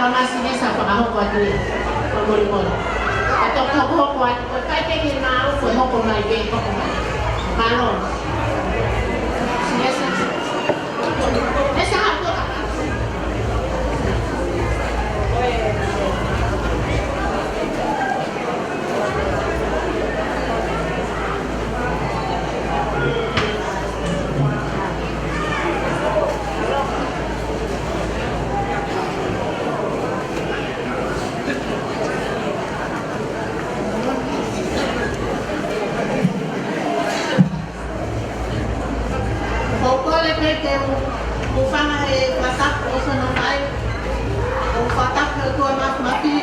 Masi ne sa fakahoko atu e fakamolemole. Ka toki hokohoko atu, ko e fai pē ke maʻu, ko e hoko mai pē, hoko mai. Mālō. Sinesa. Esa hako. ʻOku ou kole pē ke u, u hūfanga he fakatapu ʻoku hono fai. ʻOku ou fakatapu ki he ʻOtua Māfimafi,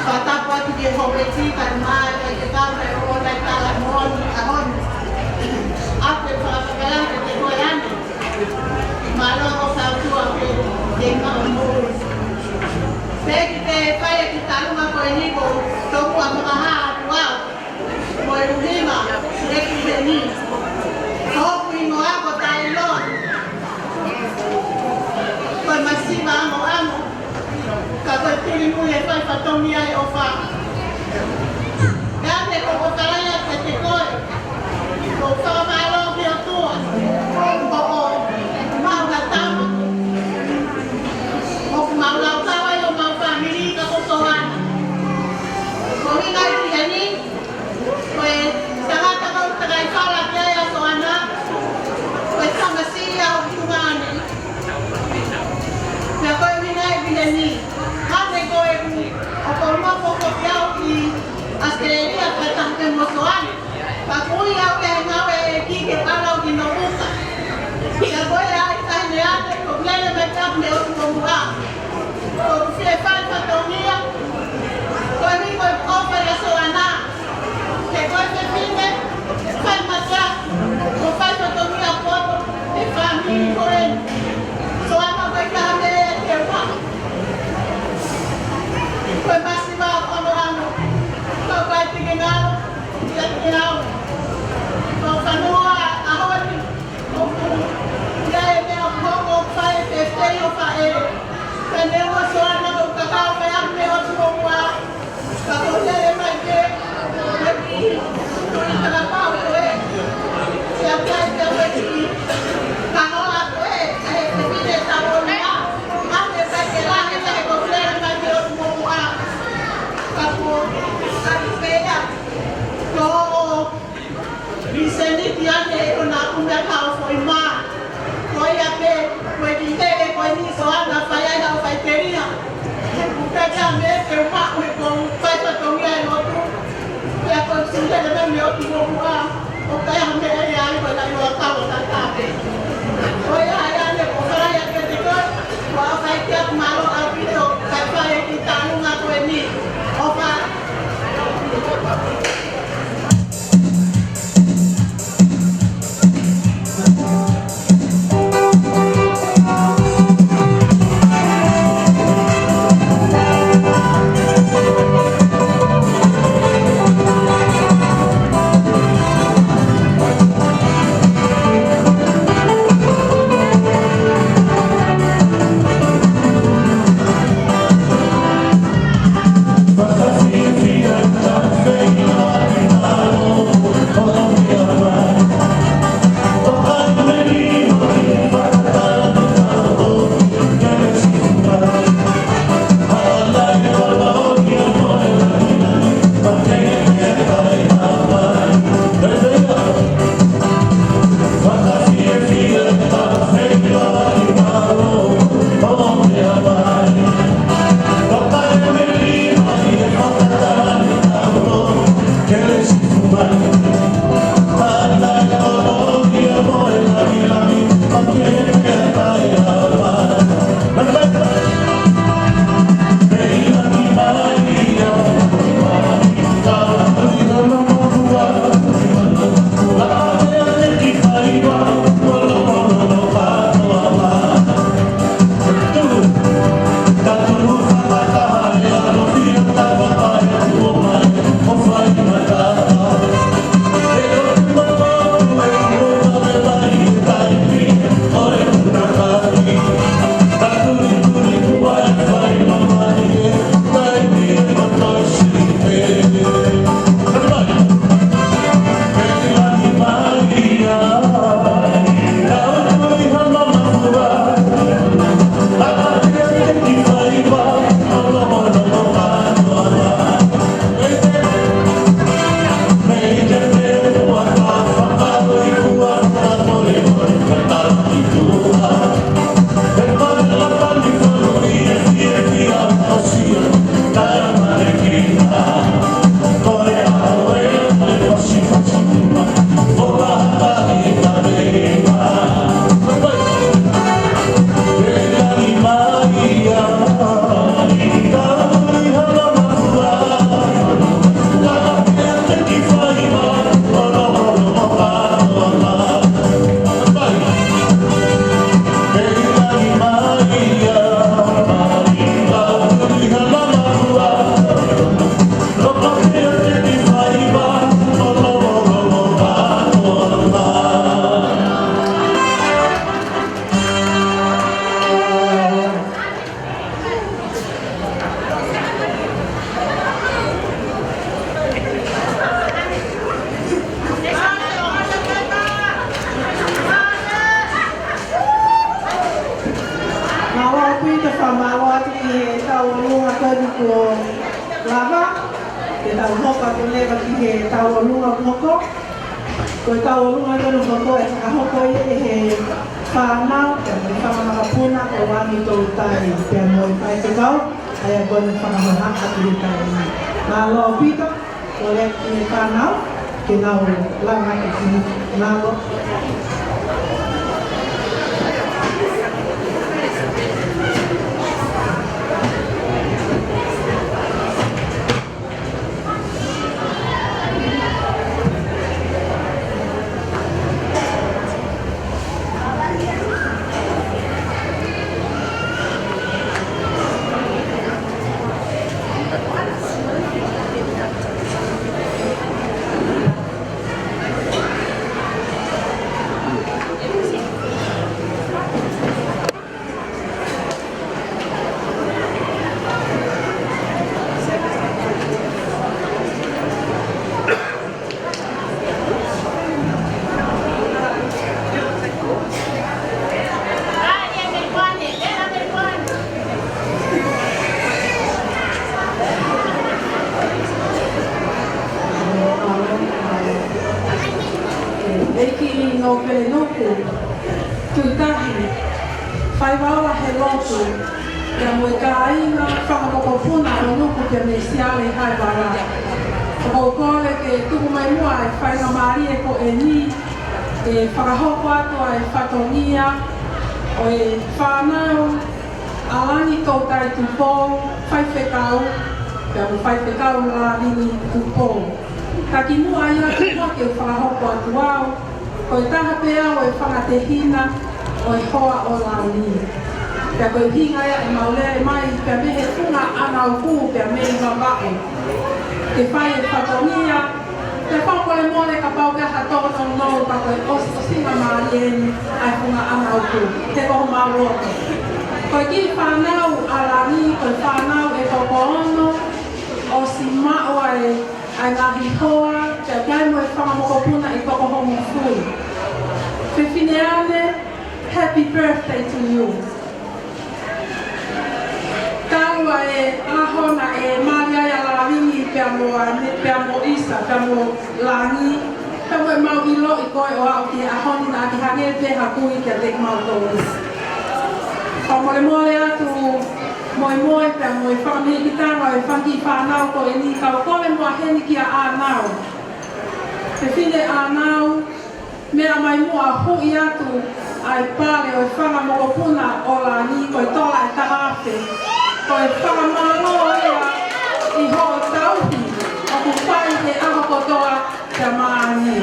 fakatapu atu ki he houʻeiki, kae ʻumaʻā e faifekau, kae ʻoua naʻa tala moʻoni ʻaho ni. ʻOku ou fakafetaʻi kiate koe Ane. Mālō hoʻo fautua ke, ke maʻu moʻui. Pea ki he fai e kiʻi talunga ko eni ʻoku ou tomuʻa fakahā atu au. Mo e ʻuhinga, ʻEiki Peni. Ko hoku hingoa ko Tailon. Ko e masiva angoango. Ka ko e tuli mui e fai fatongia e ʻofa. Pea te ko ko kalaya ke te koe. Ko fakamālō ki he ʻOtua. Ko o mau na tama. ʻOku mau lau kawa ʻi homau fāmili ka ko Soana. Ko e ʻuhinga ʻEiki Peni. Ko e tangata kau takai fala ki ai ʻa Soana. Ko e tamasiʻi ʻa ʻOkutungane. Pea ko e ʻuhinga ʻEiki Peni. Hane ko e ku, ʻoku ou nofo foki au ʻi ʻAositelēlia, ko e taha pē mo Soana. Ka ʻoku ui au ke ngāue ʻEiki ke ʻalu au ki Novuka. Pea ko e ai tahi ne ate, ko e lele mai ka me ʻOtu mo Mua. ʻOku ou fie fai fatongia. Ko e ʻuhi ko e ʻofa ʻa Soana. Ke ko e fefine, fai mata, ʻo fai fatongia poto, e fāmili ko eni. Soana ko e taha mei he ʻOtua. Ko e masiva ʻo ʻAnoʻano. Ko e pai tike ngalo, ia ke au. Ko e fanua ʻaho ni. ʻOku ʻi ai e meʻa ʻoku hoko ʻoku fai e tefei ʻo faʻē. Ka neongo Soana ʻoku kakau mai ʻa me ʻOtu mo Mua. Ka ko e lele mai pē, ko e kiʻi tuʻi talapau ko ē. Ia pea pea ko e kiʻi kahola ko ē, ʻa e pepite tau o lea. ʻA me pea ke lahi lahi ko e lele mai pē ʻOtu mo Mua. Ka ko e kiʻi pea. Ko Viseniti ane ʻo na kume a kau foʻi mā. Ko ia pē, ko e kiʻi tele ko eni Soana fai ai haʻo faʻiteliha. He kupe kia me te uma ui ko fai fatongia e lotu. Pea ko e sule le me ʻOtu mo Mua. ʻO pea me e ai ko e lai o a kau o tata pē. Ko ia ai ane ko fai a ke te koe. Ko a fai kia ku mālō ʻaupito, kae fai e kiʻi talunga ko eni. ʻOfa. Mālō atu ki he tauʻolunga ko eni kuo lava, ke tau hoko atu leva ki he tauʻolunga kuo hoko. Ko e tauʻolunga ko eni kuo hoko ʻe fakahoko ia ʻe he fānau, pea mo e fanga makapuna, ko Langi Toutai, pea mo e faifekau, ʻa ia ko eni fakahoha atu he taimi ni. Mālō Pita. Kole ki he fānau ke nau langa ke kini nalo. ʻEiki Nopenuku Tuʻitahi, Faivaola he lotu, pea mo e kāinga, fanga mokopuna ʻo Nuku pea mei Siale Haevala. ʻOku ou kole ke tuku mai muʻa e faingamālie ko eni, ke fakahoko atu ʻa e fatongia ʻo e fānau ʻa Langi Toutai Tupou, faifekau, pea mo faifekau Langi Tupou. Ka kimuʻa ia, kimuʻa ke u fakahoko atu au, ko e taha pē au ʻo e fanga tehina ʻo e hoa ʻo Langi. Pea ko e ʻuhinga ia ʻemau lele mai, pea mei he funga ʻanauku, pea mei Vavaʻu. Ke fai e fatongia, pea fakamolemole kapau ʻoku ʻi ai ha tōnounou, ka ko e ʻos-, ʻosinga mālie eni ʻa e funga ʻanauku, he ko homau loto. Ko e kiʻi fānau ʻa Langi, ko e fānau ʻe toko ono, ʻosi maʻu ʻa e ʻa e ngaahi hoa, pea pehē mo e fanga mokopuna ʻe toko hongofulu. Fefine Ane, happy birthday to you. Talu ʻa e ʻaho naʻe mali ai ʻa Langi pea mo Ane, pea mo ʻIsa, pea mo Langi, pea mo ʻemau ʻiloʻi koe ʻo aʻu ki he ʻaho ni naʻa ke hangē pē ha kui kiate kimautolu. Fakamolemole atu, moemoe pea mo e fakamahikitanga ʻo e fanga kiʻi fānau ko eni, ka u kole muʻa heni kia ʻĀnau. Fefine ʻĀnau, meʻa mai muʻa huʻi atu ʻa e pale ʻo e fanga mokopuna ʻo Langi, ko e tola ʻe taha afe. Ko e fakamālō ia ʻi hoʻo tauhi ʻoku fai he ʻaho kotoa. Tamani.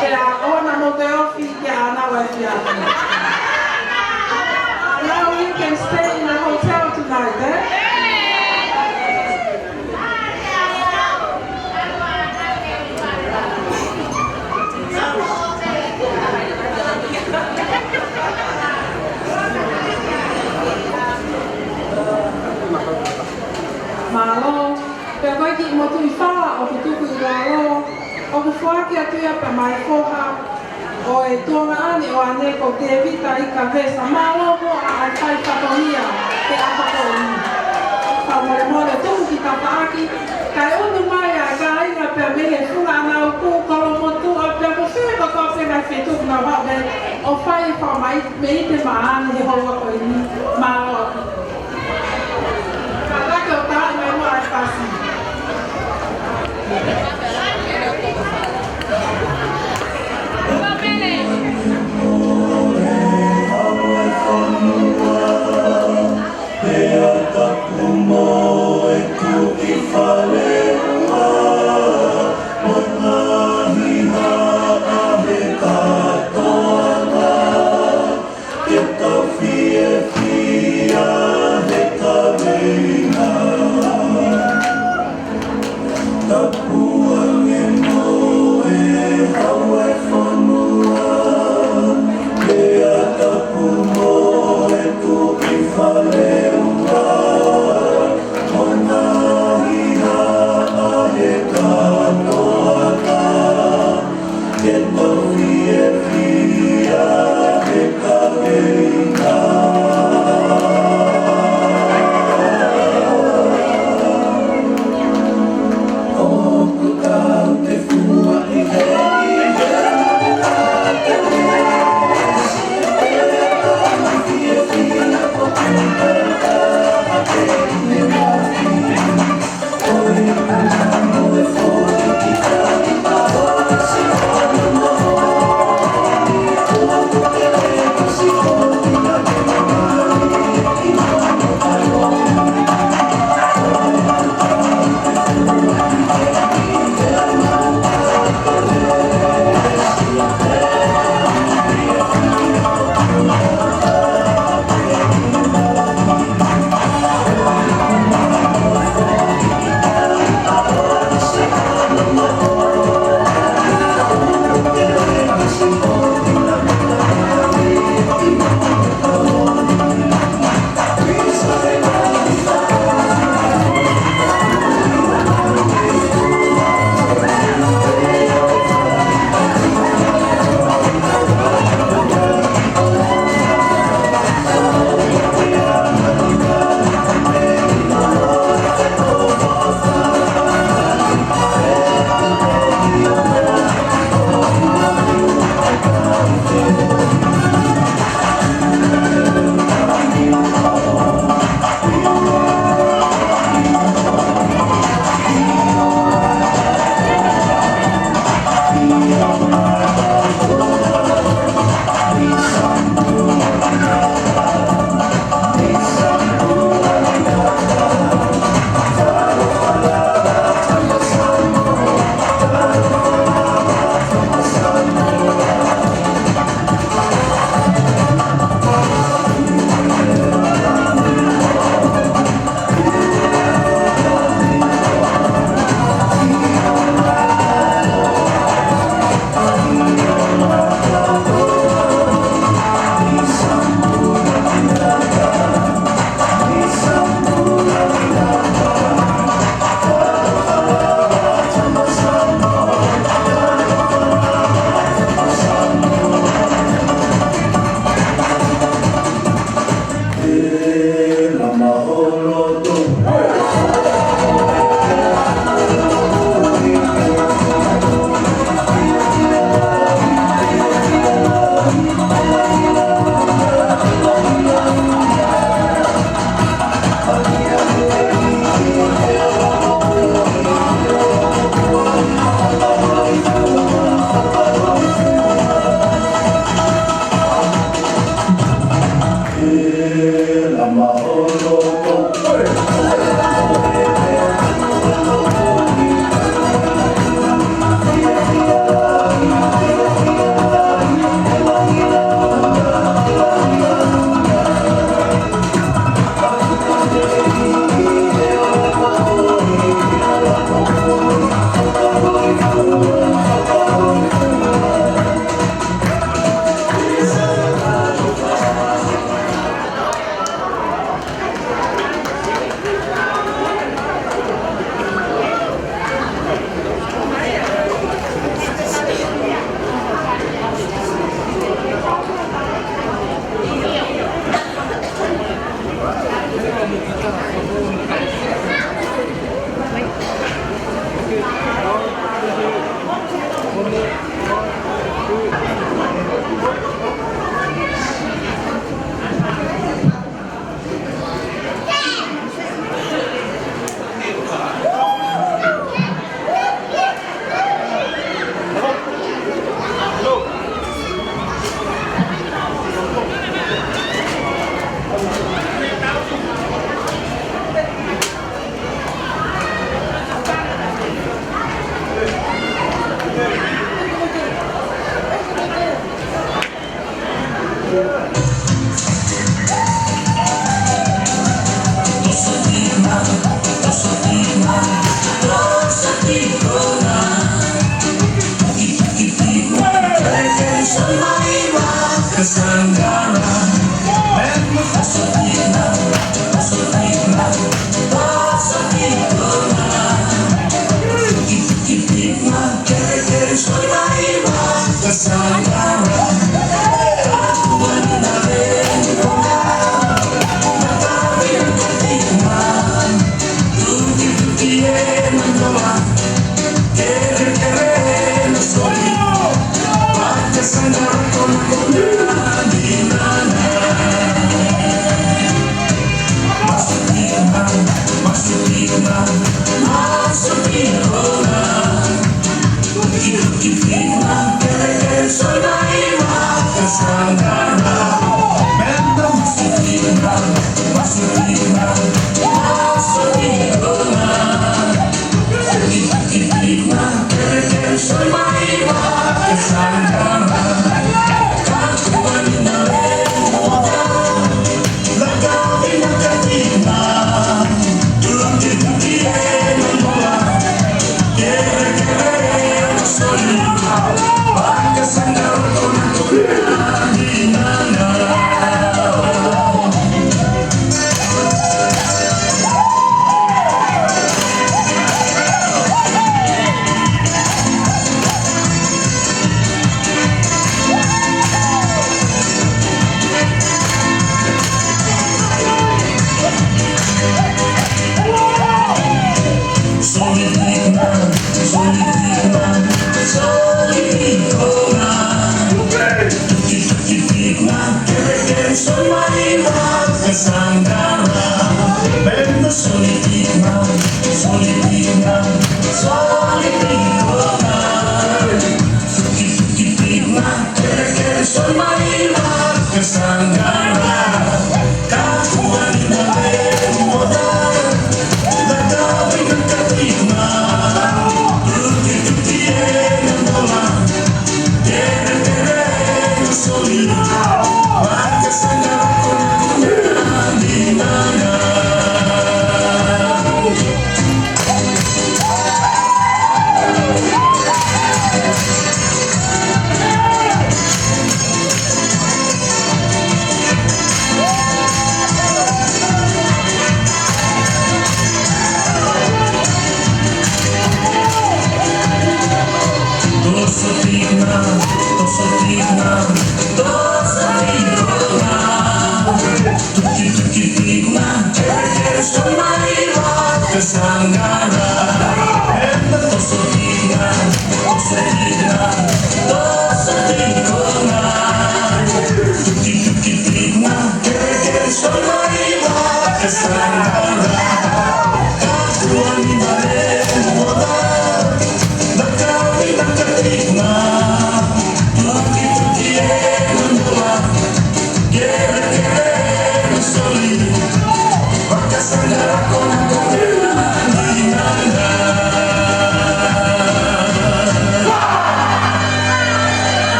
Pea ʻoua naʻa mou toe ofi kia ʻĀnau ʻapiʻapi. Now you can stay in a hotel tonight, eh? Mālō, pea ko e kiʻi motuʻi fala ʻoku tuku ʻi lalo, ʻoku foaki atu ia pea mo e foha ʻo e tuongaʻane ʻo Ane ko Tēvita Ikavesa. Mālō muʻa ʻa e fai fatongia he ʻaho ko eni. Fakamolemole tuku ki tafaʻaki, kae ʻunu mai ʻa e kāinga pea mei he funga ʻanauku, Kolomotuʻa, pea mo fē kotoa pē ngaahi feituʻu naʻa nau haʻu ai ʻo fai e fakamai-, meʻite maʻa Ane he houa ko eni. Mālō. Kātaki ʻo taaʻi mai muʻa e fasi. Ke tau fiefia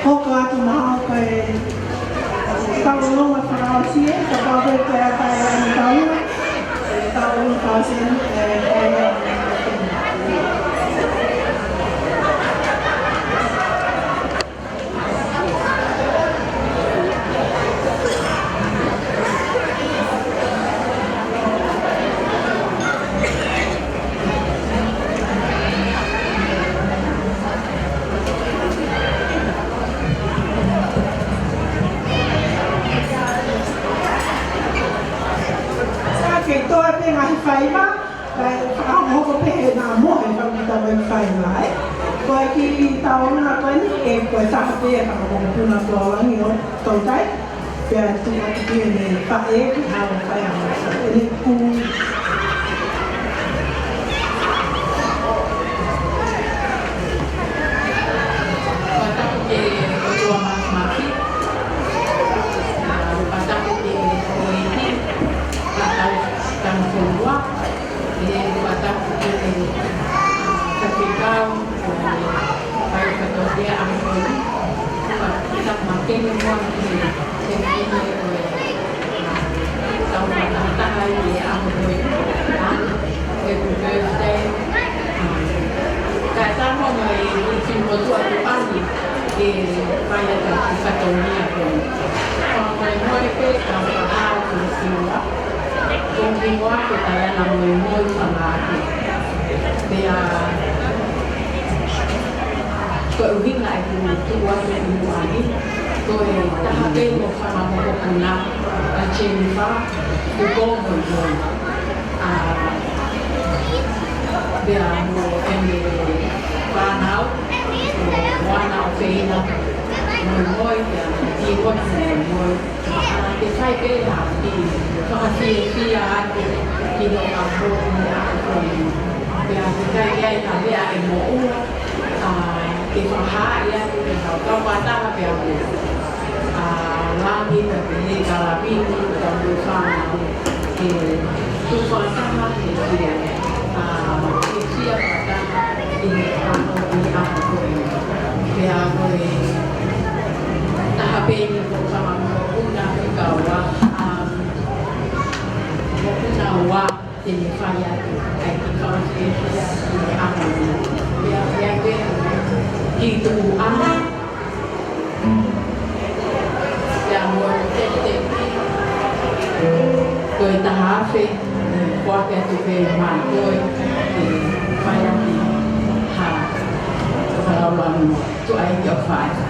Hoko atu mahalo ko e tau longa fakaʻosi ē, kapau ko e pea tai ʻa e tau, tau ʻunu fakaʻosi ē, ē, ē. Sa ke toa pē ngaahi faiva, kae fakahoko pē he naʻa mo he fakita mai faiva, ē. Ko e kiʻi tau ʻunu ko eni, ē, ko e taha pē ʻa e fakahoko puna tō langi ʻo tau tai. Pea tuʻu atu ki he meʻa pē ʻe hao fai ʻa e meʻa. Ē, ku. Fakatapu ki he ʻOtua Māfimafi. Fakatapu ki he houʻeiki. Fakatapu ki he fonua. Ē, fakatapu ki he faifekau. Ē, fai fakatapu ki he ʻAfio. Fakatapu makehe muʻa ki he, ki he, ki he, ē, tau Motuʻa tuʻani ke fai atu e fatongia ko eni. Fakamolemole pē ka fakahā atu ki he Siua, ko e hingoa ko Taiana Moimoi Fangake. Pea ko e ʻuhinga ʻeku tuʻu atu ʻi muʻa ni, ko e taha pē mo e fanga mokopuna ʻa Jennifer Tupou Moimoi. ʻA, pea mo ʻene fānau, ko Moana ʻOfeina Moimoi, pea mo Timoti Moimoi. ʻA, ke fai pē ha kiʻi fakafiefia atu ki hoʻo ʻaho ni, ʻa ko eni. Pea ke ʻikai ke ʻi ai ha meʻa ʻe moʻua, ʻa, ke fakahā atu ki he kau fakataha pea mo ʻa Langi pea pehē kia Lavini pea mo e fānau ke tuʻu fakataha ke fie, ʻa, ke fie fakataha ʻi he ʻaho, ʻi he ʻaho ko eni. Pea ko e taha pē eni ko e fanga mokopuna fika ua, ʻa, mokopuna ua te ne fai atu ai ki he fanga fiefia ʻi he ʻaho ni. Pea, pea ke ki tuʻu ana. Pea mo e tepitepi ko e taha afe, ʻe foaki atu pē maʻa koe ke fai atu ha fakalaulaunoa. Tuʻa ʻEiki ʻofa atu.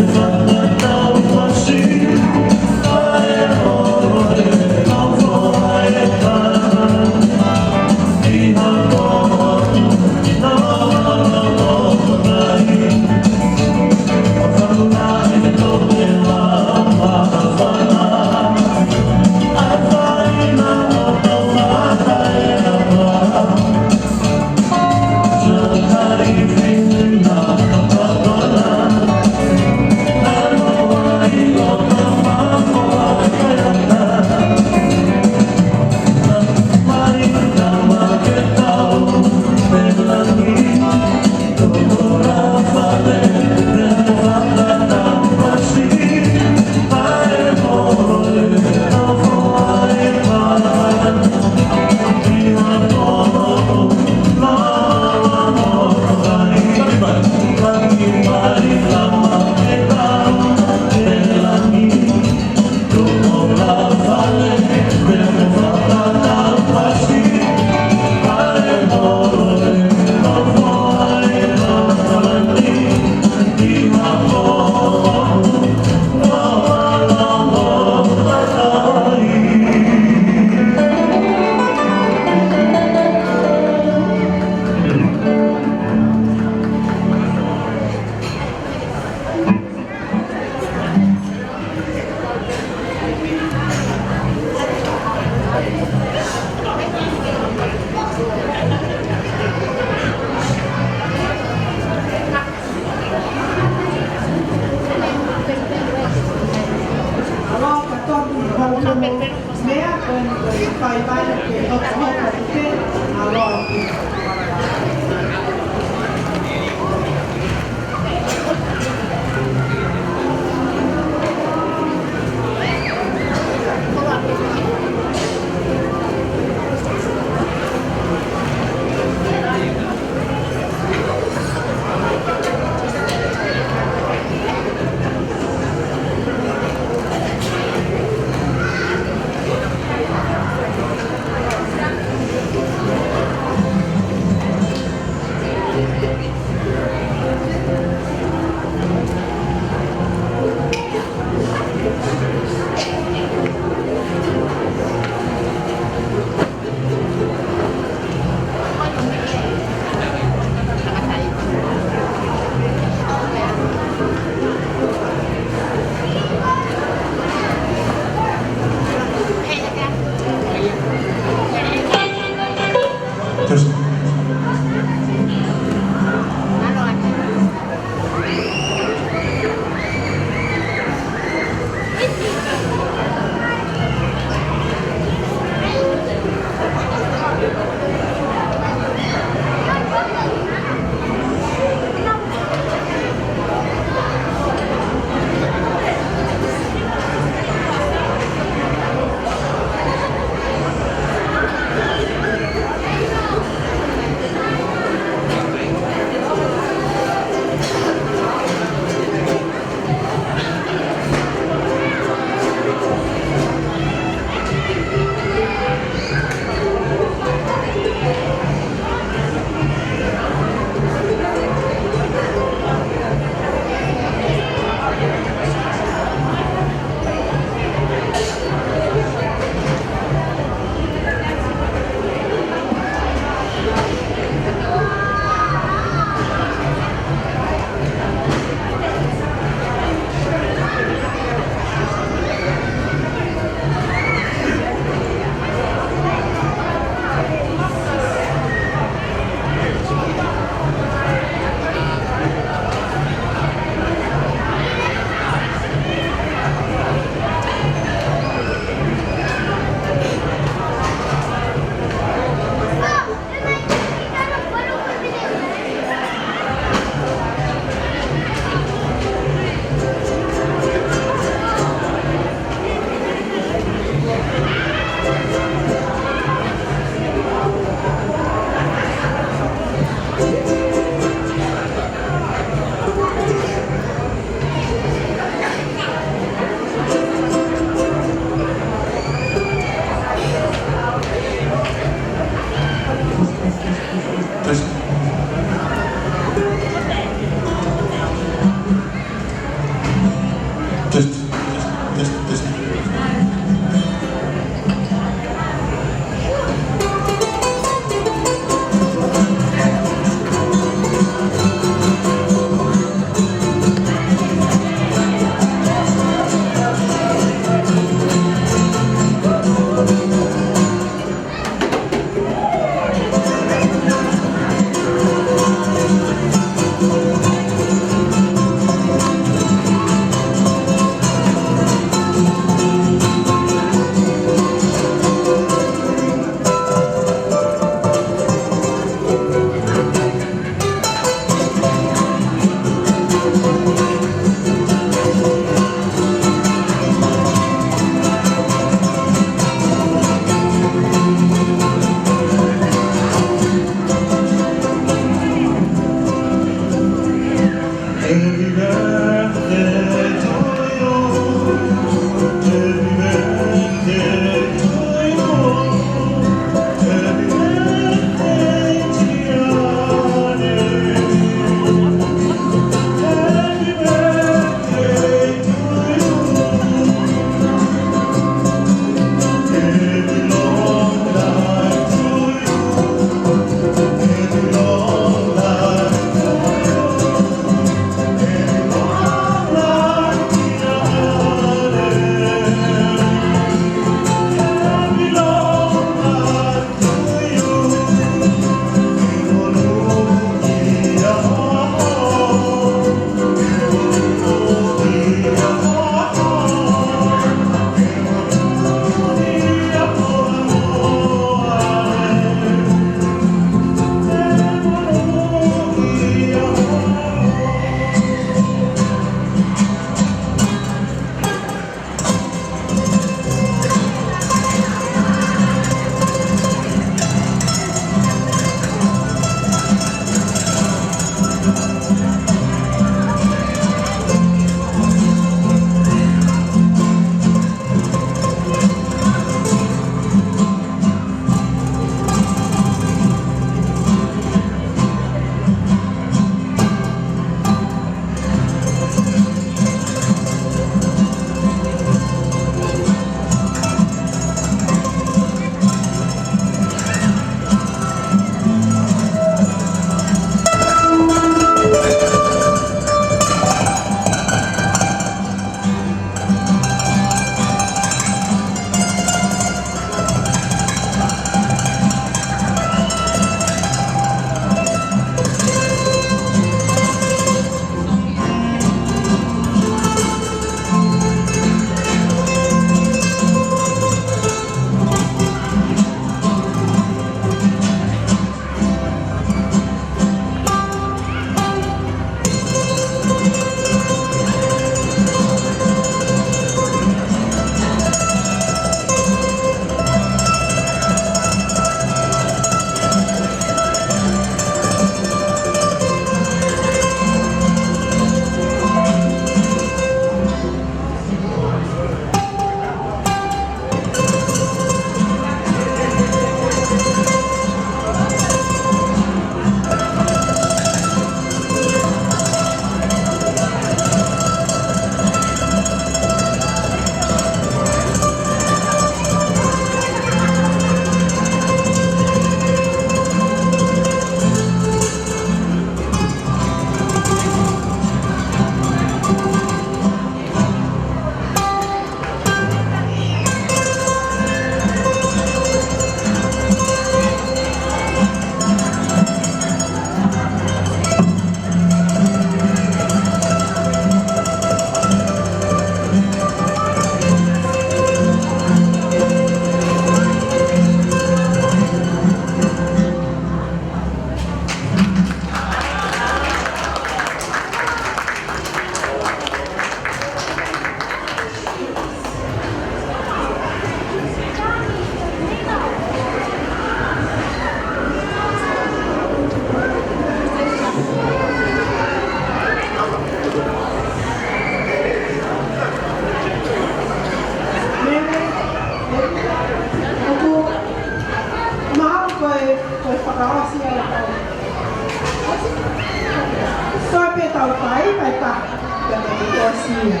Pea ka te ʻosi ia,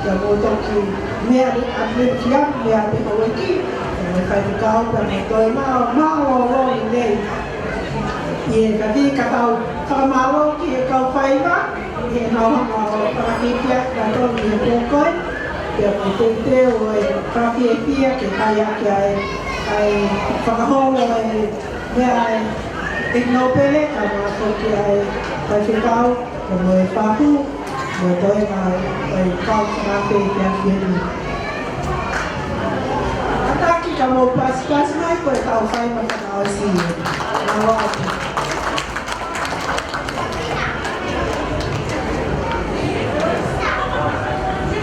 ia mo toki meʻa atu ki ai, meʻa pē houʻeiki, ʻe faifekau pea mo toe mao, mao o Ronnie nei. ʻIo, ka te ka tau fakamālō ki he kau faiva, ʻi heʻenau hanga ʻo fakahiki ʻaki kitautolu ʻi he pō ko ē, pea mo teuteu ʻo e fakafiefia ke fai ʻaki ʻa e, ʻa e fakaholo ʻo e meʻa ʻa e ʻEiki Nōpele, kae ʻumaʻā foki ʻa e faifekau, mo e fahu, mo e toenga ʻo e kau fakaafe ki he efiafi ni. Kātaki ka mou pasipasi mai, ko e tau fai ma fakaʻosi. Mālō atu.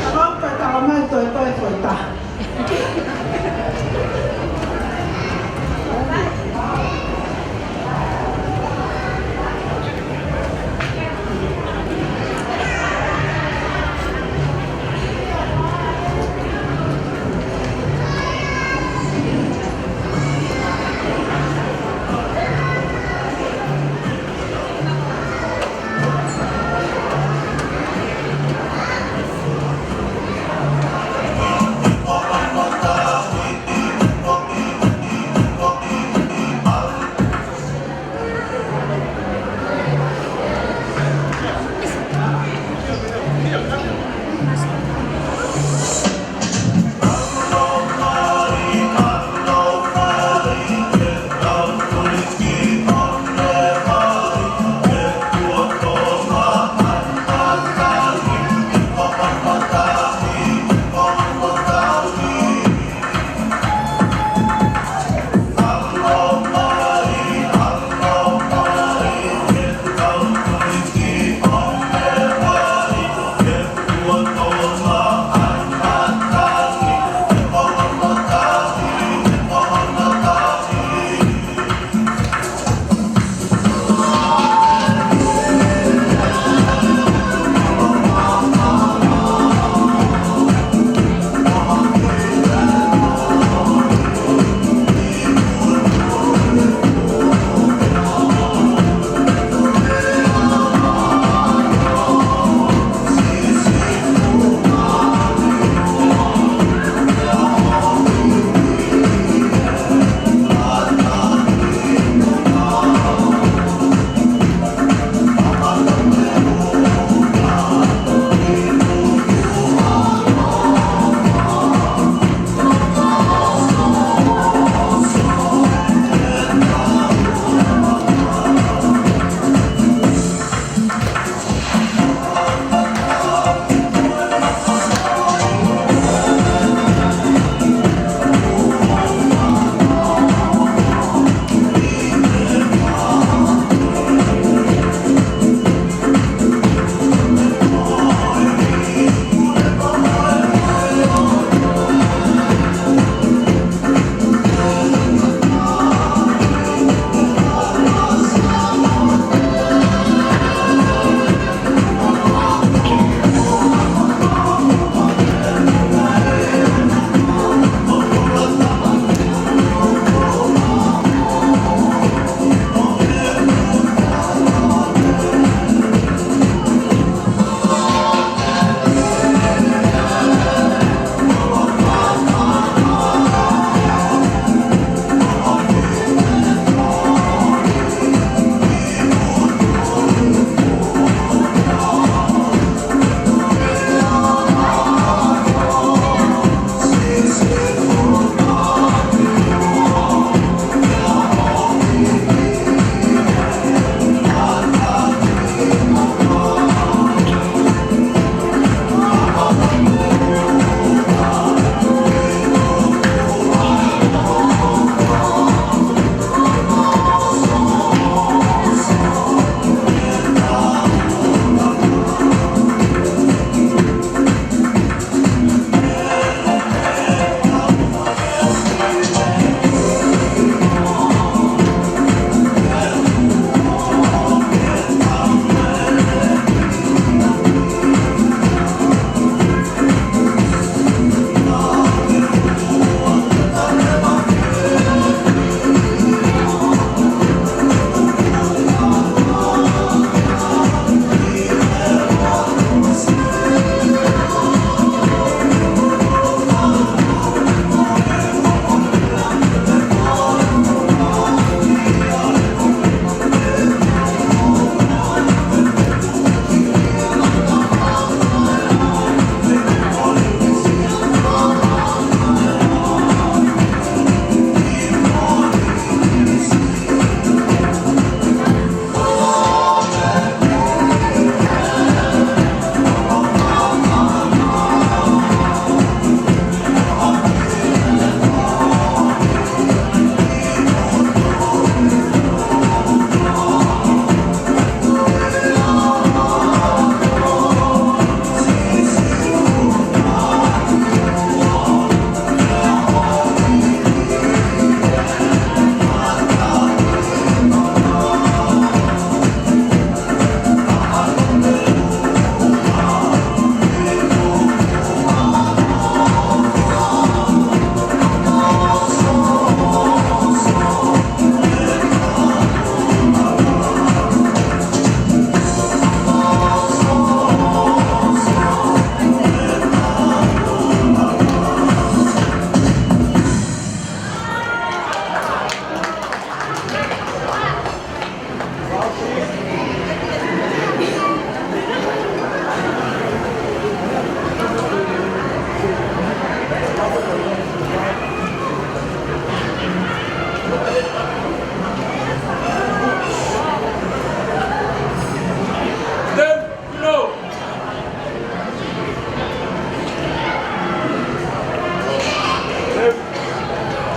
Ka mou ka tau mai toe toe toe taha.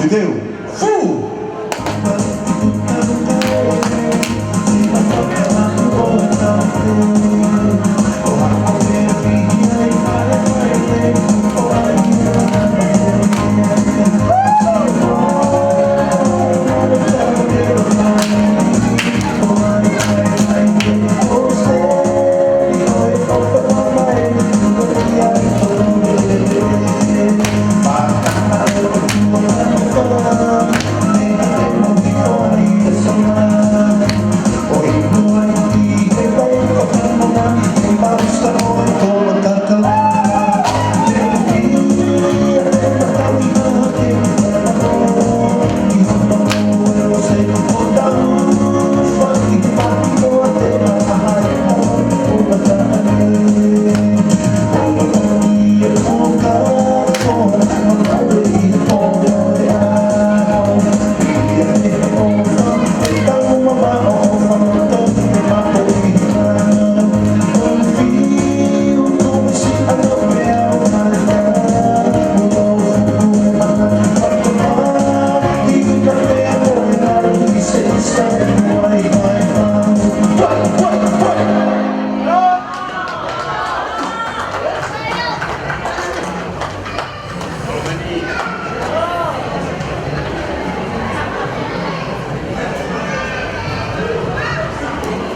Te teu. Fū!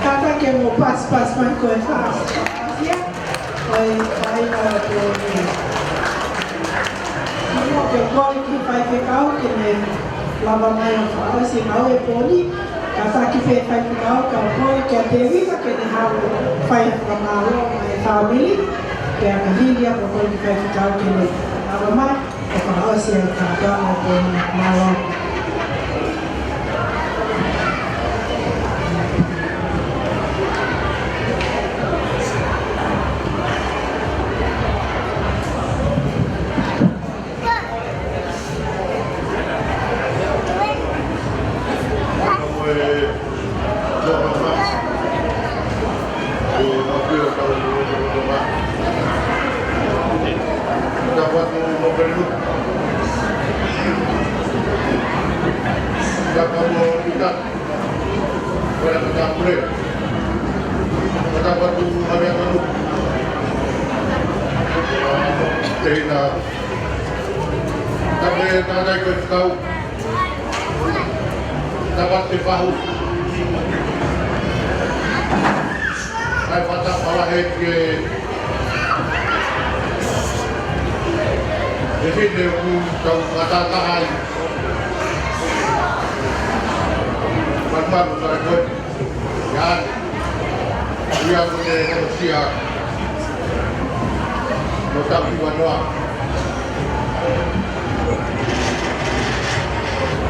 Kātaki ke mou pasipasi mai ko e fasi. Ko e fai ʻa e pōni. Mo ke kole ki he faifekau ke ne lava mai ʻo fakaʻosi e ngāue e pōni. Kātaki pē faifekau, kau kole kia Tēvita ke ne haʻu ʻo fai ha fakamālō maʻa e fāmili. Pea ka hili ia, kau kole ki he faifekau ke ne lava mai ʻo fakaʻosi e kātoanga e pōni. Mālō. Tēnā. Tapu e tātai ko e kau. Tapa te pahu. Ai pata pala he ke. E fine ku tau matata ai. Pat pat ko e. Ia, ia ko e hosia. Mo tapu ua noa.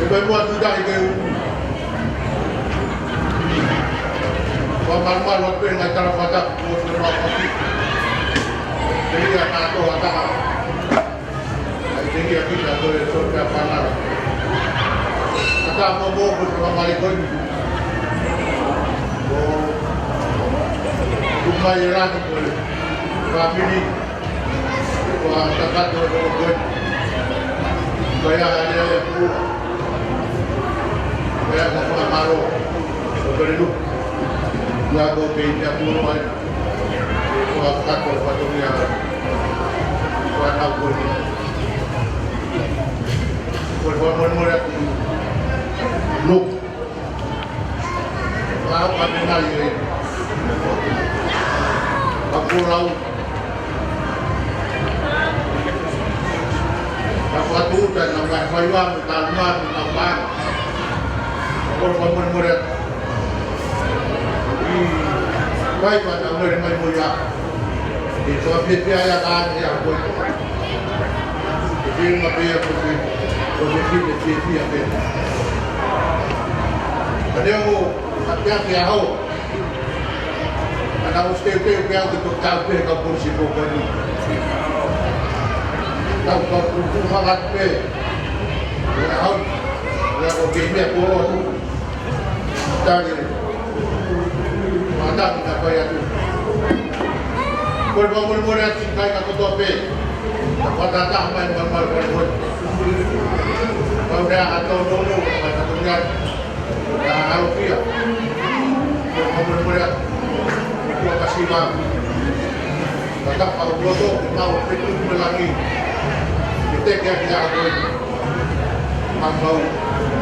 E pai mua tu tahi ke u. Ua malu malu atu e ngai tala fata, mo se noa pasi. Te ia kātoa taha. ʻAi te ia kita ko e sō te apanara. Ata mo mo ko e sō mali ko e. Ko, ko mai e lani ko e. Fāmili. Ko a takato ko e ko e. Ko ia hale ia ku. Ko ia ko fakamālō. Ko e lu. Ia ko te ia ku ai. Ko a kato fatongia. Ko a nau ko ni. Ko e fakamolemole atu. Look. Ka ka me nai e. Ka ko lau. Ka ko atu ta na mai fai wa ta ma ta pa. Ka ko fakamolemole atu. ʻI, ʻai pē ʻa e ʻaho ni mai mo ia. ʻI, so a pē pē ʻa ia ka ʻi ai ko e. ʻI, pē ma pē ia ko e. Ko e pē, pē, pē, pē, pē. Ka ne o, ka pē, pē ʻaho. Ka na o se pē, pē ʻaho ke tau pē ka ko si ko ko ni. Tau ka ko ko ma ka pē. Ko e ʻaho. Ia ko ke mea ko lo. Tagi. Mātaki ka fai atu. Ko e fakamolemole atu siʻi kāinga kotoa pē. Fakataha mai, mai, mai, mai, mai. Kau rea ha tau tau tau, mai ka tau rea. Ka hau pia. Kau mole mole. Kua kasi ma. Ka ka kau loto, mau petu me langi. Ke teke aki a koe. Mau mau.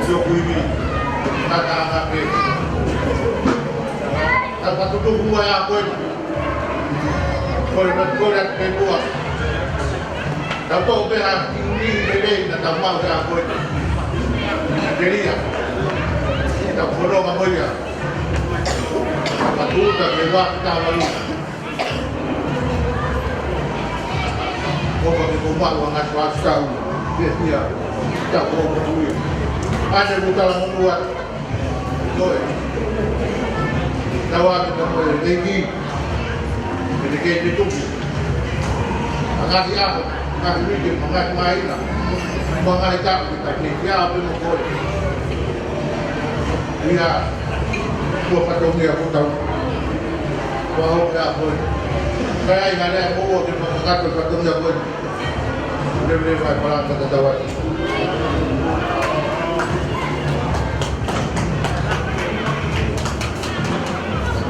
Sio kuivi. Ka ka ka ke. Ka patutu mua a koe. Kole, kole atu ke mua. Tau tō pē ha kiʻi lelei naʻa tau maʻu he ʻaho ko ē. Kelia. Tau fononga mo ia. Ka tuta ke ua ki tau alu. Ko ka ke ko maʻu anga tuʻa tau. Ke fia. Tau ko ko tui. Ane mu tala mo ua. Ko e. Tau ake ka ko e leiki. Ke te kei te tuki. ʻA ngaahi ʻaho, ngaahi uike, ngaahi māhina, mo ngaahi taʻu, ke ta kei kia pē mo koe. Ia, kua fatongia ko tau. Kua hau kia koe. Kai ai ngā lea ko ua ke fakakato fatongia koe. Lelei mai palaka tatau atu.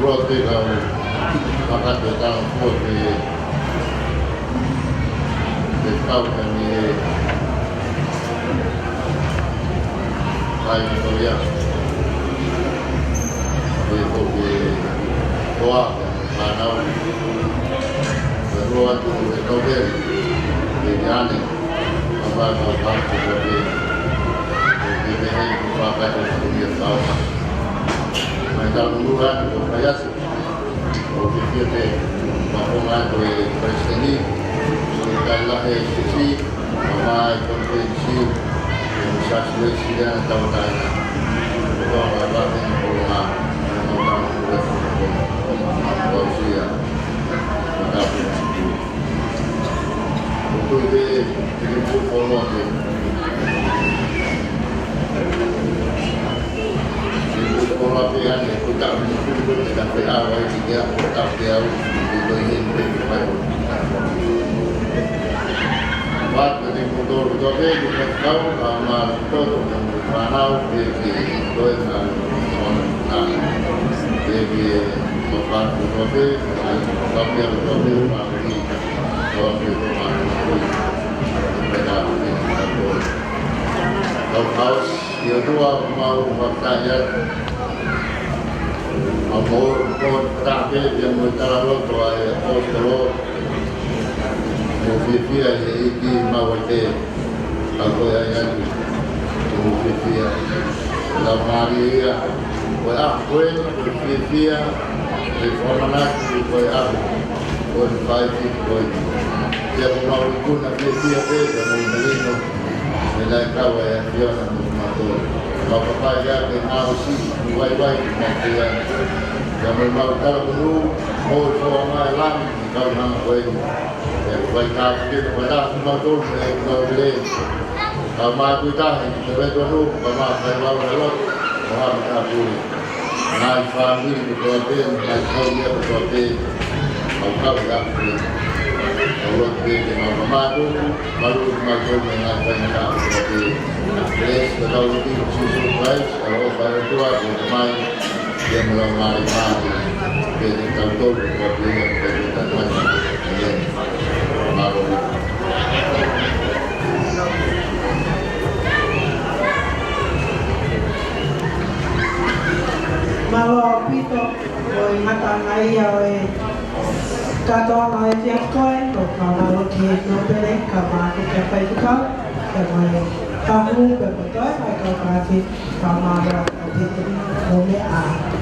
Kua te kau maka te kau kua te te kau te ni e kai ni ko ia. Te ko te koa. Mānau. Ka ua atu e kau keri. Ke ke ane. Ka ua kau kau kau kau kau. Ke ke hei ku kau kau kau kau kau. Mai tau nulu atu ko Kaiasi. ʻO ke ke te. Mako mai ko e Palesiteni. Ko e kai lahe sisi. Mai ko te si. Ke mu sasi le si le ana tau taina. Ko e kau kau kau kau. Ko e kau kau kau kau. Ko e kau kau kau kau. Ko e kau kau kau kau. Ko e kau kau kau kau. Kau kau, ʻio tua mau fakataha atu. Mau mau ko tape ia mo talaloto ai o tolo. Mo fiefia e ʻEiki mau ai te. Kau ko ai atu. Mo fiefia. Lau mālie ia. Ko e ʻaho ko eni, ko e fiefia, ko e fakamanatu, ko e ʻaho, ko e fai ki ko e. Ia ko mau ikuna fiefia pē, ko mau melino, me nai kau e ʻAfiona mo mātou. Mau papai ia ke ngāueʻi, mo vaivai, mo mātou ia. Ia mo mau tala kunu, mo e fua mai lami, kau hanga ko e. ʻE, ʻoku ʻikai ke ʻikai ke mautolu ʻe kau lelei. Ka mātuʻa tahi, ʻe veto nu, ka mā kai lau na lo, ka mā ka pui. Ngaahi fāmili kotoa pē, ngaahi kaumea kotoa pē, ʻoku kau ia pē. ʻOku lotu pē ke mau ka mātuʻa, malu mautolu ngaahi faingataʻa kotoa pē. Bless the Lord in Jesus Christ, ʻa e ʻofa ʻa e ʻOtua, ko e mai, Ia mo lau mālie mālie, pea te tau tolu, kua pea ia, pea te tau tolu. Mālō. Mālō ʻaupito, ko e ngataʻanga ia ʻo e kātoanga ʻo e efiafi ko ē, ko e fakamālō ki he nōpele, ka māku ke fai ki kau, ke mai kahu, pe ko toe, mai kau kāfi, ka mālō ʻaupito, ʻo meʻa.